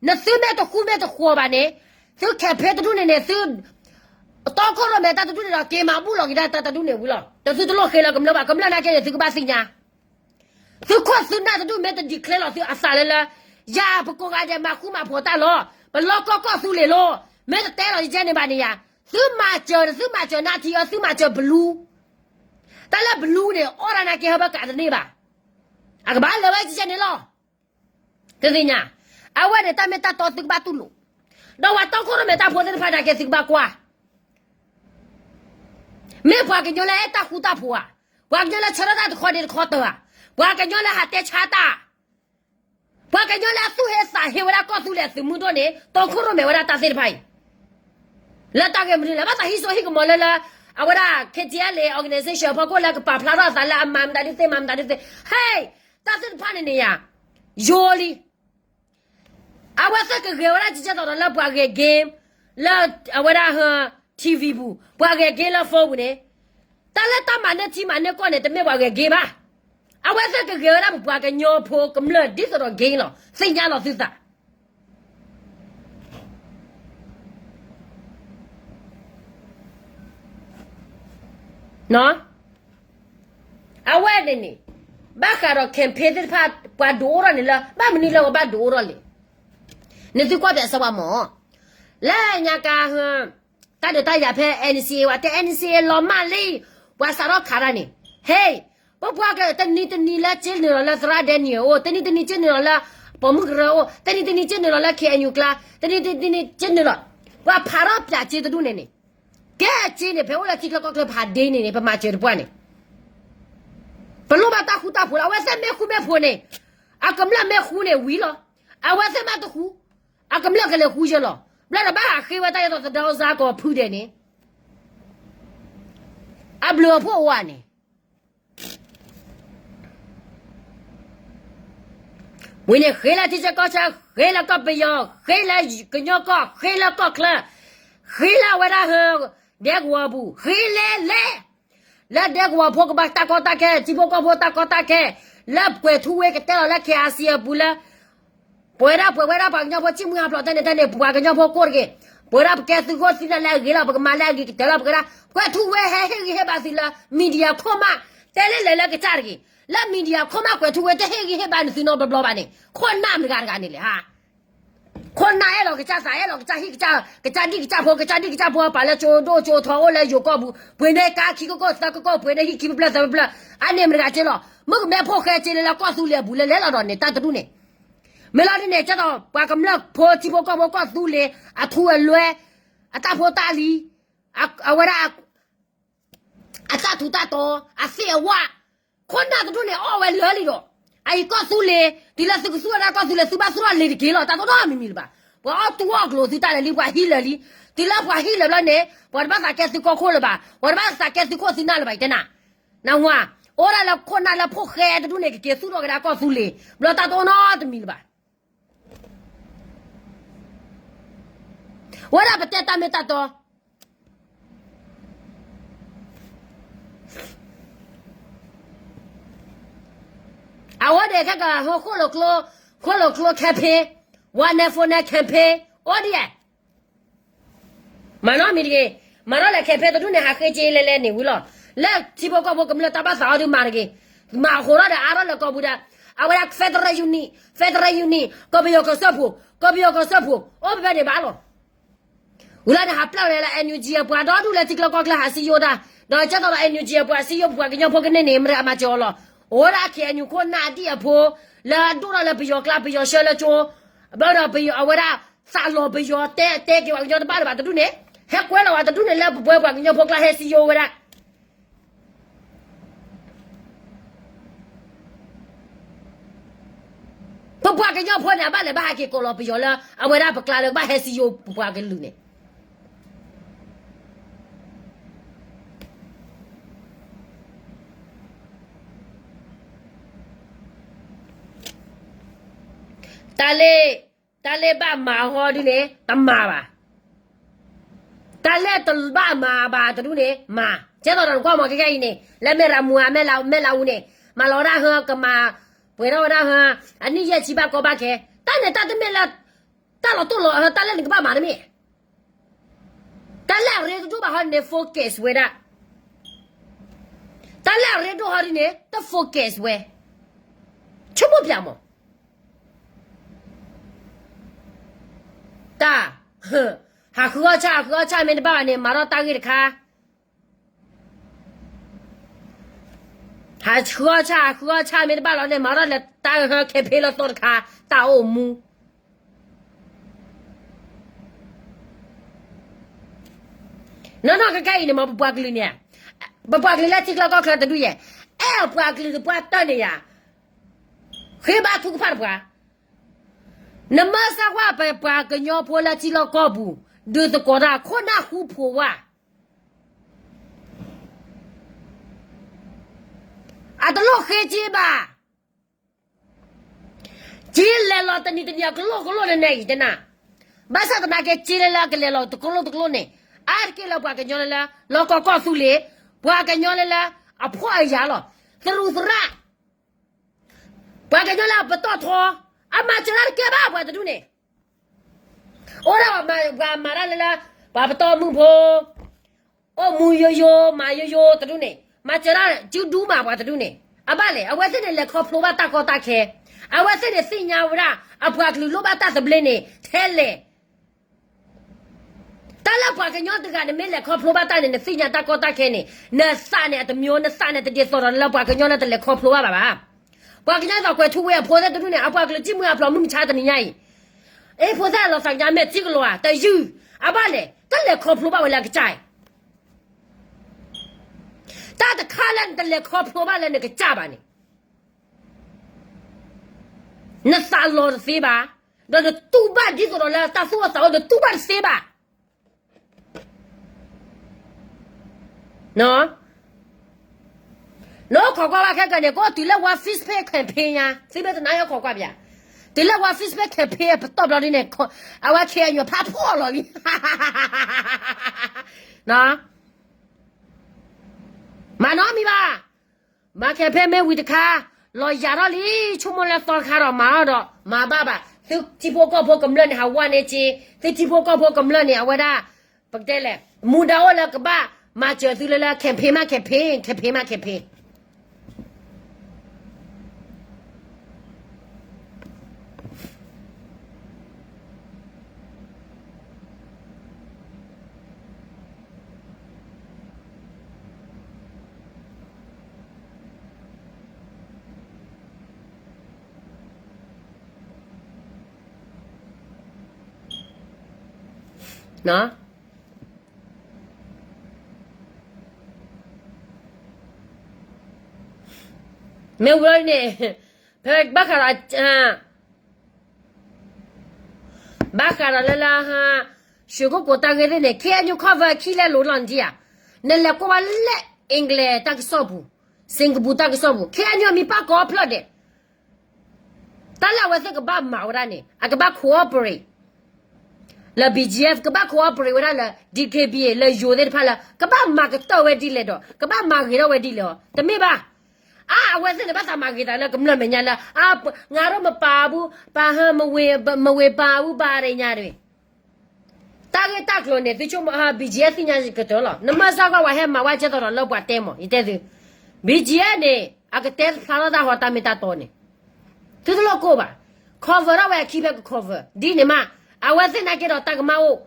နသုမ့ၢ်တဃူမ့ၢ်တဃီၤဘၣ်န့ၣ်, သုခဲဖဲတဒူၣ်န့ၣ်န့ၣ် သု တီခိၣ်ရိၣ်မဲတၢ်တဒူၣ်န့ၣ်ဒီး က့ၤမၤဘူၣ်လီၤက့ၤတၢ်တဒူၣ်န့ၣ်ဝံၤလီၤ. ဒီးသုတလိၣ်ဃ့လၢကမျၢၢ်ဘၣ်, ကမျၢၢ်နာ်က့န့ၣ် သုကဘၣ်သ့ၣ်ညါ သုခိၣ်သုနၢ်တဒူၣ်မ့ၢ်တ declare လီၤသုအသးလၢလၢ, ယၤပကိးဂၤဒဲးမၤဃူမၤဖိးတၢ်လီၤ, ပလီၢ်ကီၢ်ကီၢ်သူလ့ၤလီၤ, မ့ၢ်တတဲလီၤယကဲန့ၣ်ဘၣ်န့ၣ်ယၤ, သုမၤစၢၤ သုမၤစၢၤနါထံအီၤ သုမၤစၢၤဘလူ, တၢ်လၢဘလူန့ၣ် အီၣ်တၢ်နာ်က့ဟဲဘၣ်ကးတန့ၢ်ဘၣ်, အကဘၣ်လၢာ်ဝဲကဲန့ၣ်လီၤ. တသ့ၣ်ညါ, အဝဲန့ၣ်တၢ်မ့ၢ်တၢ်တီသုကဘၣ်တူၢ်လိာ်, ဒီးပှၤတီခိၣ်ရိၣ်မဲတၢ်ဖိသ့ၣ်တဖၣ်နာ်က့သုကဘၣ်ကွၢ် မ့ၢ်ပှၤကညီလၢအဲၣ်တၢ်ဃူတၢ်ဖိးဧါ, ပှၤကညီလၢဆၢထၢၣ်တၢ်တခီဒ့တခီတၢၢ်ဧါ, ပှၤကညီလၢဟးတဲဆါတၢ်, ပှၤကညီလၢအသူၣ်ဟ့သးဟ့ဝဲဒၣ်ကီၢ်သူလ့ၤအသုးမုၢ်ဒိၣ်န့ၣ် တီခိၣ်ရိၣ်မဲဝဲဒၣ်တၢ်သ့ၣ်တဖၣ်အံၤ, လၢတၢ်ဂ့ၢ်မနုၤလဲၣ်, ဘၣ်သးဟံးစိဟံးကမီၤလၢလၢ, အဝဲဒၣ် K T L organization အဖီခိၣ်လၢကပာ်ဖျါထီၣ်အသးလၢအမၤမတၤဒ်သ့ မၤမတၤဒ်သ့, ဟဲ, တၢ်သ့ၣ်တဖၣ်န့ၣ်န့ၣ်ယၤ, ယိၤလံ အဝဲသ့ၣ်ကဂဲၤဝဲဒၣ်ကကဲသိးဒီးလၢပှၤဂဲၤ game, လၢအဝဲဒၣ်ဟၢ T V ပူၤ, ပှၤဂဲၤ game လၢ phone ပူၤန့ၣ်, တၢ်လၢတၢ်မၤန့ၢ်ထံမၤန့ၢ်ကီၢ်န့ၣ် တမ့ၢ်ပှၤဂဲၤ game ဘၣ်. အဝဲသ့ၣ်ကဂဲၤဝဲဒၣ်ပပှၤကညီဖိကမျၢၢ်ဒ်သိးဒီး game လီၤ. သ့ၣ်ညါလီၤသုသး အဝဲန့ၣ်န့ၣ်, ဘၣ်ဃးဒီး campaign သ့ၣ်တဖၣ် ပှၤဒုးအိၣ်ထီၣ်န့ၣ်လၢ ဘၣ်မနုၤလၢပဘၣ်ဒုးအိၣ်ထီၣ်လဲၣ်. နသုကွၢ်ဖဲအဆၢဝါမး, လၢညါကါ တၢ်ဒုးတၢ်ယၤဖဲ N C A ဝဲတဲ N C A လီၤမၢ်လံ, ပှၤစးထီၣ်ခးတၢ်န့ၣ်, ဟဲ, ပပှၤကတနံၤတနံၤလၢက့နုာ်လီၤလၢသရၣ်ဒဲနံၤအိၣ်, တနံၤတနံၤက့နုာ်လီၤလၢ ပိာ်မုၣ်ကရၢအိၣ်, တနံၤတနံၤက့နုာ်လီၤလၢ K N U ကျါ, တနံၤတနံၤက့နုာ်လီၤ, ပှၤဖးထီၣ်ပၠးစ့တဒူၣ်န့ၣ်န့ၣ်, ကဲစ့န့ၣ် ဖဲအိၣ်လၢထံချၢကီၢ်ချၢဖးဒ့န့ၣ်န့ၣ် ပမၤစၢၤတပှၢ်န့ၣ် ပလိၣ်ဘၣ်တၢ်ဃူတၢ်ဖိးလီၤ. အဝဲသ့ၣ်မ့ၢ်ဃူမ့ၢ်ဖိးန့ၣ်, အကမျၢၢ်မ့ၢ်ဃူန့ၣ်ဝံၤလီၤ. အဝဲသ့ၣ်မ့ၢ်တဃူ, အကမျၢၢ်ကလဲၤဃူယဲလီၤ. ဘျီဒီးဘၣ်ဟးဃ့ဝဲတၢ်ယဲသိးသဒါအုဇါကီးဖုဒဲးန့ၣ်, အဘျုးအဖှိၣ်အိၣ်ဧါန့ၣ် ဝံၤန့ၣ် ဃ့လၢထံဆၢကီၢ်ဆၢ, ဃ့လၢကီၢ်ပယီၤ, ဃ့လၢကညီကီၢ်, ဃ့လၢကီၢ်ချၢ, ဃ့လၢအဝဲဒၣ်ဟၢ ဒဲကဝီၤပူၤ, ဃ့လဲၤလဲၤ, လၢဒဲကဝီၤဖိကဘၣ်တၢ်ကီတၢ်ခဲ, ထံဖိကီၢ်ဖိတၢ်ကီတၢ်ခဲ, လၢကွဲၤထူဝ့ကတဲလီၤလၢ K I C အပူၤလၢ ပဝဲဒၣ်ပှဲၤဝဲဒၣ်ပှၤကညီဖိ ဆံၣ်မုၢ်ဟးဖျိးတဲန့ၣ်တဲန့ၣ် ပှၤကညီဖိကိးတက့ၢ်, ပဝဲဒၣ်ပကဲသုးခိၣ်သုးနၢ်လၢအဂ့ၤလီၤ, ပကမၤလၢအဂ့ၤကတၢၢ်လီၤ, ပကဒၣ်, ကွဲၤထူဝ့ဟဲဟ့ၣ်ဂံၢ်ဟ့ၣ်ဘါသုလၢ media ခိၣ်မး, တဲလၢလဲၤလၢကစၢ်တဂ့ၤ, လၢ media ခိၣ်မးကွဲၤထူဝ့တဟ့ၣ်ဂံၢ်ဟ့ၣ်ဘါနသုနီတဘျီဘၣ်န့ၣ် ခိၣ်နၢ်မတဂၤတဂၤန့ၣ်လဲၣ်ဟါ ခိၣ်နၢ်အဲၣ်လီၤကစၢ်သး အဲၣ်လီၤကစၢ်ဟံၣ်ကစၢ်, ကစၢ်ဒံၣ်ကစၢ်ဖိ, ကစၢ်ဒံၣ်ကစၢ်ဖိပာ်လၢကၠိဒိၣ်ကၠိထီအိၣ်လၢယိၤကီၢ်ပူၤ, ပှ့ၤန့ၢ်ကါခံကကိၢ်သၢကကိၢ်, ပှ့ၤန့ၢ်ဟံၣ်ခံဖျၢၣ်သၢဖျၢၣ်, အန့ၣ်မတဂၤက့လီၤ. မုၣ်ကမဲဖိဃဲက့လၢလၢကီၢ်သူလ့ၤအပူၤလၢလဲၤလီၤဒီးန့ၣ် တၢ်တဒူၣ်န့ၣ်, မ့ၢ်လီၤဒ်န့ၣ် ကဲသိး ပှၤကမျၢၢ်ဖိထံဖိကီၢ်ဖိကီၢ်သူလ့ၤ အထူအလွဲ, အတၢ်ဖိတၢ်လံၤ, အဝဲဒၣ် အတၢ်ထူးတၢ်တီၤ, အသ့ၣ်အဝၣ်, ခိၣ်နၢ်တဒူၣ်န့ၣ် အီၣ်ဝဲလၢာ်လံဒီး, အအံၤကီၢ်သူလ့ၤ, တုၤလၢသုကသူၣ်ဝဲဒၣ်ကီၢ်သူလ့ၤ သုဘၣ်သူၣ်ထီၣ်လံၤတက့ၢ်လီၤ, တၢ်တအိၣ်နီတမံၤမံၤလၢၤဘၣ်. ပှၤအီၣ်တူၢ်အီၣ်ကျိၤသုတၢ်လၢာ်လံ, ပှၤဟံးလၢာ်လံ, တုၤလၢပှၤဟံးလၢာ်ဘျီန့ၣ် ပှၤတဘၣ်သးကဲသုကီၢ်ခိၣ်လၢၤဘၣ်, ပှၤတဘၣ်သးကဲသုခိၣ်သုနၢ်လၢၤဘၣ် ယတဲနၤ. နၢ်ဟူဧါ, အိၣ်ဒၣ်လၢခိၣ်နၢ်လၢဖိၣ်ဃဲတဒူၣ်န့ၣ် ကက့ၤသူၣ်ထီၣ်ကဒါကီၢ်သူလ့ၤ, ဘျီတၢ်တအိၣ်နီတမံၤလၢၤဘၣ်. ဝဲဒၣ်ပတဲတၢ်မ့ၢ်တၢ်တီ အဝဲဒၣ်ခဲက ဃိၣ်လိာ်ကျိ campaign, one nine four nine campaign, အိၣ်ဒံးဧါ. မၤနီတမံၤတဂ့ၤ, မၤထီၣ်လဲၤ campaign တဒူၣ်န့ၣ် ဟးဃ့က့လဲၤလဲၤန့ၣ်ဝံၤလီၤ. လၢထံဖိကီၢ်ဖိကမျၢၢ်တၢ်ဘၣ်သးအီၤဒုးမၤတဂ့ၤ, မၤအဃိထီၣ်ဒီးအါထီၣ်လၢကီၢ်ပူၤဒီး အဝဲဒၣ် federal unit, federal unit, ကီၢ်ပယီၤကီၢ်စၢဖှိၣ်, ကီၢ်ပယီၤကီၢ်စၢဖှိၣ် အိၣ်ဖဲဖဲန့ၣ်ဘၣ်လီၤ. ဝံၤလီၤန့ၣ် ဟးပျၢ်လဲၤလၢ NUG အပှၤဒီဒူၣ်လၢထံချၢကီၢ်ချၢဟးစံယိၣ်တၢ်, ဒီးကဲသိးဒီး NUG အပှၤစံယိၣ်ပပှၤကညီဖိကန့ၢ်န့ၣ် မ့ၢ်အမၤစၢၤအီၤလီၤ. အိၣ်ဒၣ် KNU ခိၣ်နၢ်ဒံၣ်အဖိ လၢအဒိၣ်ထီၣ်လၢပယီၤကျါ ပယီၤဆှၢလၢကၠိ, ဘျီဒီးပယီၤအဝဲဒၣ် သးလီၤပယီၤတဲ တဲက့ၤပှၤကညီတဘၣ်လၢၤဘၣ်တဒူၣ်န့ၣ်, ဟဲကွဲလီၤဝဲတဒူၣ်န့ၣ် လၢပပှၤကညီဖိကျါဟဲစံယိၣ်ဝဲဒၣ် ပပှၤကညီဖိန့ၣ် အဘၣ်လဲၤဘၣ်ဟးက့ၤကိးလီၤပယီၤလၢ အဝဲဒၣ်ပကျါလၢကဘၣ်ဟဲစံယိၣ်ပပှၤကလုာ်န့ၣ် တၢ်လၢ တၢ်လၢဘၣ်မၤဟီဒုန့ၣ် တမၤဘၣ်. တၢ်လၢတဘၣ်မၤဘၣ်တဒူၣ်န့ၣ် မၤ. ကဲသိးဒီးနကွၢ်မးခဲကနံၣ်အံၤန့ၣ် လၢမဲၢ်ရမူ မဲၢ်လးအူန့ၣ် မၤလီၤဝဲဒၣ်ဟၢကမၤ ပှဲၤထီၣ်ဝဲဒၣ်ဟၢ အနံၣ်ယဲၢ်ဆံဘၣ်ကီဘၣ်ခဲ တၢ်န့ၣ်တၢ်တမ့ၢ်လၢ တၢ်လီၤတိၢ်လီၤ တၢ်လၢနကဘၣ်မၤတမ့ၢ် တၢ်လၢအရ့တဒိၣ်ဘၣ်ဟီဒ်န့ၣ် focus ဝဲဒၣ်. တၢ်လၢအရ့ဒိၣ်ဟီဒ်န့ၣ် တ focus ဝဲ. ဆိကမိၣ်ပၠးမး. တၢ် ဟးဃုအီၣ်ဆၣ် ဟးဃုအီၣ်ဆၣ်မ့ၢ်တဘၣ်ဘၣ်န့ၣ် မၤထီၣ်တၢ်ဂ့ၢ်တခါ ဟးဃုအီၣ်ဆၣ် ဟးဃုအီၣ်ဆၣ်မ့ၢ်တဘၣ်လီၤန့ၣ် မၤထီၣ်လၢတၢ်ဟၢ campaign လီၤသီတခါ တၢ်အိၣ်မူ နီၢ်နီၢ်ကကဲအံၤန့ၣ်မ့ၢ်ပပှၤကလုာ်န့ၣ်, ပပှၤကလုာ်လၢထံချၢကီၢ်ချၢတဒူၣ်ယဲၢ်, အဲၣ်ပှၤကလုာ်တပှၢ်တၢၢ်န့ၣ်ယၤ, ဃ့ဘါထုကဖၣ်တပှၤ, နမ့ၢ်စၢ်ကွၢ်ပပှၤကညီဖိလၢထံလီၢ်ကီၢ်ပူၤ, ဒုးသကိးတၢ်ခိၣ်နၢ်ဃူဖိးဝါ အတလိၣ်ဃ့က့ဘၣ်. က့လဲၤလီၤတနံၤတနံၤအကလိၣ်ကလိၣ်နနဲအံၤတနၤ, ဘၣ်ဆၣ်သနာ်က့က့လၢလၢကလဲၤလီၤတကလိၣ်တကလိၣ်န့ၣ်, အါတက့ၢ်လၢပှၤကညီလၢလၢ လီၢ်ကီၢ်ကီၢ်သူလ့ၤ, ပှၤကညီလၢလၢ အဖှီၣ်အယာ်လီၤ, သရူးသရၣ်, ပှၤကညီလၢအပတီၢ်ထီ, အမၤစၢၤတၢ်တကဲဘၣ်ပှၤတဒူၣ်န့ၣ် အိၣ်ဒၣ်ပှၤမၤတၢ်လၢလၢ ပှၤပတီၢ်မုၢ်ဖိ, အိၣ်မူယိယိ မၤယိယိတဒူၣ်န့ၣ် မၤစၢၤတၢ်စုဒူမးပှၤတဒူၣ်န့ၣ်, အဘၣ်လဲၣ် အဝဲသ့ၣ်န့ၣ် လဲၤခီဖျိဘၣ်တၢ်ကီတၢ်ခဲ, အဝဲသ့ၣ်န့ၣ်သ့ၣ်ညါဝဲဒၣ် အပှၤကလုာ်လိၣ်ဘၣ်တၢ်သဘျ့န့ၣ် ထဲလဲၣ် တၢ်လၢပှၤကညီတဂၤန့ၣ်မ့ၢ်လဲၤခီဖျိဘၣ်တၢ်န့ၣ် နသ့ၣ်ညါတၢ်ကီတၢ်ခဲန့ၣ် နသးန့ၣ်အတမံၤ နသးန့ၣ်တဒ်သိးဒီးလၢပှၤကညီလၢတလဲၤခီဖျိဘၣ်ဘၣ်ဘၣ်. ပှၤကညီသိးကွဲးထူဝ့အဖိသ့ၣ်တဒူၣ်န့ၣ် အပှၤကလုာ်ကံၣ်မုၢ်အဖျိမုၢ်မဆါတနံၤညါအံၤ, အ့ၣ်ဖိသၣ်လီၤသးကညါမဲာ်ထံကလီၤဧါ တယုၢ်, အဘၣ်လဲၣ် တလဲၤခီဖျိဘၣ်ဝဲလၢအကစၢ်အံၤ တၢ်တခါလၢနတလဲၤခီဖျိဘၣ်လၢနကစၢ်ဘၣ်န့ၣ် နသးလီၤတသ့ဘၣ်, ဒီးနတူၢ်ဘၣ်ဒ်သိးဒီးလၢတၢ်သူၣ်အိၣ်သးအိၣ် နတူၢ်ဘၣ်တသ့ဘၣ်. နအိၣ်ခိးကွၢ်ဘၣ်ခဲကနံၣ် ကအိၣ်တုၤလၢ One Facebook campaign ညါ, သုမ့ၢ်တနာ်အီၤခိးကွၢ်ပၠး, တုၤလၢ One Facebook campaign ပတီၢ်ဘျီဒ်န့ၣ် အဝဲ K N U ဖးဖှီၣ်လီၤလံ မၤနီတမံၤဘၣ်. မၤ campaign မ့ၢ်ဝံၤတခါ, လီၤယၤထီၣ်လံ, ဆိကမိၣ်လၢသီတခါဒီးမၤအီၤဒီး မၤဘၣ်ဘၣ်. သုထံဖိကီၢ်ဖိကမျၢၢ်န့ၣ် ဟးဝါန့ၢ်က့, သုထံဖိကီၢ်ဖိကမျၢၢ်န့ၣ် အဝဲဒၣ် ပကတဲလဲၣ်, မူဒါအိၣ်လၢကဘၣ်မၤစၢၤသုလၢလၢ campaign မး campaign, campaign မး campaign. မ့ၢ်ဝဲန့ၣ် ဖဲဘၣ်ဃးဒီး ဘၣ်ဃးဒီးလၢလၢ ဟါ, ရွှေကုက္ကို တၢ်ဂ့ၢ်သ့ၣ်န့ၣ် K N U cover ခံလဲၣ်လိၤလီၤနထံၣ်ဧါ, နလဲၤကွၢ်ဘၣ်လၢ English တၢ်ကစီၣ်ပူၤ, စ့ၣ်ကပူၤတၢ်ကစီၣ်ပူၤ ခဲအံၤန့ၣ်မ့ၢ်ပၢ်ကီဖျၢၣ်ဒဲး, တၢ်လၢအဝဲသ့ၣ်ကဘၣ်မၤဝဲဒၣ်န့ၣ် အကဘၣ် cooperate လၢ B G F ကဘၣ် cooperate ဝဲဒၣ်လၢ D K B A လၢယိၤသ့ၣ်တဖၣ်လၢ ကဘၣ်မၤကတၢၢ်ဝဲဒ်လဲၣ်ဒီး ကဘၣ်မၤဂ့ၤထီၣ်ဝဲဒ်လဲၣ်အီၤ တမ့ၢ်ဘၣ်. အါ အဝဲသ့ၣ်န့ၣ်ဘၣ်သးမၤဂ့ၤသးလၢကမျၢၢ်မဲာ်ညါလၢ အါ ငါတို့မပါဘူး ပဟ မဝေပါဘူး ဘာညာတဂ့ၤ တၢ်ဂ့ၢ်တၢ်ကျိၤန့ၣ် သုဆိကမိၣ် B G F သ့ၣ်ညါကတၢၢ်လီၤ. နမၢစၢ်ကွၢ်ဝဲဟဲမၤဝဲကဲသိးဒီးလၢပှၤတဲမး ယတဲသု, B G F န့ၣ် အကတဲတဖျါထီၣ်တၢ်ဟီတၢ်မ့ၢ်တၢ်တီန့ၣ် သုတလိၣ်ကိၢ်ဘၣ်. cover ထီၣ်ဝဲအခံဖဲက cover ဒ်န့ၣ်မး, အဝဲသ့ၣ်နာ်က့ဒီးတၢ်ကမၣ်အိၣ်,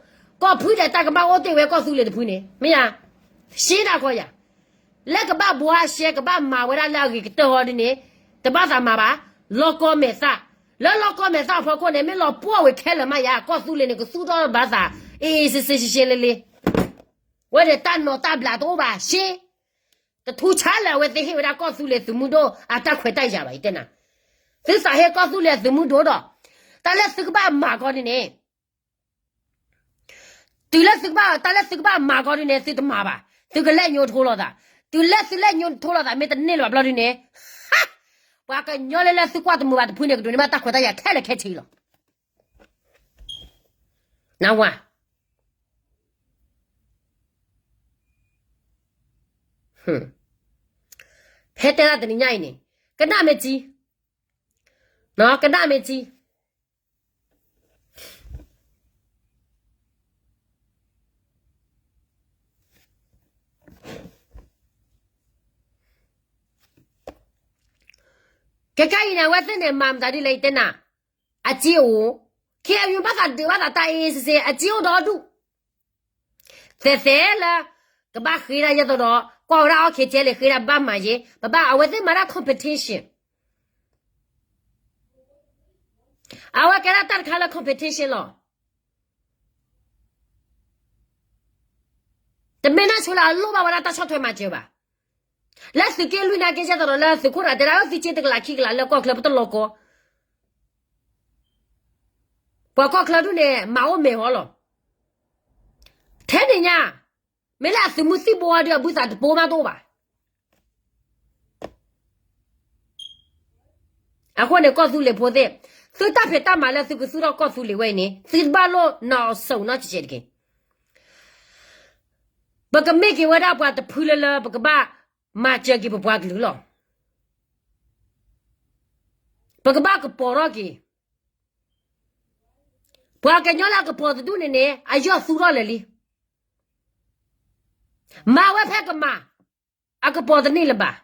ကီၢ်ဖုဒဲးတၢ်ကမၣ်အိၣ်တ့ၢ်ဝဲကီၢ်သူလ့ၤတဖုန့ၣ် မ့ၢ်ဧါ, ရှဲဒၣ်ကီယၤ လၢကဘၣ်ဘှါရှဲ ကဘၣ်မၤဝဲဒၣ်လၢအဂ့ၤကတၢၢ်ဟီဒ်န့ၣ်, တဘၣ်သးမၤဘၣ်, လီၢ်ကီမဲာ်သၣ်, လၢလီၢ်ကီမဲာ်သၣ်အဖီခိၣ်န့ၣ် မ့ၢ်လီၤပှီၢ်ဝဲခဲလၢာ်မးယၤ ကီၢ်သူလ့ၤန့ၣ် ကသူၣ်ထီၣ်ဘၣ်သး, အ့ၣ် စ့စ့ရှဲရှဲလ့လ့, ဝဲဒီးတၢ်နီၤတၢ်ဘျးတအိၣ်ဘၣ်ရှဲ, တထူဆါလၢအဝဲသ့ၣ်ဟ့ၣ်ဝဲဒၣ်ကီၢ်သူလ့ၤသုးမုၢ်ဒိၣ်အတၢ်ခွဲးတၢ်ယာ်ဘၣ် ယတဲနၤ, သုသးဟ့ၣ်ကီၢ်သူလ့ၤအသုးမုၢ်ဒိၣ်ဒီး, တၢ်လၢသုကဘၣ်မၤကီဒ်န့ၣ် တုၤလၢသုကဘၣ် တၢ်လၢသုကဘၣ်မၤကီဒ်န့ၣ် သုတမၤဘၣ်, သုကလဲၣ်ညိထိလိာ်သး, တုၤလၢသုလဲၣ်ညိထိလိာ်သး မ့ၢ်တန့ၢ်လၢၤဘၣ်ဘျီဒ်န့ၣ်, ပှၤကညီလၢလၢသုကွၢ်တမုာ်ဘၣ်တဖုန့ၣ် ကဒိးန့ၢ်ဘၣ်တၢ်ခွဲးတၢ်ယာ်ခဲလၢာ်ခဲဆ့လီၤ. နဝၤ ဖဲတဲဒၣ်တနံၤညါအံၤန့ၣ်, ကနၣ်မ့ၢ်ထံ, ကနၣ်မ့ၢ်ထံ ခဲခါအံၤန့ၣ် အဝဲသ့ၣ်န့ၣ် မၤမတၤဒ်လဲၣ် ယတဲနၤ, အစ့အိၣ်, ခဲအံၤဘၣ်သးဒုးဘၣ်သးတၢ်အ့ၣ်စ့စ့ အစ့အိၣ်ဒီဒူၣ်, သဲးသဲးလၢ ကဘၣ်ဃ့ဒၣ်ယဲသိးဒီး ကွၢ်ဝဲဒၣ်အီၣ်ခ့ကဲလၢ ဃ့ဒၣ်ဘၣ်မၤယဲ ပဘၣ် အဝဲသ့ၣ်မၤဒၣ် competition, အဝဲကဲဒၣ်တၢ်တခါလၢ competition လီၤ. တမ့ၢ်နီၢ်ဆိလၢအလိၣ်ဘၣ်ဝဲဒၣ်တၢ်ဆီၣ်ထွဲမၤစၢၤဘၣ်. လၢသုးက့လွံၢ်နာ်က့ ကဲသိးဒီးလၢသုးခိၣ်ရၤတဲဒၣ် သုးက့တကလးခံကလးလၢကီၢ်ချၢပတလီၢ်ကီ, ပှၤကီၢ်ချၢဒူၣ်န့ၣ် မၤအိၣ်မဲာ်ဟီလီၤ. ထဲန့ၣ်ညါ, မ့ၢ်လၢအသုးမုၢ်သံၣ်ဘိအီၤဒီး အဘုသးတပိမးတအိၣ်ဘၣ်. အဃိန့ၣ် ကီၢ်သူလ့ၤဖိသ့ၣ်, သုတၢ်ဖံးတၢ်မၤလၢသုကသူၣ်ထီၣ်ကီၢ်သူလ့ၤဝဲအံၤန့ၣ် သုတဘၣ်လိၣ်နီၢ်စိၤနီၢ်ကဲးကဲးတက့ၢ်. ပကမ့ၢ်က့ၤဝဲဒၣ်ပှၤတဖုလၢလၢ ပကဘၣ်မၤစၢၤက့ၤပပှၤကလုာ်လီၤ. ပကဘၣ်ကပီၤထီၣ်က့ၤ ပှၤကညီလၢအကပီၤတဒူၣ်န့ၣ်န့ၣ် အယီၢ်သူၣ်ထီၣ်လၢာ်လံ. မၤဝဲဖဲကမၤ, အကပီၤတန့ၢ်လၢၤဘၣ်.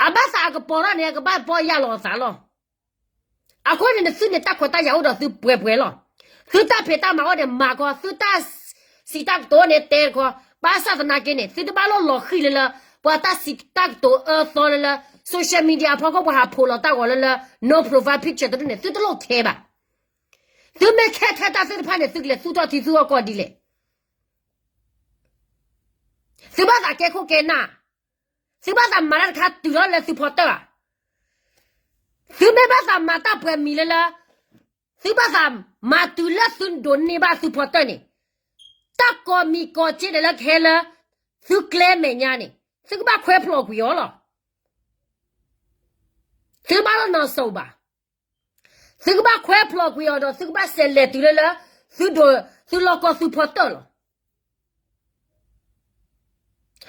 အဘၣ်သးအကပီၤထီၣ်န့ၣ် အကဘၣ်ပီၢ်ယၢ်လီၤအသးလီၤ. အဃိန့ၣ် နသုန့ၣ်တၢ်ခွဲးတၢ်ယာ်အိၣ်ဒီးသုပှဲၤပှဲၤလီၤ. သုတၢ်ဖံးတၢ်မၤအိၣ်န့ၣ် မၤကီ, သုတၢ်စံးတၢ်ကတိၤန့ၣ် တဲကီ, ဘၣ်ဆၣ်သနာ်က့န့ၣ် သုတဘၣ်လိၣ်လီၤဃံၤလၢလၢ ပှၤတၢ်စံးတၢ်ကတိၤအၢသီလၢလၢ social media အဖီခိၣ် ပှၤဟးဖိးလီၤတၢ်ဂီၤလၢလၢ no profile picture တဒူၣ်န့ၣ် သုတလိၣ်ခဲဘၣ်. သုမ့ၢ်ခဲထဲတၢ်သ့ၣ်တဖၣ်န့ၣ် သုကလဲၤသူၣ်ထီၣ်ထံသူၣ်ထီၣ်ကီၢ်ဒ်လဲၣ်. သုဘၣ်သးကဲခိၣ်ကဲနၢ်, သုဘၣ်သးမၤတၢ်တခါတုၤထီၣ်လၢသုဖီတၢၢ်ဧါ. သုမ့ၢ်ဘၣ်သးမၤတၢ်ပှဲၤမံၤလၢလၢ သုဘၣ်သးမၤတုၤလၢသုဒိးန့ၢ်ဘၣ်သုဖီတၢၢ်န့ၣ်, တၢ်ကိးမံၤကိးက့ဒဲးလၢကဟဲလၢ သုကျဲမဲာ်ညါန့ၣ် သုကဘၣ်ခွဲဖျိးကွံာ်အီၤလီၤ. သုဘၣ်လိၣ်နီၢ်စိၤဘၣ်. သုကဘၣ်ခွဲဖျိးကွံာ်အီၤဒီး သုကဘၣ်စဲးလဲၤတုၤလၢလၢ သုဒိး သုလီၢ်ကီၢ်သုဖီတၢၢ်လီၤ.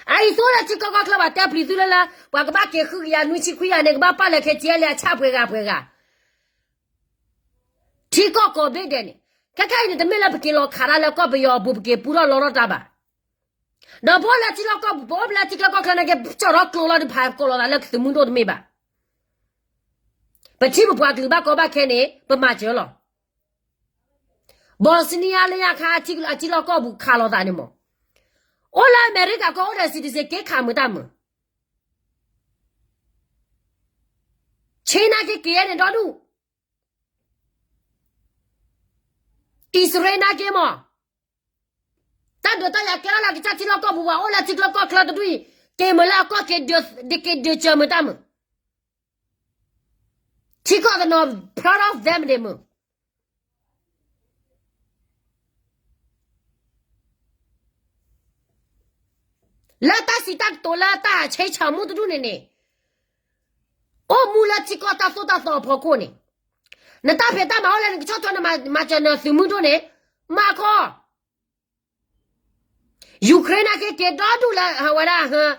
အအံၤသုအိၣ်လၢထံကီၢ်ကီၢ်ချၢဘၣ် တဲပျံၤသုလၢလၢ ပှၤကဘၣ်က့ၤဃုကယၤနွံဆံခွံကယၤန့ၣ် ကဘၣ်ပာ်လၢ KTLA အဆၣ်ပှဲၤဂၤပှဲၤဂၤ ထံကီၢ်ကိးဘ့ၣ်ဒဲးန့ၣ်, ခဲခါအံၤန့ၣ် တမ့ၢ်လၢပက့ၤလီၤခးတၢ်လၢကီၢ်ပယီၤအပူၤ ပက့ၤပူထီၣ်လီထီၣ်တၢ်ဘၣ်. ဒီးပအိၣ်လၢထံလီၢ်ကီၢ်ပူၤ ပအိၣ်ဖဲလၢထံချၢကီၢ်ချၢနာ်က့ ပကၠီၣ်ထီၣ်ကျိလီၤဒီး ပဟးကိးလီၤသးလၢသုးမုၢ်ဒိၣ်တမ့ၢ်ဘၣ်. ပထံပပှၤကလုာ်ဘၣ်ကီဘၣ်ခဲန့ၣ် ပမၤစၢၤလီၤ. ဘီစနံယါလၢညါခါ အထံလီၢ်ကီၢ်ပူၤခးလိာ်သးန့ၣ်မး, အိၣ်လၢအမဲရကၤကီၢ်အိၣ်ဒီး citizen က့ၤခးမုာ်တၢ်မုာ်, ဆ့နာ်က့က့ၤန့ၣ်ဒီဒူၣ်, အံၣ်စရ့လးနာ်က့မး, တၢ်ဒုးတၢ်ယၤကဲထီၣ်လၢကစၢ်ထံလီၢ်ကီၢ်ပူၤ ပှၤအိၣ်လၢထံချၢကီၢ်ချၢတဒူၣ်အံၤ က့ၤမုာ်လၢအကီၢ်က့ၤဒုး ဒုးက့ၤဒုးစၢၤမုာ်တၢ်မုာ်, ထံကီၢ်တနီၤ proud of them ဒံးမုာ်. လၢတၢ်စံးတၢ်ကတိၤလၢတၢ်ဆဲးဆးမူတဒူၣ်န့ၣ်န့ၣ်, အိၣ်မူလၢထံကီၢ်တၢ်သိၣ်တၢ်သီအဖီခိၣ်န့ၣ်, နတၢ်ဖံးတၢ်မၤအိၣ်လၢနကဆီၣ်ထွဲ နမၤစၢၤနသုးမုၢ်ဒိၣ်န့ၣ်, မၤခီ Ukraine နာ်က့ကဲဒီဒူၣ်လၢအဝဲဒၣ်,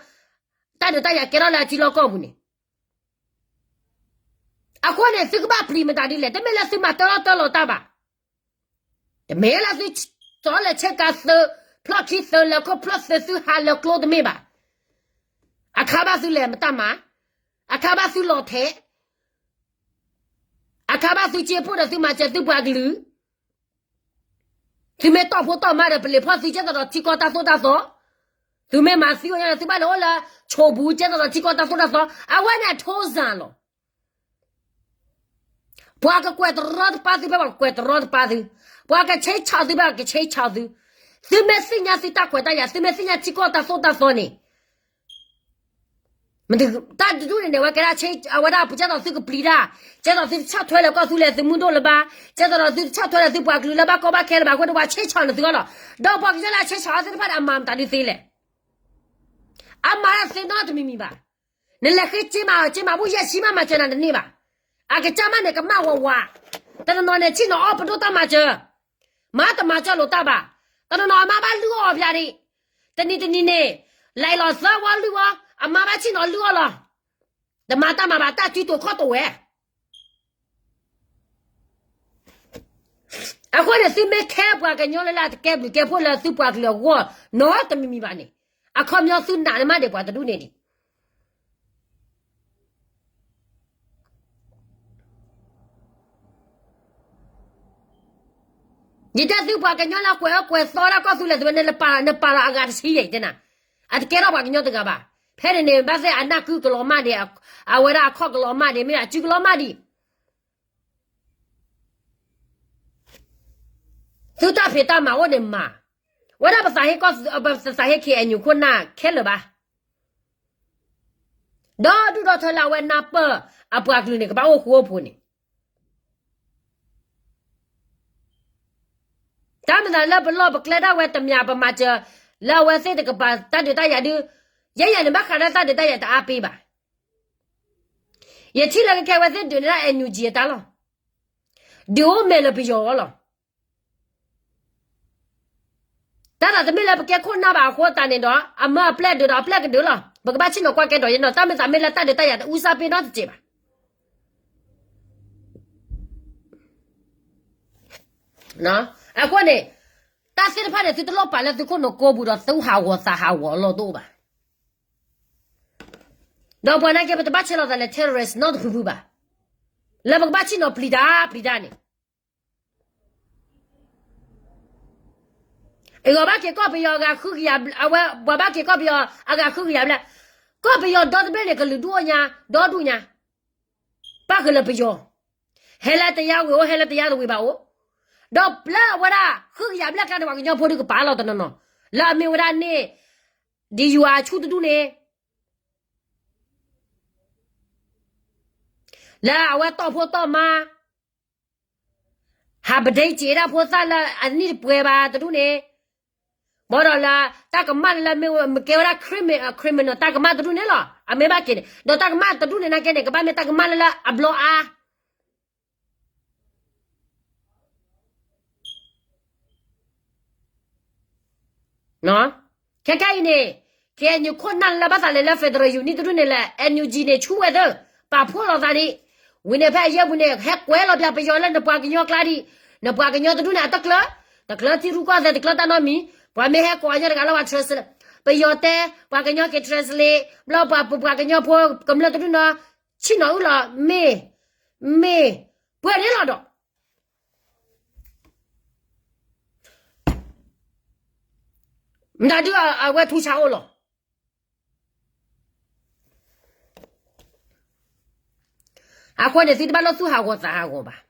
တၢ်ဒုးတၢ်ယၤကဲထီၣ်လၢအထံလီၢ်ကီၢ်ပူၤန့ၣ်, အဃိန့ၣ် သုကဘၣ်ပျံၤမတၤဒ်လဲၣ်, တမ့ၢ်လၢသုမၤတၢထီၣ်တၢလီၤတၢ်ဘၣ်, တမ့ၢ်လၢသု, စီၤလၢဆ့ကၤသုး, ဖျီၣ်ခံသုး လဲၤခိၣ်ဖျီၣ်သုးသုဟးလၢကျိတမ့ၢ်ဘၣ်, အခါဘၣ်သုလဲၤမတၢ်မၤ, အခါဘၣ်သုလီၤထဲး, အခါဘၣ်သုစ့ဖှိၣ်ဒီးသုမၤစၢၤသုပှၤကလုာ်, သုမ့ၢ်တီၢ်ဖိတီၢ်မါဒီး ပလံၤဖီၣ်သုကဲသိးဒီးထံကီၢ်တၢ်သိၣ်တၢ်သီ, သုမ့ၢ်မၤသံအီၤညါဒီး သုဘၣ်လဲၤအိၣ်လၢဆိးပူၤကဲသိးဒီးထံကီၢ်တၢ်သိၣ်တၢ်သီ, အဝဲန့ၣ်အထိစၢ်လီၤ. ပှၤကကွဲးတရီတပါသုဖဲပှၤကကွဲးတရီတပါသု, ပှၤကဆဲးဆးသုဖဲပှၤကဆဲးဆးသု, သုမ့ၢ်သ့ၣ်ညါသုတၢ်ခွဲးတၢ်ယာ်, သုမ့ၢ်သ့ၣ်ညါထံကီၢ်တၢ်သိၣ်တၢ်သီန့ၣ်, တၢ်တဒူၣ်န့ၣ်န့ၣ် ဝဲကဲဒၣ်ဆဲး, အဝဲဒၣ်ပကဲသိးသုကပျံၤတၢ်, ကဲသိးသုတဆီၣ်ထွဲလၢကီၢ်သူလ့ၤသုးမုၢ်ဒိၣ်လၢၤဘၣ်, ကဲသိးဒီးသုတဆီၣ်ထွဲလၢသုပှၤကလုာ်လၢဘၣ်ကီဘၣ်ခဲလၢၤဘၣ်အဃိန့ၣ် ပှၤဆဲးဆးန့ၢ်သုအီၤလီၤ. ဒီးပှၤကညီလၢအဆဲးဆးအီၤသ့ၣ်တဖၣ်န့ၣ် အမၤမတၤဒုးသ့လဲၣ်. အမၤတၢ်သ့နီတမံၤမံၤဘၣ်. နလဲၤဃ့က့မးအီၤ က့မးဘူၣ်ယဲၢ်ဆံမး မၤစၢၤနၤတန့ၢ်ဘၣ်. အကစၢ်မးန့ၣ် ကမၣ်ဝးဝး, တနီၤနီၤန့ၣ် ဆ့ၣ်နီၤအီၣ်ပဒိၣ်တၢ်မၤစၢၤ, မၤတမၤစၢၤလိာ်တၢ်ဘၣ်. တနီၤနီၤအမါဘၣ်လုၢ်အီၣ်အီၤဖျါဒံး, တနံၤတနံၤန့ၣ်, လဲၤလီၤသၢဝီလွံၢ်ဝီ, အမါဘၣ်ဆ့ၣ်နီၤလုၢ်အီၣ်လီၤ. တမၤတၢ်မၤဘၣ် တၢ်စုတိာ်ခီၣ်တိာ်ဝဲ အဃိန့ၣ် သုမ့ၢ်ခဲပှၤကညီလၢလၢအတကဲဘျုးကဲဖှိၣ်လၢသုပှၤကလုာ်အဂီၢ် နီတမံၤမံၤဘၣ်န့ၣ်, အခီပညီသုနာ်န့ၢ်မးဒံးပှၤတဒူၣ်န့ၣ်ဒံး. ယတဲသုပှၤကညီလၢကွဲးအၢကွဲးသီဒၣ်ကီၢ်သူလ့ၤသုဝဲန့ၣ် နပာ်လီၤအဂၤတဆံယဲၢ်တဲနၤ, အတကဲထီၣ်ပှၤကညီတဂၤဘၣ်. ဖဲန့ၣ်န့ၣ် ဘၣ်သ့ၣ်အနၢ်ကုကလီၤမၢ်ဒံး, အဝဲဒၣ်အခီၣ်ကလီၤမၢ်ဒံး မ့ၢ်အစုကလီၤမၢ်ဒံး သုတၢ်ဖံးတၢ်မၤအိၣ်န့ၣ်မၤ, ဝဲဒၣ်ပသးဟ့, ပသးဟ့ ခ့ၣ်အဲၣ်ယူၣ် ခိၣ်နၢ်ခဲလၢာ်ဘၣ်. ဒီဒူၣ်ဒီထၢလၢအဝဲနၢ်ပၢၢ်အပှၤကလုာ်န့ၣ် ကဘၣ်အိၣ်ဃူအိၣ်ဖိးန့ၣ် တၢ်မၤသးလၢပလီၢ်ပကျဲဒၣ်ဝဲတမံၤ ပမၤစၢၤ လၢအဝဲသ့ၣ်တကပၤတၢ်ဒုးတၢ်ယၤဒုး, ယဲယၤန့ၣ် ဘၣ်ဃးလၢတၢ်ဒုးတၢ်ယၤတအါပ့ဘၣ်. ယထံၣ်လၢကခဲဝဲသ့ၣ်ဒုးန့ၢ်ဒၣ် NUG အတၢ်လီၤ. ဒုးအိၣ်မဲာ်လၢပယီၤအီၤလီၤ. တၢ်သးတမ့ၢ်လၢပကဲခိၣ်နၢ်ဘၣ်အဃိသတးန့ၣ်ဒီး အမၢအပျဲၢ်ဒုးဒီးအပျဲၢ်ကဒုးလီၤ. ပကဘၣ်ဆ့ၣ်နီၤကွၢ်ကဲဒီးယဲနီၤ တၢ်မ့ၢ်သးမ့ၢ်လၢတၢ်ဒုးတၢ်ယၤတအူစၢ်ပ့နီတစဲးဘၣ်. အဃိန့ၣ် တၢ်သ့ၣ်တဖၣ်န့ၣ် သုတလိၣ်ပာ်လၢသုခိၣ်နူာ်ကိးပူၤဒီးသုဟးဂီၤသးဟးဂီၤအလီၢ်တအိၣ်ဘၣ်. ဒီးပှၤနာ်က့ ပတဘၣ်ဆဲးလီၤသးလၢ terrorist နီတဖုဖုဘၣ်. လၢပကဘၣ်ဆ့ၣ်နီၤပျံၤတၢ်ပျံၤတၢ်န့ၣ် အဂီၤဘၣ်က့ၤကီၢ်ပယီၤအဂၤဃုကယၤ, အဝဲပှၤဘၣ်က့ၤကီၢ်ပယီၤအဂၤဃုကယၤဘျဲၣ်, ကီၢ်ပယီၤဒီတဘ့ၣ်န့ၣ် ကလုာ်ဒူၣ်အိၣ်ညါ, ဒီဒူၣ်ညါ, ပၣ်ဃုာ်လၢပယီၤ, ဟဲလၢတယါဝ့ၤအိၣ် ဟဲလၢတယါတဝ့ၤဘၣ်အိၣ်, ဒီးလၢအဝဲဒၣ်ဃုကယၤဘျဲၣ်ကျါန့ၣ် ပှၤကညီဖိဒုးကပာ်လီၤတနီၤနီၤ, လၢအမ့ၢ်ဝဲဒၣ်န့ၣ် ဒ်ယွၤဆူၣ်တဒူၣ်န့ၣ် လၢအဝဲတီၢ်ဖိတီၢ်မါ ဟးပဒ့စ့းဒၣ် ဖိသၣ်လၢအနံၣ်တပှဲၤဘၣ်တဒူၣ်န့ၣ်, ဘၣ်ဒီးလၢတၢ်ကမၣ်လၢလၢမ့ၢ်ဝဲမ့ၢ်ကဲဝဲဒၣ် criminal တၢ်ကမၣ်တဒူၣ်န့ၣ်လီၤ. အမ့ၢ်ဘၣ်က့ၤန့ၣ် ဒီးတၢ်ကမၣ်တဒူၣ်န့ၣ်နာ်က့န့ၣ် ကဘၣ်မ့ၢ်တၢ်ကမၣ်လၢလၢအဘျီအါ ခဲကနံၣ်အံၤန့ၣ် KNU ခိၣ်နၢ်လၢဘၣ်သးလဲၤလၢ federal union တဒူၣ်န့ၣ်လၢ NUG န့ၣ် ဆူၣ်ဝဲသ့ၣ် ပာ်ဖှိၣ်လီၤသးဒံး, ဝံၤန့ၣ်ဖဲအယဲၢ်ပူၤန့ၣ် ဟဲကွဲးလီၤပၠးပယီၤလၢနပှၤကညီကျါဒံး, နပှၤကညီတဒူၣ်န့ၣ် အတကျၢၤ, တကျၢၤထံရူၢ်ကီၢ်သဲး တကျၢၤတၢ်နီတမံၤ, ပှၤမ့ၢ်ဟဲကိးအညီတဂၤလၢပှၤ translate, ပယီၤတဲ, ပှၤကညီက့ၤ translate ဘျီပှၤပှၤကညီဖိကမျၢၢ်တဒူၣ်န့ၣ် ဆ့ၣ်နီၤအုၣ်လီၤ မ့ၢ်, မ့ၢ်, ပှဲၤန့ၣ်လီၤဒီး မတၤဒုးအဝဲထူဆါအိၣ်လီၤ. အဃိန့ၣ် သုတဘၣ်လၢသူၣ်ဟးဂီၤသးဟးဂီၤဘၣ်.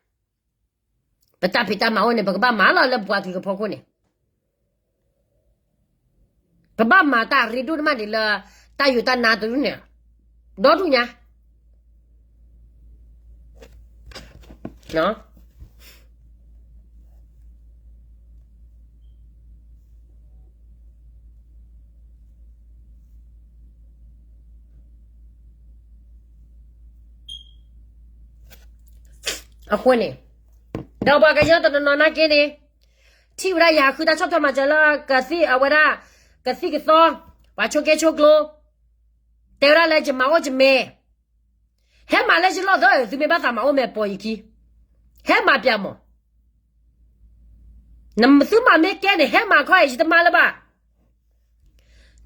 ပတၢ်ဖံးတၢ်မၤအိၣ်န့ၣ် ပကဘၣ်မၤလီၤလၢပပှၤကလုာ်အဖီခိၣ်န့ၣ် ပဘၣ်မၤတၢ်ရ့ဒိၣ်တမံၤဒံးလၢ တၢ်ယိာ်တၢ်နါတဒူၣ်န့ၣ် ဒီဒူၣ်ညါ နီၢ် အဃိန့ၣ်, ဒီးပှၤကညီတနီၤနီၤနာ်က့န့ၣ်, ထံၣ်ဝဲဒၣ်ယဟးဃုတၢ်ဆီၣ်ထွဲမၤစၢၤလၢကသံၣ်အဝဲဒၣ်, ကသံၣ်ကသီ, ပှၤဆိက့ဆိကျိ, တဲဝဲဒၣ်လၢယမၤအိၣ်ယမဲာ်, ဟဲမၤလၢယလီၢ်သၢ, သုမ့ၢ်ဘၣ်သးမၤအိၣ်မဲာ်ပိာ်ယခံ, ဟဲမၤပၠးမး, နသုမၤမ့ၢ်ကဲန့ၣ် ဟဲမၤခီအံၤ ယတမၤလၢၤဘၣ်,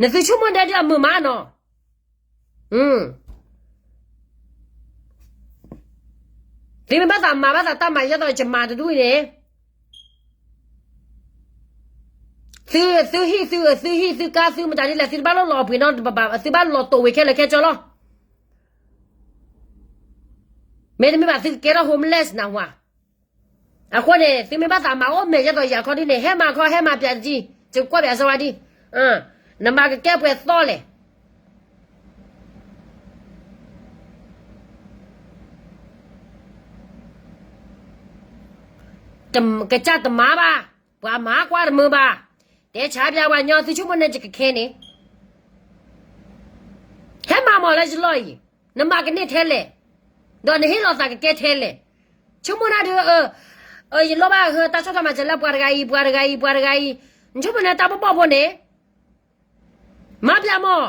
နသုဆိကမိၣ်ဒဲဒ်အမုာ်မးနီၤ သုမ့ၢ်ဘၣ်သးမၤဘၣ်သးတၢ်မၤယဲသိးယမၤတဒူၣ်အံၤန့ၣ်, သု, သုဟံၣ်သု, သုဟံၣ်သုကါသုမတၤဒ်လဲၣ် သုတဘၣ်လီၤလီၤပှ့ၤနီတဘဘၣ်, သုဘၣ်လီၤတိာ်ဝံၤခဲလၢာ်ခဲဆ့လီၤ. မ့တမ့ၢ်ဘၣ်သုကကဲထီၣ် homeless နၢ်ဟူဧါ. အဃိန့ၣ် သုမ့ၢ်ဘၣ်သးမၤအိၣ်မဲာ်ယဲသိးယၤခီဒ်န့ၣ် ဟဲမၤခီဟဲမၤပၠးတဒံ, ယကွၢ်ပၠးစီဝါဒံ, နမၤကကဲပှဲၤသီလဲၣ် ကစၢ်တမၤဘၣ်, ပှၤမၤကွၢ်တမုာ်ဘၣ်, တဲဆါပၠးပှၤညီ သုဆိကမိၣ်န့ၣ်ယကခဲန့ၣ်, ဟဲမၤမးလၢယလီၢ်အံၤ, နမၤကန့ၢ်ထဲလဲၣ်, ဒီးနဟ့ၣ်လီၤသးကကဲထဲလဲၣ်, ဆိကမိၣ်နၤဒုး, ယလိၣ်ဘၣ်ဟၢတၢ်ဆီၣ်ထွဲမၤစၢၤလၢပှၤတဂၤအံၤ ပှၤတဂၤအံၤ ပှၤတဂၤအံၤ, နဆိကမိၣ်န့ၣ်တၢ်ပီၣ်ပီၣ်ဖိန့ၣ်, မၤပၠးမး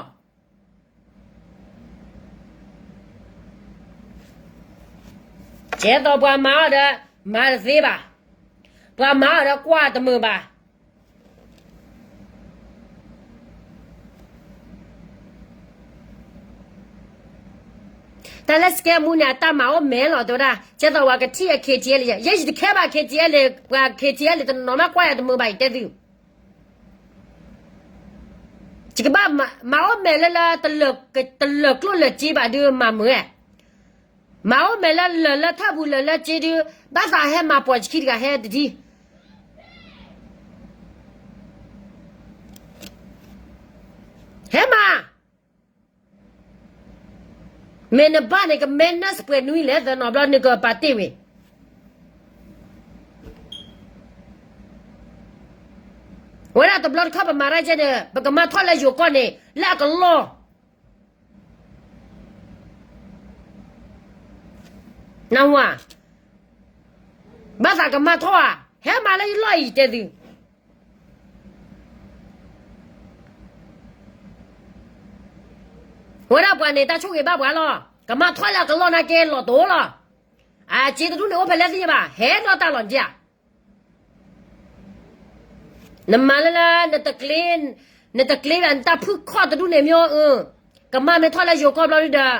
ကဲသိးပှၤမၤအီၤဒီး မၤတသ့ဘၣ်, ပှၤမၤအီၤဒီးကွၢ်တမုာ်ဘၣ်. တၢ်လၢ scam မူန့ၣ် အတၢ်မၤအိၣ်မဲာ်လီၤ တဲဝဲဒၣ် ကဲသိးပှၤကထံၣ်အ KTLA ယဲ ယတခဲဘၣ် KTLA ပှၤ KTLA တနီၤမးကွၢ်ယၤတမုာ်ဘၣ် ယတဲသု ယကဘၣ်မၤအိၣ်မဲာ်လၢလၢ တလၢာ်ကျိၣ်လၢာ်စ့ဘၣ်ဒုးမၤမုာ်ဧါ, မၤအိၣ်မဲာ်လၢလၢာ်လၢထၢၣ်ပူၤလၢာ်လၢစ့ဒုး ဘၣ်သးဟဲမၤပိာ်ယခံတဂၤဟဲတဒံ ဟဲမၤ မ့ၢ်နဘၣ်န့ၣ် ကမဲနၢ်စပှဲၤနွံလဲၣ် သနီၤဘျီနကပာ်တ့ၢ်ဝံၤ ဝဲဒၣ်တဘျီတခီၣ်ပမၤတၢ်ကဲန့ၣ် ပကမၤထီၣ်လၢယိၤကီၢ်န့ၣ် လၢအကလီၢ် နၢ်ဟူဧါ, ဘၣ်သးကမၤထီၣ်ဧါ, ဟဲမၤလၢယလီၢ်အံၤတဲသု ဝဲဒၣ်ပှၤန့ၣ် တၢ်ဆိၣ်ဂ့ၤဘၣ်ပှၤလီၤ, ကမၤထီၣ်လၢအကလီၢ်နာ်က့လီၤတိာ်လီၤ, အစ့တဒူၣ်န့ၣ်အိၣ်ဖဲလဲၣ်သ့ၣ်ညါဘၣ်, ဟဲနီၢ်တၢ်လီၤက့ဧါ နမၤလၢလၢ နတကျ့ဘၣ် နတၢ်ဖုၣ်ခီၣ်တဒူၣ်န့ၣ်မ့ၢ်, ကမၤမ့ၢ်ထီၣ်လၢယိၤကီၢ်ဘျီဒုဒီး,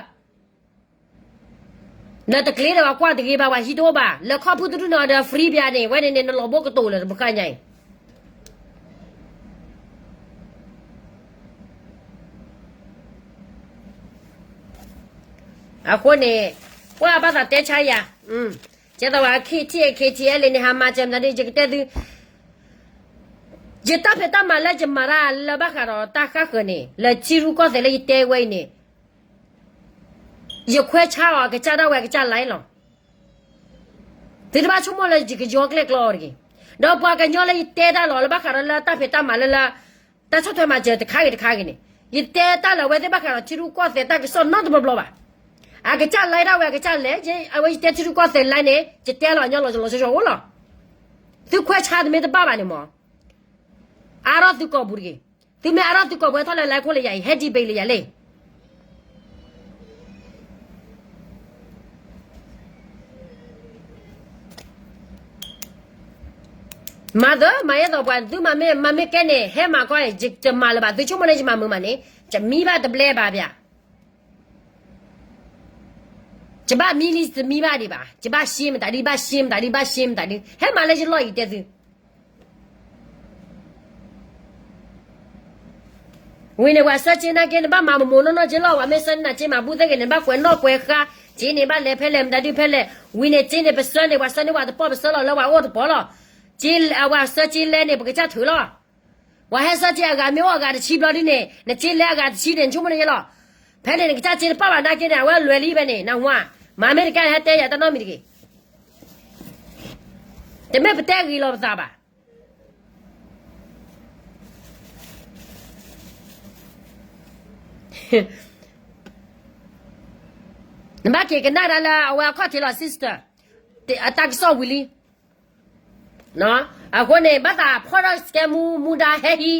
နတကျ့ဒီးပှၤကွၢ်တဂ့ၤဘၣ် ပှၤဟံးတအိၣ်ဘၣ် လၢခီၣ်ဖုၣ်တဒူၣ်န့ၣ်ဒီး free ဘၣ်န့ၣ် ဝဲန့ၣ်န့ၣ် နလီၤဘိကတိၤလၢတပဃါညါအံၤ အဃိန့ၣ်, ကွၢ်ဘၣ်သးတဲဆါယၤ, ကဲသိးဝဲ KTLA န့ၣ် ဟးမၤစၢၤမတၤဒ် ယကတဲသု, ယတၢ်ဖံးတၢ်မၤလၢယမၤတၢ်လၢဘၣ်ဃးဒီးတၢ်ဃၣ်ဃၢၤန့ၣ် လၢထံရူၢ်ကီၢ်သဲးလၢယတဲဝဲအံၤန့ၣ်, ယခွဲးဆါအီၤအကစၢ်ဒၣ်ဝဲအကစၢ် live လီၤ. သုတဘၣ်ဆိကမိၣ်လၢယကယီကျဲၣ်ကျီအီၤတဂ့ၤ. ဒီးပှၤကညီလၢယတဲတၢ်လီၤလၢဘၣ်ဃးဒီးလၢတၢ်ဖံးတၢ်မၤလၢလၢ တၢ်ဆီၣ်ထွဲမၤစၢၤတခါဂ့ၤတခါဂ့ၤန့ၣ်, ယတဲတၢ်လၢအဝဲသ့ၣ်ဘၣ်ဃးဒီးထံရူၢ်ကီၢ်သဲးတၢ်ကစီၣ်နီတဘျီဘျီဘၣ်. အကစၢ် live ဒၣ်ဝဲအကစၢ်လဲၣ်, အဝဲယတဲထံရူၢ်ကီၢ်သဲး live န့ၣ် ယတဲလီၤညီလီၤလီၤဆီဆီအိၣ်လီၤ. သုခွဲးဆါတမ့ၢ်တဘၣ်ဘၣ်န့ၣ်မး, အါထီၣ်သုကိာ်ပူၤတဂ့ၤ. သုမ့ၢ်အါထီၣ်သုကိာ်ပူၤဟဲထီၣ်လၢ live ခိၣ်လၢယၤအံၤ ဟဲ debate လၢယၤလဲၣ်. မၤသၢ မၤယဲသိးပှၤ သုမၤမ့ၢ် မၤမ့ၢ်ကဲန့ၣ် ဟဲမၤခီ ယတမၤလၢၤဘၣ် သုဆိကမိၣ်န့ၣ် ယမၤမုာ်မးန့ၣ် ယမံဘၣ်တဘျဲဘၣ်ပၠး, ယဘၣ်မံလံတမံဘၣ်ဒံးဘၣ်, ယဘၣ်ရှဲမတၤဒု ဘၣ်ရှဲမတၤဒု ဘၣ်ရှဲမတၤဒု ဟဲမၤလၢယလီၢ်အံၤတဲသု ဝံၤန့ၣ် ပှၤဆှၢစ့နာ်က့ နဘၣ်မၤမမိၢ်နီၢ်နီၢ်က့လီၤ, ပှၤမ့ၢ်ဆှၢနၤစ့မၤဘူၣ်သ့ၣ်ဂ့ၤန့ၣ် နဘၣ်ကွဲးနီၣ်ကွဲးဃါ, စ့န့ၣ်ဘၣ်လဲၤဖဲလဲၣ် မတၤဒုဖဲလဲၣ်, ဝံၤန့ၣ်စ့န့ၣ် ပဆှၢန့ၣ် ပှၤဆှၢန့ၣ်ပှၤတပီၢ် ပဆှၢလီၤလၢပှၤအိၣ်တပီၢ်လီၤ, ပှၤဆှၢစ့လဲန့ၣ် ပကစၢ်ထုးလီၤ, ပှၤဟဲဆှၢစ့အဂၤမ့ၢ်အိၣ်အဂၤတဆံဘျီဒုန့ၣ် နစ့လဲအဂၤတဆံန့ၣ် နဆိကမိၣ်န့ၣ်ယဲလီၤ, ဖဲန့ၣ်နကစၢ်စ့တပာ်ဘၣ်နာ်က့န့ၣ် အဝဲလွဲၤလံဖဲန့ၣ် နၢ်ဟူဧါ, မၤမ့ၢ်တကဲဟဲတဲယၤတၢ်နီတမံၤတဂ့ၤ တမ့ၢ်ပတဲဂ့ၤလီၤပသးဘၣ်. နဘၣ်က့ၤကနၣ်ဒၣ်လၢအဝဲအခီၣ်ထံးလီၤ sister, အတၢ်ကစီၣ်ဝံၤလံ. အဃိန့ၣ် ဘၣ်သးဖီၣ်ထီၣ်စကဲမူ မူဒါဟဲဟံး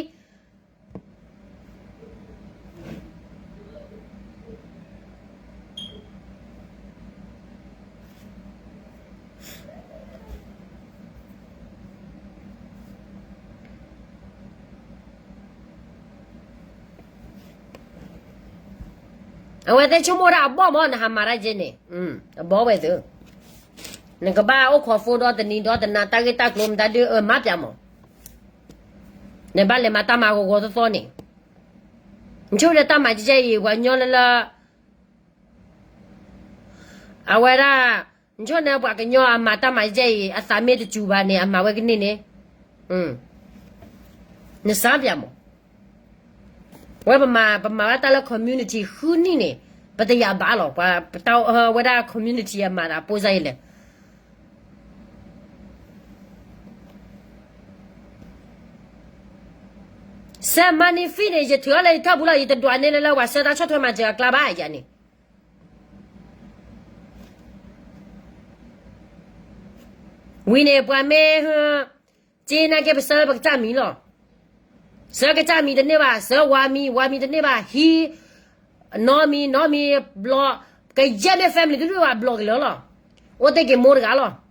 အဝဲသ့ၣ်ဆိကမိၣ်ဒၣ်အဘီၣ်မး နဟးမၤတၢ်ယဲန့ၣ်, အဘီၣ်ဝဲသု, နကဘၣ်အိၣ်ခိးဖိဒီတနံၤဒီတနၤ တၢ်ဂ့ၢ်တၢ်ကျိၤမတၤဒုး အမၤပၠးမး, နဘၣ်လဲၤမၤတၢ်မၤဂီၤဂီၤသီသီန့ၣ်, နဆိကမိၣ်လၢတၢ်မၤယဲအံၤ ပှၤကညီလၢလၢ အဝဲဒၣ် နဆိကမိၣ်န့ၣ် ပှၤကညီအမၤတၢ်မၤယဲအံၤ အသးမ့ၢ်တစူၤဘၣ်န့ၣ် အမၤဝဲကန့ၢ်န့ၣ်, နစါပၠးမး, ဝဲပမၤ ပမၤဘၣ်တၢ်လၢ community ဃုနံၣ်န့ၣ် ပတယာ်ဘၣ်လီၤ, ပှၤ ပတၢ် ဝဲဒၣ် community အမၤသး ပိစါယလဲၣ် စဲးမၤန့ၢ် fee န့ၣ် ယထုးအီၤလၢယထၢၣ်ပူၤလီၤ, ယတဒွးန့ၢ်လၢလၢ ပှၤဆှၢတၢ်ဆီၣ်ထွဲမၤစၢၤအကျါဘၣ်ယၤန့ၣ်, ဝံၤန့ၣ် ပှၤမ့ၢ် စ့နာ်က့ ပဆှၢပကစၢ်မံၤလီၤ, ဆှၢကစၢ်မံၤတန့ၢ်ဘၣ်, ဆှၢဝၤမံၤ ဝၤမံၤတန့ၢ်ဘၣ်, ဟံး နီၢ်မံၤ နီၢ်မံၤ ဘျီ, ကယဲၢ်မ့ၢ် family တဒူၣ်ဘၣ် ဘျီကလၢာ်လီၤ, အိၣ်တ့ၢ်က့ၤမိၢ်တဂၤလီၤ.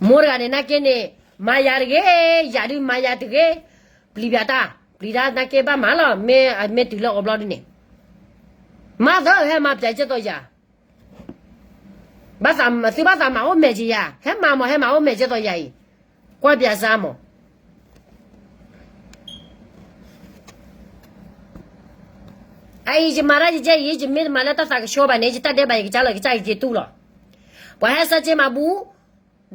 မိၢ်တဂၤန့ၣ် နာ်က့န့ၣ် မၤယၤတဂ့ၤ, ယၤဒုးမၤယၤတဂ့ၤ, ပျံၤပၠးတၢ်, ပျံၤတၢ်နာ်က့ဘၣ်မၤလီၤ, မ့ၢ် မ့ၢ်တုၤလၢအီၤဘျီဒ်န့ၣ်, မၤသၢ ဟဲမၤပၠးကဲသိးယၤ, ဘၣ်သး သုဘၣ်သးမၤအိၣ်မဲာ်က့ၤယၤ, ဟဲမၤမး ဟဲမၤအိၣ်မဲာ်ကဲသိးယၤအံၤ, ကွၢ်ပၠးစၢ်မး အအံၤ ယမၤတၢ်ယကဲအံၤ ယမ့ၢ်တမၤလၢတၢ်သးကဆှီဘၣ်န့ၣ် ယတၢ်ဒဲးဘးယကစၢ်လီၤ, ယကစၢ်ကက့ၤတူၢ်လီၤ. ပှၤဟဲဆၢက့ၤမၤဘူၣ်,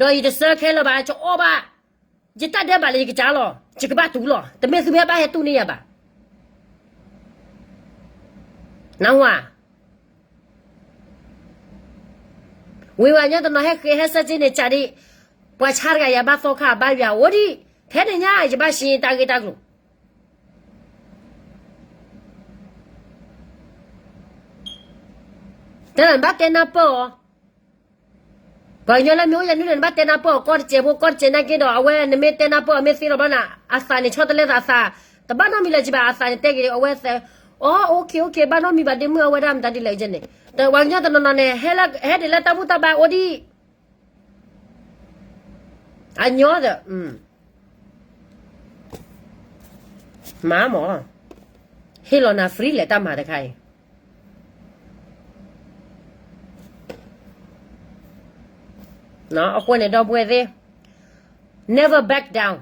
ဒီးယတဆၢခဲလၢာ်ဘၣ် ကအီၣ်ဘၣ်, ယတၢ်ဒဲးဘးလၢယကစၢ်လီၤ, ယကဘၣ်တူၢ်လီၤ, တမ့ၢ်သုမ့ၢ်ဘၣ်ဟဲတူၢ်န့ၢ်ယၤဘၣ်. နၢ်ဟူဧါ. ဝံၤဝဲညီတနီၤဟဲဃ့ဟဲဆၢက့ၤန့ၣ် ကးဒံး, ပှၤဆါတဂၤယၤဘၣ်သီခါဘၣ်ယွၤအိၣ်ဒံး, ထဲန့ၣ်ညါ ယဘၣ်ရှင်းတၢ်ဂ့ၢ်တၢ်ကျိၤ တၢ်နဘၣ်တဲနၢ်ပၢၢ်အီၤ, ပှၤကညီလၢမ့ၢ်အိၣ်ယၤနုၢ်န့ၣ် နဘၣ်တဲနၢ်ပၢၢ်အီၤ ကီၢ်တစဲးဖိ ကီၢ်တစဲးနာ်က့ဒီး အဝဲနမ့ၢ်တဲနၢ်ပၢၢ်အီၤ မ့ၢ်သ့လီၤဘျီနၤ အသးန့ၣ် ဆီတလဲသးအသး, တဘၣ်နီတမံၤလၢၤကဘၣ် အသးန့ၣ်တဲက့ၤ အဝဲသဲ, အီ OK OK ဘၣ်နီတမံၤဘၣ် ဒ့မုၣ်အဝဲဒၣ်မတၤဒ်လဲၣ်ကဲန့ၣ်, ပှၤကညီတနီၤနီၤန့ၣ် ဟဲလၢ ဟဲဒ်လၢတၢ်ဘူၣ်တၢ်ဘါအိၣ်ဒံး အညီဒီး, မၤမး, ဟ့ၣ်လီၤနၤ free လဲၣ် တၢ်မၤတခါအံၤ, အဃိန့ၣ် ဒီပုၢ်ဝဲၢ်သ့ၣ်, never back down,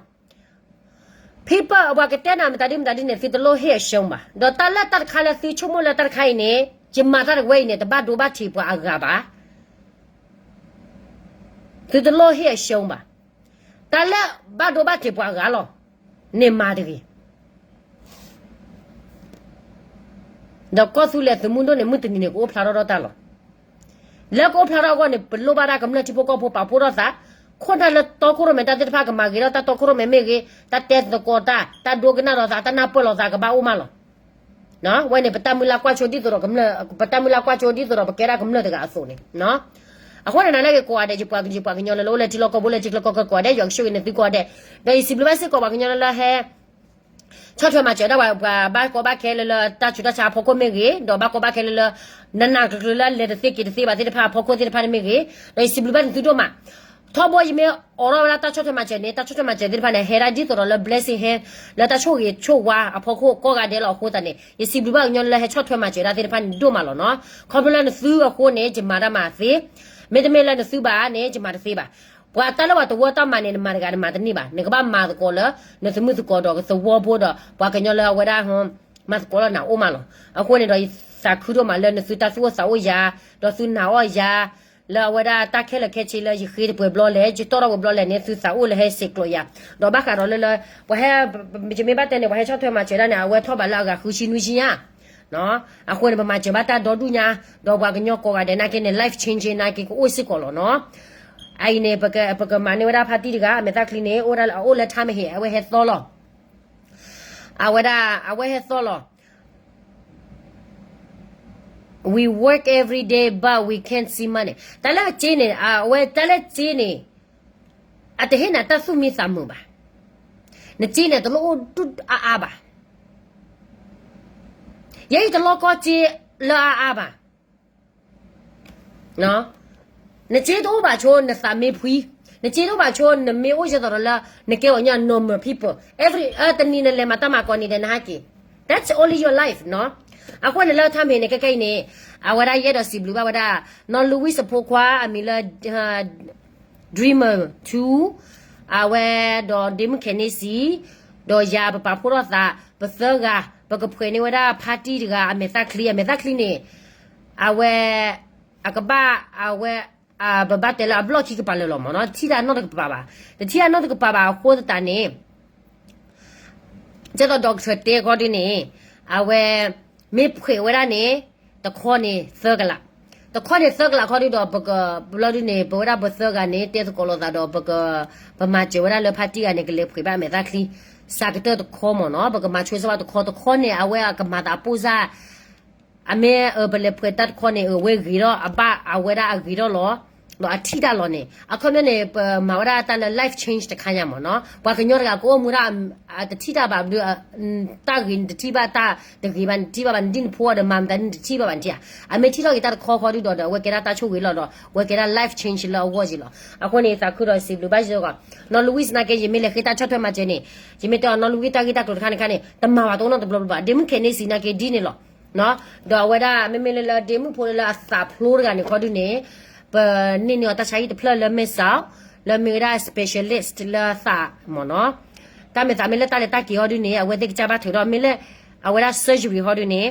people အပှၤကတဲနၤမတၤဒ်မတၤဒ်န့ၣ် သုတလိၣ်ဟ့ၣ်အရှုံးဘၣ်, ဒီးတၢ်လၢတၢ်တခါလၢသုဆိကမိၣ်လၢတၢ်တခါအံၤန့ၣ် ယမၤတၢ်တဝဲအံၤန့ၣ် တဘၣ်ဒိဘၣ်ထံးပှၤအဂၤဘၣ် သုတလိၣ်ဟ့ၣ်အရှုံးဘၣ်, တၢ်လၢဘၣ်ဒိဘၣ်ထံးပှၤအဂၤလီၤ, န့ၣ်မၤတဂ့ၤ, ဒီးကီၢ်သူလ့ၤသုးမုၢ်ဒိၣ်န့ၣ် မုၢ်တနံၤန့ၣ် ကအိၣ်ဖျါထီၣ်ဒီးတၢ်လီၤ, လၢကအိၣ်ဖျါထီၣ်အဂီၢ်န့ၣ် ပလိၣ်ဘၣ်ဒၣ်ကမျၢၢ်ထံဖိကီၢ်ဖိပာ်ဖှိၣ်ထီၣ်သး, ခိၣ်နၢ်လၢတီခိၣ်ရိၣ်မဲတၢ်သ့ၣ်တဖၣ် ကမၤဂ့ၤထီၣ်တၢ်တီခိၣ်ရိၣ်မဲမ့ၢ်ဂ့ၤ, တၢ်တဲသကိးတၢ်, တၢ်ဒိကနၣ်ဒီးသး, တၢ်နၢ်ပၢၢ်လိာ်သးကဘၣ်အိၣ်မးလီၤ. ဝဲန့ၣ် ပတၢ်မုၢ်လၢ်ကွၢ်ဆိဒ်သိးဒီးကမျၢၢ်, ပတၢ်မုၢ်လၢ်ကွၢ်ဆိဒ်သိးဒီးပကဲဒၣ်ကမျၢၢ်တဂၤအသိးန့ၣ်, အဃိန့ၣ် နလဲၤက့ၤကိးဂၤဒဲး ယပှၤကညီလၢလၢအိၣ်လၢထံလီၢ်ကီၢ်ပူၤ လၢထံချၢကီၢ်ချၢကိးဂၤဒဲး ယွၤကဆိၣ်ဂ့ၤန့ၢ်သုကိးဂၤဒဲး, ဒီးယစံးဘျုးဘၣ်စ့ၢ်ကီးပှၤကညီလၢလၢဟဲ ဆီၣ်ထွဲမၤစၢၤဒၣ်ပှၤ ပှၤဘၣ်ကီဘၣ်ခဲလၢလၢတၢ်ဆူးတၢ်ဆါအဖီခိၣ်မ့ၢ်ဂ့ၤ, ဒီးဘၣ်ကီဘၣ်ခဲလၢလၢ နနၤကျၢၤကျၢၤလၢလဲၤတသ့က့ၤတသ့ဘၣ်သ့ၣ်တဖၣ်အဖီခိၣ်သ့ၣ်တဖၣ်န့ၣ်မ့ၢ်ဂ့ၤ, ဒီးယစံးဘျုးဘၣ်နသုဒိၣ်မး. ထီဘိယမ့ၢ်အိးထီၣ်ဝဲဒၣ်တၢ်ဆီၣ်ထွဲမၤစၢၤန့ၣ် တၢ်ဆီၣ်ထွဲမၤစၢၤသ့ၣ်တဖၣ်န့ၣ် ဟဲဒၣ်ဒ်သိးဒီးလၢ blessing hand လၢတၢ်ဆိၣ်ဂ့ၤဆိၣ်ဝါအဖီခိၣ်ကိးဂၤဒဲးလီၤ. အဃိသတးန့ၣ် ယစံးဘျုးဘၣ်ကညီလၢဟဲဆီၣ်ထွဲမၤစၢၤဒၣ်သ့ၣ်တဖၣ်န့ၣ်ဒိၣ်မးလီၤနီၤ. ခီဖျိလၢနသုအဃိန့ၣ် ယမၤတၢ်မၤသ့, မ့တမ့ၢ်လၢနသုဘၣ်န့ၣ် ယမၤတသ့ဘၣ်. ပှၤတၢ်လၢပှၤသဝီတၢ်မၤန့ၣ် နမၤတဂၤနမၤတန့ၢ်ဘၣ်. နကဘၣ်မၤသကိးလၢ နသုးမုၢ်သကိးဒီးကသဝီဖိဒီး ပှၤကညီလၢအဝဲဒၣ် မၤသကိးလၢနၤအိၣ်မးလီၤ. အဃိန့ၣ်ဒီး ယသးခုဒိၣ်မးလၢနသုတၢ်သူၣ်အိၣ်သးအိၣ်ယၤ, ဒီးသုနာ်အီၣ်ယၤ, လၢအဝဲဒၣ်တၢ်ခဲလၢာ်ခဲဆ့လၢယဃ့တပှဲၤဘျီလဲၣ်, ယတီၣ်ထီၣ်ပှဲၤဘျီလဲၣ်န့ၣ် သုသးအိၣ်လၢဟဲစဲးကျိးယၤ, ဒီးဘၣ်ဃးဒီးလၢလၢ ပှၤဟဲ, ယမ့ၢ်ဘၣ်တဲန့ၣ် ပှၤဟဲဆီၣ်ထွဲမၤစၢၤဒၣ်န့ၣ် အဝဲထီၣ်ဘးလၢအဂၤဃုဆံနွံဆံညါ အဃိန့ၣ် ပမၤစၢၤဘၣ်တၢ်ဒီဒူၣ်ညါ, ဒီးပှၤကညီကိးဂၤဒဲးနာ်က့န့ၣ် life changing နာ်က့ကအိၣ်စ့ၢ်ကီးလီၤနီၤ. အအံၤန့ၣ် ပကမၤန့ၢ်ဝဲဒၣ်ဖါတံၢ်တဂၤ အမဲာ်သၣ်ချံန့ၣ် အိၣ်လၢ time ဟ့ၣ် အဝဲဟဲသီလီၤ. အဝဲဒၣ် အဝဲဟဲသီလီၤ. we work every day but we can't see money. တၢ်လၢစ့န့ၣ် အဝဲတၢ်လၢစ့န့ၣ် အတဟ့ၣ်နၤတၢ်သူၣ်မံသးမုာ်ဘၣ်. နစ့န့ၣ်တလိၣ်အိၣ်ဒူၣ်အါအါဘၣ်. ယဲယတလီကီစ့လၢအါအါဘၣ်. နစ့တအိၣ်ဘၣ်ဆိနသးမ့ၢ်ဖှံ, နစ့တအိၣ်ဘၣ်ဆိနမ့ၢ်အိၣ်ယဲသိးဒီးလၢ နကဲအီၤညါ normal people every တနံၤနလဲၤမၤတၢ်မၤကိးနံၤဒီးနဟဲက့ၤ. That's only your life နီၤ. အဃိန့ၣ်လၢ time န့ၣ် ခဲကနံၣ်အံၤန့ၣ် အဝဲဒၣ်ယအဲၣ်ဒိးစံးဘျုးဘၣ်ဝဲဒၣ် နီၢ်လူဝံၣ်အဖိခွါအမံၤလၢ Dreamer two, အဝဲဒီးဒ့မုၣ်ခဲန့စံ, ဒီးယၤပပာ်ဖှိၣ်ထီၣ်သး ပသၢဂၤ ပကဖှဲးန့ၢ်ဝဲဒၣ် party တဂၤအမဲာ်သၣ်ချံ, အမဲာ်သၣ်ချံန့ၣ် အဝဲ အကဘၣ် အဝဲ ပဘၣ်တဲလၢအဘျီၣ်ခံကပၤလၢာ်လီၤမ့ၢ်နီၤ, တထံၣ်တၢ်နီတကပၤဘၣ်, တထံၣ်တၢ်နီတကပၤဘၣ်အဃိသတးန့ၣ် ကဲသိး doctor တဲခီဒုန့ၣ် အဝဲ မ့ၢ်ဖှဲးဝဲဒၣ်န့ၣ် တခီန့ၣ်သၢကလး, တခီန့ၣ်သၢကလးခီဒုဒီး ပကဘျီဒုန့ၣ် ပဝဲဒၣ်ပသၢဂၤန့ၣ် တဲသကိးလိာ်သးဒီး ပက ပမၤစၢၤဝဲဒၣ်လၢ party ဂၤန့ၣ် ကလဲၤဖှဲးဘၣ်အမဲာ်သၣ်ချံ စးကတၢၢ်တခီမ့ၢ်နီၤ, ပကမၤဆိစ့ဘၣ်တခီ, တခီန့ၣ် အဝဲအကမၤသးအပိၢ်စၢ် အမ့ၢ် ပလဲၤဖှဲးတၢ်တခီန့ၣ် အဝဲဂ့ၤထီၣ်အဘၣ်အဝဲဒၣ်အဂ့ၤထီၣ်လီၤ, ဒီးအထံၣ်တၢ်လီၤန့ၣ် အခီပညီန့ၣ် ပမၤဝဲဒၣ်တၢ်လၢ life change တခါညါမ့ၢ်နီၤ, ပှၤကညီတဂၤကအိၣ်မူဒၣ် တထံၣ်တၢ်ဘၣ်ဘျုး, တၢ်ဂ့ၤနတထံၣ်ဘၣ်, တၢ်တဂ့ၤဘၣ်နတထံၣ်ဘၣ်ဘၣ်, နဒ်နဖိအီၤဒီးမၤမတၤနတထံၣ်ဘၣ်ဘၣ်နထံၣ်ဧါ, အမ့ၢ်ထံၣ်ထီၣ်က့ၤတၢ်တခီဃီဒုဒီး အဝဲကဲဒၣ်တၢ်ဆိၣ်ဂ့ၤလီၤဒီး အဝဲကဲဒၣ် life change လၢအဂီၢ်က့ၤလီၤ. အဃိန့ၣ် သးခုဒီးစံးဘျုးဘၣ်စ့ၢ်ကီး, နီၢ်လူဝံၣ်နာ်က့ ယမ့ၢ်လဲၤဃ့တၢ်ဆီၣ်ထွဲမၤစၢၤန့ၣ်, ယမ့ၢ်တဲအီၤနီၢ်လူဝံၣ်တၢ်ဂ့ၢ်တၢ်ကျိၤတခါန့ၣ်ခါန့ၣ် တမၤဝဲတအိၣ်နီတဘျီဘျီဘၣ်, ဒ့မုၣ်ခဲန့စံနာ်က့ဒ်န့ၣ်လီၤ. ဒီးအဝဲဒၣ်မ့မ့ၢ်လၢလၢဒ့မုၣ်ဖိလၢလၢအသးဖျိတဂၤန့ၣ်ခီဒုန့ၣ်, ပန့ၢ်န့ၢ်အီၤတၢ်ဆါဟံၣ်တဖျၢၣ်လၢမဲာ်ဆှး, လၢမ့ၢ်ဝဲဒၣ် specialist လၢအသးမ့ၢ်နီၤ, တၢ်မဲာ်သးမ့ၢ်လၢတၢ်လဲၤတၢ်က့ၤဟီဒုန့ၣ် အဝဲသ့ၣ်ကစၢ်ဘၣ်ထုးဒီး မ့ၢ်လၢ အဝဲဒၣ် surgery ဟီဒုန့ၣ်,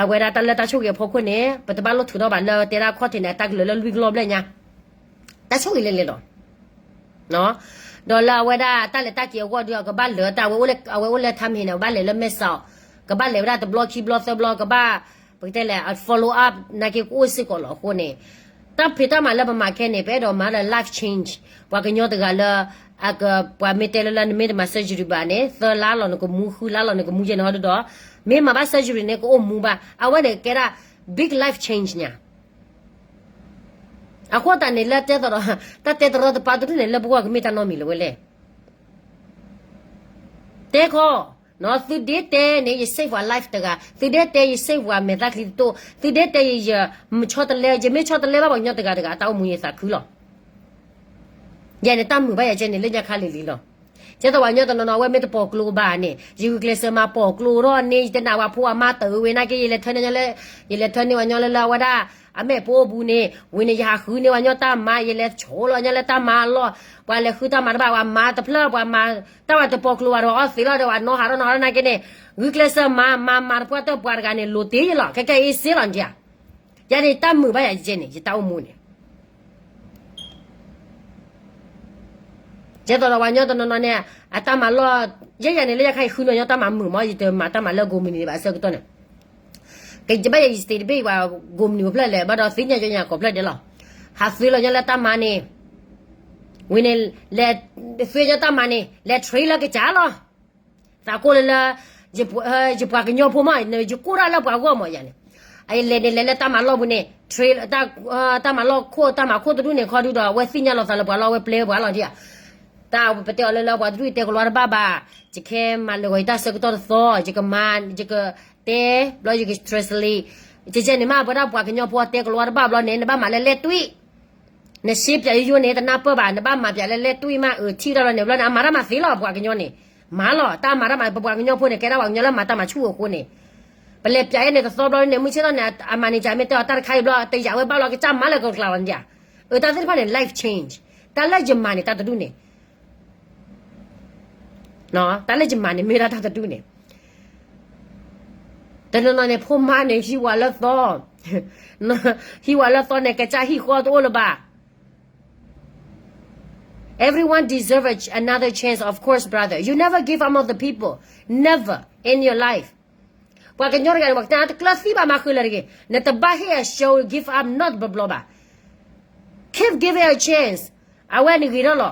အဝဲဒၣ်တၢ်လၢတၢ်ဆိၣ်ဂ့ၤအဖီခိၣ်န့ၣ် ပတဘၣ်လိၣ်ထုးထီၣ်ဘၣ်လၢတဲဒၣ်ခီၣ်ထံးန့ၣ် အတၢ်ကလုာ်လၢလွံၢ်ကလီၢ်ဘျဲၣ်ညါ, တၢ်ဆိၣ်ဂ့ၤလဲၤလဲၤလီၤ. ဒီးလၢအဝဲဒၣ်တၢ်လဲၤတၢ်က့ၤအဂီၢ်ဒု အကဘၣ်လၢတၢ်, အဝဲအိၣ်လၢ time န့ၣ် အဘၣ်လဲၤလၢမဲာ်ဆှး, ကဘၣ်လဲၤဝဲဒၣ်တဘျီခံဘျီသၢဘျီ, ကဘၣ် ပကတဲလဲၣ် အ follow up နာ်က့ကအိၣ်စ့ၢ်ကီးလီၤ. အဃိန့ၣ် တၢ်ဖံးတၢ်မၤလၢပမၤခဲန့ၣ် ပအဲၣ်ဒိးမၤလၢ life change ပှၤကညီတဂၤလၢ အက ပှၤမ့ၢ်တဲလၢလၢနမ့ၢ်တမၤ surgery ဘၣ်န့ၣ် သၢလါလီၤနကမူ, ဃုလါလီၤနကမူယဲၢ်န့ၣ်ဟီဒုဒီး မ့ၢ်မၤဘၣ် surgery န့ၣ် ကအိၣ်မူဘၣ်. အဝဲန့ၣ်ကဲဒၣ် big life change ညါ. အဃိသတးန့ၣ် လၢတဲသိးဒီး တၢ်တဲတရီတပါတဒူၣ်န့ၣ် လၢပဂီၢ်ကမ့ၢ်တၢ်နီတမံၤလၢၤဝဲလဲၣ်. တဲခီ, သုဒ့တဲန့ၣ် ယ save ပှၤ life တဂၤ, သုဒ့တဲယ save ပှၤမဲာ်သၣ်ချံတတိၢ်, သုဒ့တဲယ ယမ့ၢ်ဆီတလဲ, ယမ့ၢ်ဆီတလဲဘၣ်ပှၤကညီတဂၤတဂၤ အတၢ်အိၣ်မူယသးခုလီၤ. ယဲန့ၣ်တၢ်မုာ်ဘၣ်ယၤကဲန့ၣ် လၢညါခါလံၤလံၤလီၤ. ကဲသိးပှၤကညီတနီၤနီၤ အဝဲမ့ၢ်တပိာ်ကျိဘၣ်န့ၣ် ယဂုာ်ကျဲးစၢးမၤပိာ်ကျိထီၣ်န့ၣ် ယတနာ်ဝဲဖိအမါတၢ်ဝဲနာ်က့ ယလဲၤထၢန့ၢ်ညီလၢ, ယလဲၤထၢန့ၢ်ဝဲညီလၢလၢအဝဲဒၣ် အမဲာ်ဖိအပူၤန့ၣ် ဝံၤန့ၣ် ယဟးဃုန့ၢ်ဝဲညီတၢ်မၤ, ယလဲၤဆိးလီၤညီလၢတၢ်မၤအလီၢ်, ပှၤလဲၤဃုတၢ်မၤတဘၣ် ပှၤမၤတဖျၢၣ် ပှၤမၤတၢ်ဝဲတပိာ်ကျိဘၣ်ဒီး အီၣ်သ့လီၤဒီး ပှၤနီၢ်ဟးထီၣ်နီၢ်ဟးထီၣ်နာ်က့န့ၣ် ဂုာ်ကျဲးစၢးမၤ မၤမၤတပှၢ်တၢၢ်ပှၤတဂၤန့ၣ် လိၤတ့ၢ်ယလီၤ ခဲကဲအ့စ့လီၤဒ်ဧါ. ယၤန့ၣ် တၢ်မုာ်ဘၣ်ယၤကဲန့ၣ် ယတၢ်အိၣ်မူန့ၣ် ကဲသိးဒီးပှၤကညီတနီၤနီၤန့ၣ် အတၢ်မၤလီၢ်, ယဲယၤန့ၣ် လၢယခါအံၤဃုန့ၢ်ညီတၢ်မၤမုာ်မး ယတမၤတၢ်မၤလၢကိးမုၢ်နံၤဒံးဘၣ်အဆၢကတီၢ်န့ၣ်, ကဘၣ်ယဲယ stay တဘ့ၣ်ပှၤကိးမုၢ်နံၤဖိဖျၢၣ်လဲၣ် ဘၣ်ဒီးသ့ၣ်ညါယညါကိးဖျၢၣ်ဒဲးလီၤ. ဟးသ့လီၤညီလၢတၢ်မၤန့ၣ်, ဝံၤန့ၣ် လဲၤသ့ညီတၢ်မၤန့ၣ် လဲၤ train လၢကစၢ်လီၤ. သးကိးလၢလၢ ယပှၤကညီဖိမး ယကိးတၢ်လၢပှၤဂီၢ်မးယၤန့ၣ်, အလဲၤန့ၣ်လဲၤလၢတၢ်မၤလီၢ်ပူၤန့ၣ် train တၢ်မၤလီၢ်ခိၣ် တၢ်မၤခိၣ်တဒူၣ်န့ၣ်ခီဒုဒီး အဝဲသ့ၣ်ညါလီၤသးလၢပှၤလီၢ် အဝဲပျဲပှၤလီၤဒံးဧါ. တၢ်ပတဲအီၤလၢလၢပှၤတဒူၣ်တဲကလီတဘၣ်ဘၣ်, ယကဟဲမၤလၢာ်ဂီၤယတၢ်ဆၢကတီၢ်တသီ, ယကမၤ ယကတဲ ဘျီယက translate, ကဲကဲန့ၣ်မး ပဝဲဒၣ်ပှၤကညီဖိတဲကလီတဘၣ်ဘျီန့ၣ် နဘၣ်မၤလၢလဲၢ်တွံၣ် နရှဲပၠးယိယိန့ၣ် တနၢ်ပၢၢ်ဘၣ်, နဘၣ်မၤပၠးလၢလဲၢ်တွံၣ်မး အၢထံၣ်တၢ်လီၤန့ၣ် ဘျီန့ၣ် အမၤတၢ်မၤသ့လီၤ ပှၤကညီန့ၣ်, မၤလီၤ တၢ်မၤတၢ်မၤ ပပှၤကညီဖိန့ၣ် ကဲဒၣ်ပှၤကညီလၢမၤတၢ်မၤဆူၣ်အဃိန့ၣ်, ပလဲၤပၠးအီၤန့ၣ် တသီဘျီန့ၣ် မုၢ်ဆ့ၣ်ထီၣ်န့ၣ် အမၤန့ၣ် ကမ့ၢ်တဲအီၤတၢ်တခါအံၤဘျီ တယာ်ဝဲဘၣ်လီၤ ကစၢ်မၤလၢကကျါလီၤန့ၣ်, အၢ တၢ်သ့ၣ်တဖၣ်န့ၣ် life change, တၢ်လၢယမၤန့ၣ် တၢ်တဒူၣ်န့ၣ် တၢ်လၢယမၤန့ၣ် မ့ၢ်ဒၣ်တၢ်တဒူၣ်န့ၣ်, တနီၤနီၤန့ၣ် ဖိမါန့ၣ် ဟံးဝၤလၢသီ, ဟံးဝၤလၢသီန့ၣ် ကစၢ်ဟံၣ်ဃီတအိၣ်လၢၤဘၣ်. Everyone deserve a, another chance, of course, brother. You never give up on the people. Never in your life. ပှၤကညီတဂၤန့ၣ် ပှၤကတၢၢ်တကျၢၤသံဘၣ်မၤဃုာ်လၢၤတဂ့ၤ. နတဘၣ်ဟ့ၣ်အ show give up နီတဘျီဘျီဘၣ်. Keep giving a chance. အဝဲန့ၣ်ဂ့ၤထီၣ်လီၤ.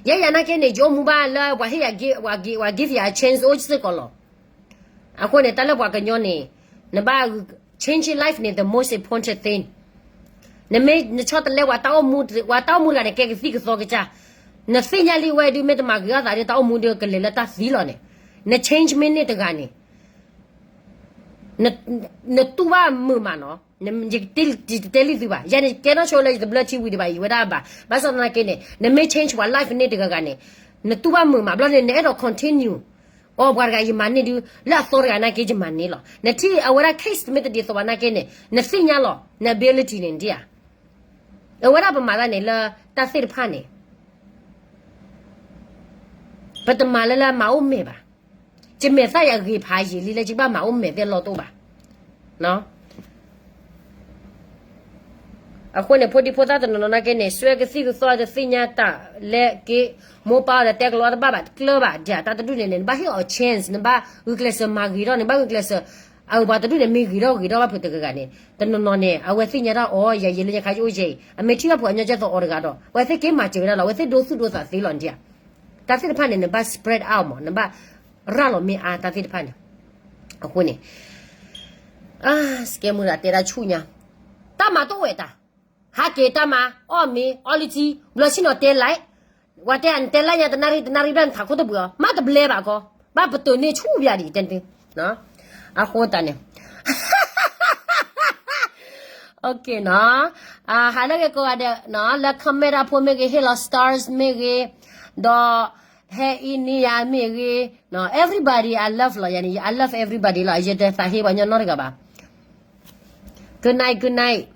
ယဲယၤနာ်က့န့ၣ် ယအိၣ်မူဘၣ်လၢပှၤဟ့ၣ်ယၤ give, ပှၤ give ယၤ chance အိၣ်စ့ၢ်ကီးလီၤ. အဃိန့ၣ် တၢ်လၢပှၤကညီန့ၣ် နဘၣ် Changing life န့ၣ် the most important thing. နမ့ၢ်နဆီတလဲပှၤတၢ်အိၣ်မူ, ပှၤတၢ်အိၣ်မူတဂၤန့ၣ် ကဲကသံၣ်ကသီကစၢ်. နသ့ၣ်ညါလံဝဲဒုး မ့ၢ်တမၤဂ့ၤထီၣ်သးဒီး တၢ်အိၣ်မူဒီးကလဲၤလၢတၢ်သံလီၤန့ၣ်. န change မ့ၢ်န့ၢ်တဂၤန့ၣ် နတူၢ်ဘၣ်မုာ်မးနီၤ. ယတတဲလံသုဘၣ်, ယၤန့ၣ် ကဲထီၣ်ဆိလၢယတဘျၢထံဝံၤဒံးဘၣ်, ယဝဲဒၣ်ဘၣ်. ဘၣ်ဆၣ်သနာ်က့န့ၣ် နမ့ၢ် change ပှၤ life န့ၢ်တဂၤဂၤန့ၣ် နတူၢ်ဘၣ်မုာ်မး ဘျီန့ၣ် နအဲၣ်ဒိး continue အီၤ ပှၤတဂၤယမၤန့ၢ်ဒုး လၢအသီတဂၤနာ်က့ယမၤန့ၢ်လီၤ. နထံၣ်အဝဲဒၣ် case တမ့ၢ်တဒ်သိးဘၣ်နာ်က့န့ၣ် နသ့ၣ်ညါလီၤ န ability န့ၣ်ဒ်ဧါ. အဝဲဒၣ်ပမၤတၢ်န့ၣ်လၢတၢ်သ့ၣ်တဖၣ်န့ၣ် ပတမၤလၢလၢမၤအိၣ်မဲာ်ဘၣ်. ယမဲာ်သၣ်ယၤဂ့ၤဖးယံာ်လံလၢယကဘၣ်မၤအိၣ်မဲာ်သ့ၣ်လီၢ်တအိၣ်ဘၣ်. အဃိန့ၣ် ဖိဒံဖိသၣ်တနီၤနီၤနာ်က့န့ၣ် စွဲကသံၣ်ကသီတသ့ၣ်ညါတၢ်လဲၣ်က့, မိၢ်ပၢ်အီၤဒီးတဲကလီတဘၣ်ဘၣ် တကျၢၤဘၣ်ဒၣ် တၢ်တဒူၣ်န့ၣ်န့ၣ် နဘၣ်ဟ့ၣ်အီၤ chance, နဘၣ်ဂုာ်ကျဲးစၢးမၤဂ့ၤထီၣ်, နဘၣ်ဂုာ်ကျဲးစၢး, အပှၤတဒူၣ်န့ၣ် မ့ၢ်ဂ့ၤထီၣ်ဂ့ၤထီၣ်ဘၣ်ဖုးတဂၤဂၤန့ၣ် တနီၤနီၤန့ၣ် အဝဲသ့ၣ်ညါတၢ်အီၤ ယၤယံာ်လၢညါခါယအိၣ်ယဲအံၤ အမ့ၢ်ထံၣ်ဘၣ်ဖုးအညီကဲသိးအီၤတဂၤဒီး အဝဲသ့ၣ်က့ၤမၤစၢၤဝဲဒၣ်လီၤ, အဝဲသ့ၣ်ဒိသူၣ်ဒိသးသ့လီၤန့ၣ်ဧါ. တၢ်သ့ၣ်တဖၣ်န့ၣ် နဘၣ် spread out မး, နဘၣ်ရၤလီၤမ့ၢ်အါတၢ်သ့ၣ်တဖၣ်န့ၣ်. အဃိန့ၣ် စကဲမုၢ်ဒၣ်တဲဒၣ်ဆူၣ်ညါ, တၢ်မၤတအိၣ်ဝဲတၢ်, ဟးက့ၤတၢ်မၤ, အီၣ်မ့ၤ အီလုၢ်ထံ, ဘျီဆ့ၣ်နီၤတဲ like, ဝဲတဲနတဲ like ညါ တနၣ်ရံၣ်တနၣ်ရံၣ်ဘျီနထးခိၣ်တဘှံးအီၤ မ့ၢ်တဘျဲဘၣ်ကီ, ဘၣ်ပတုာ်န့ၢ်ဆူၣ်ဘၣ်ဒံးတဲ, အဃိတၢ်န့ၣ် နီၤ, ဟးလၢဂ့ၤကိးဂၤဒဲး, လၢ comment တၢ်ဖိမ့ၢ်ဂ့ၤ, ဟ့ၣ်လီၤ stars မ့ၢ်ဂ့ၤ, ဒီး ဟဲအံၤန့ၢ်ယၤ မ့ၢ်ဂ့ၤ, everybody I love လီၤ, ယၤန့ၣ် I love everybody လီၤ, ယတသးဟ့ပှၤညီနီတဂၤဘၣ်. Good night, good night.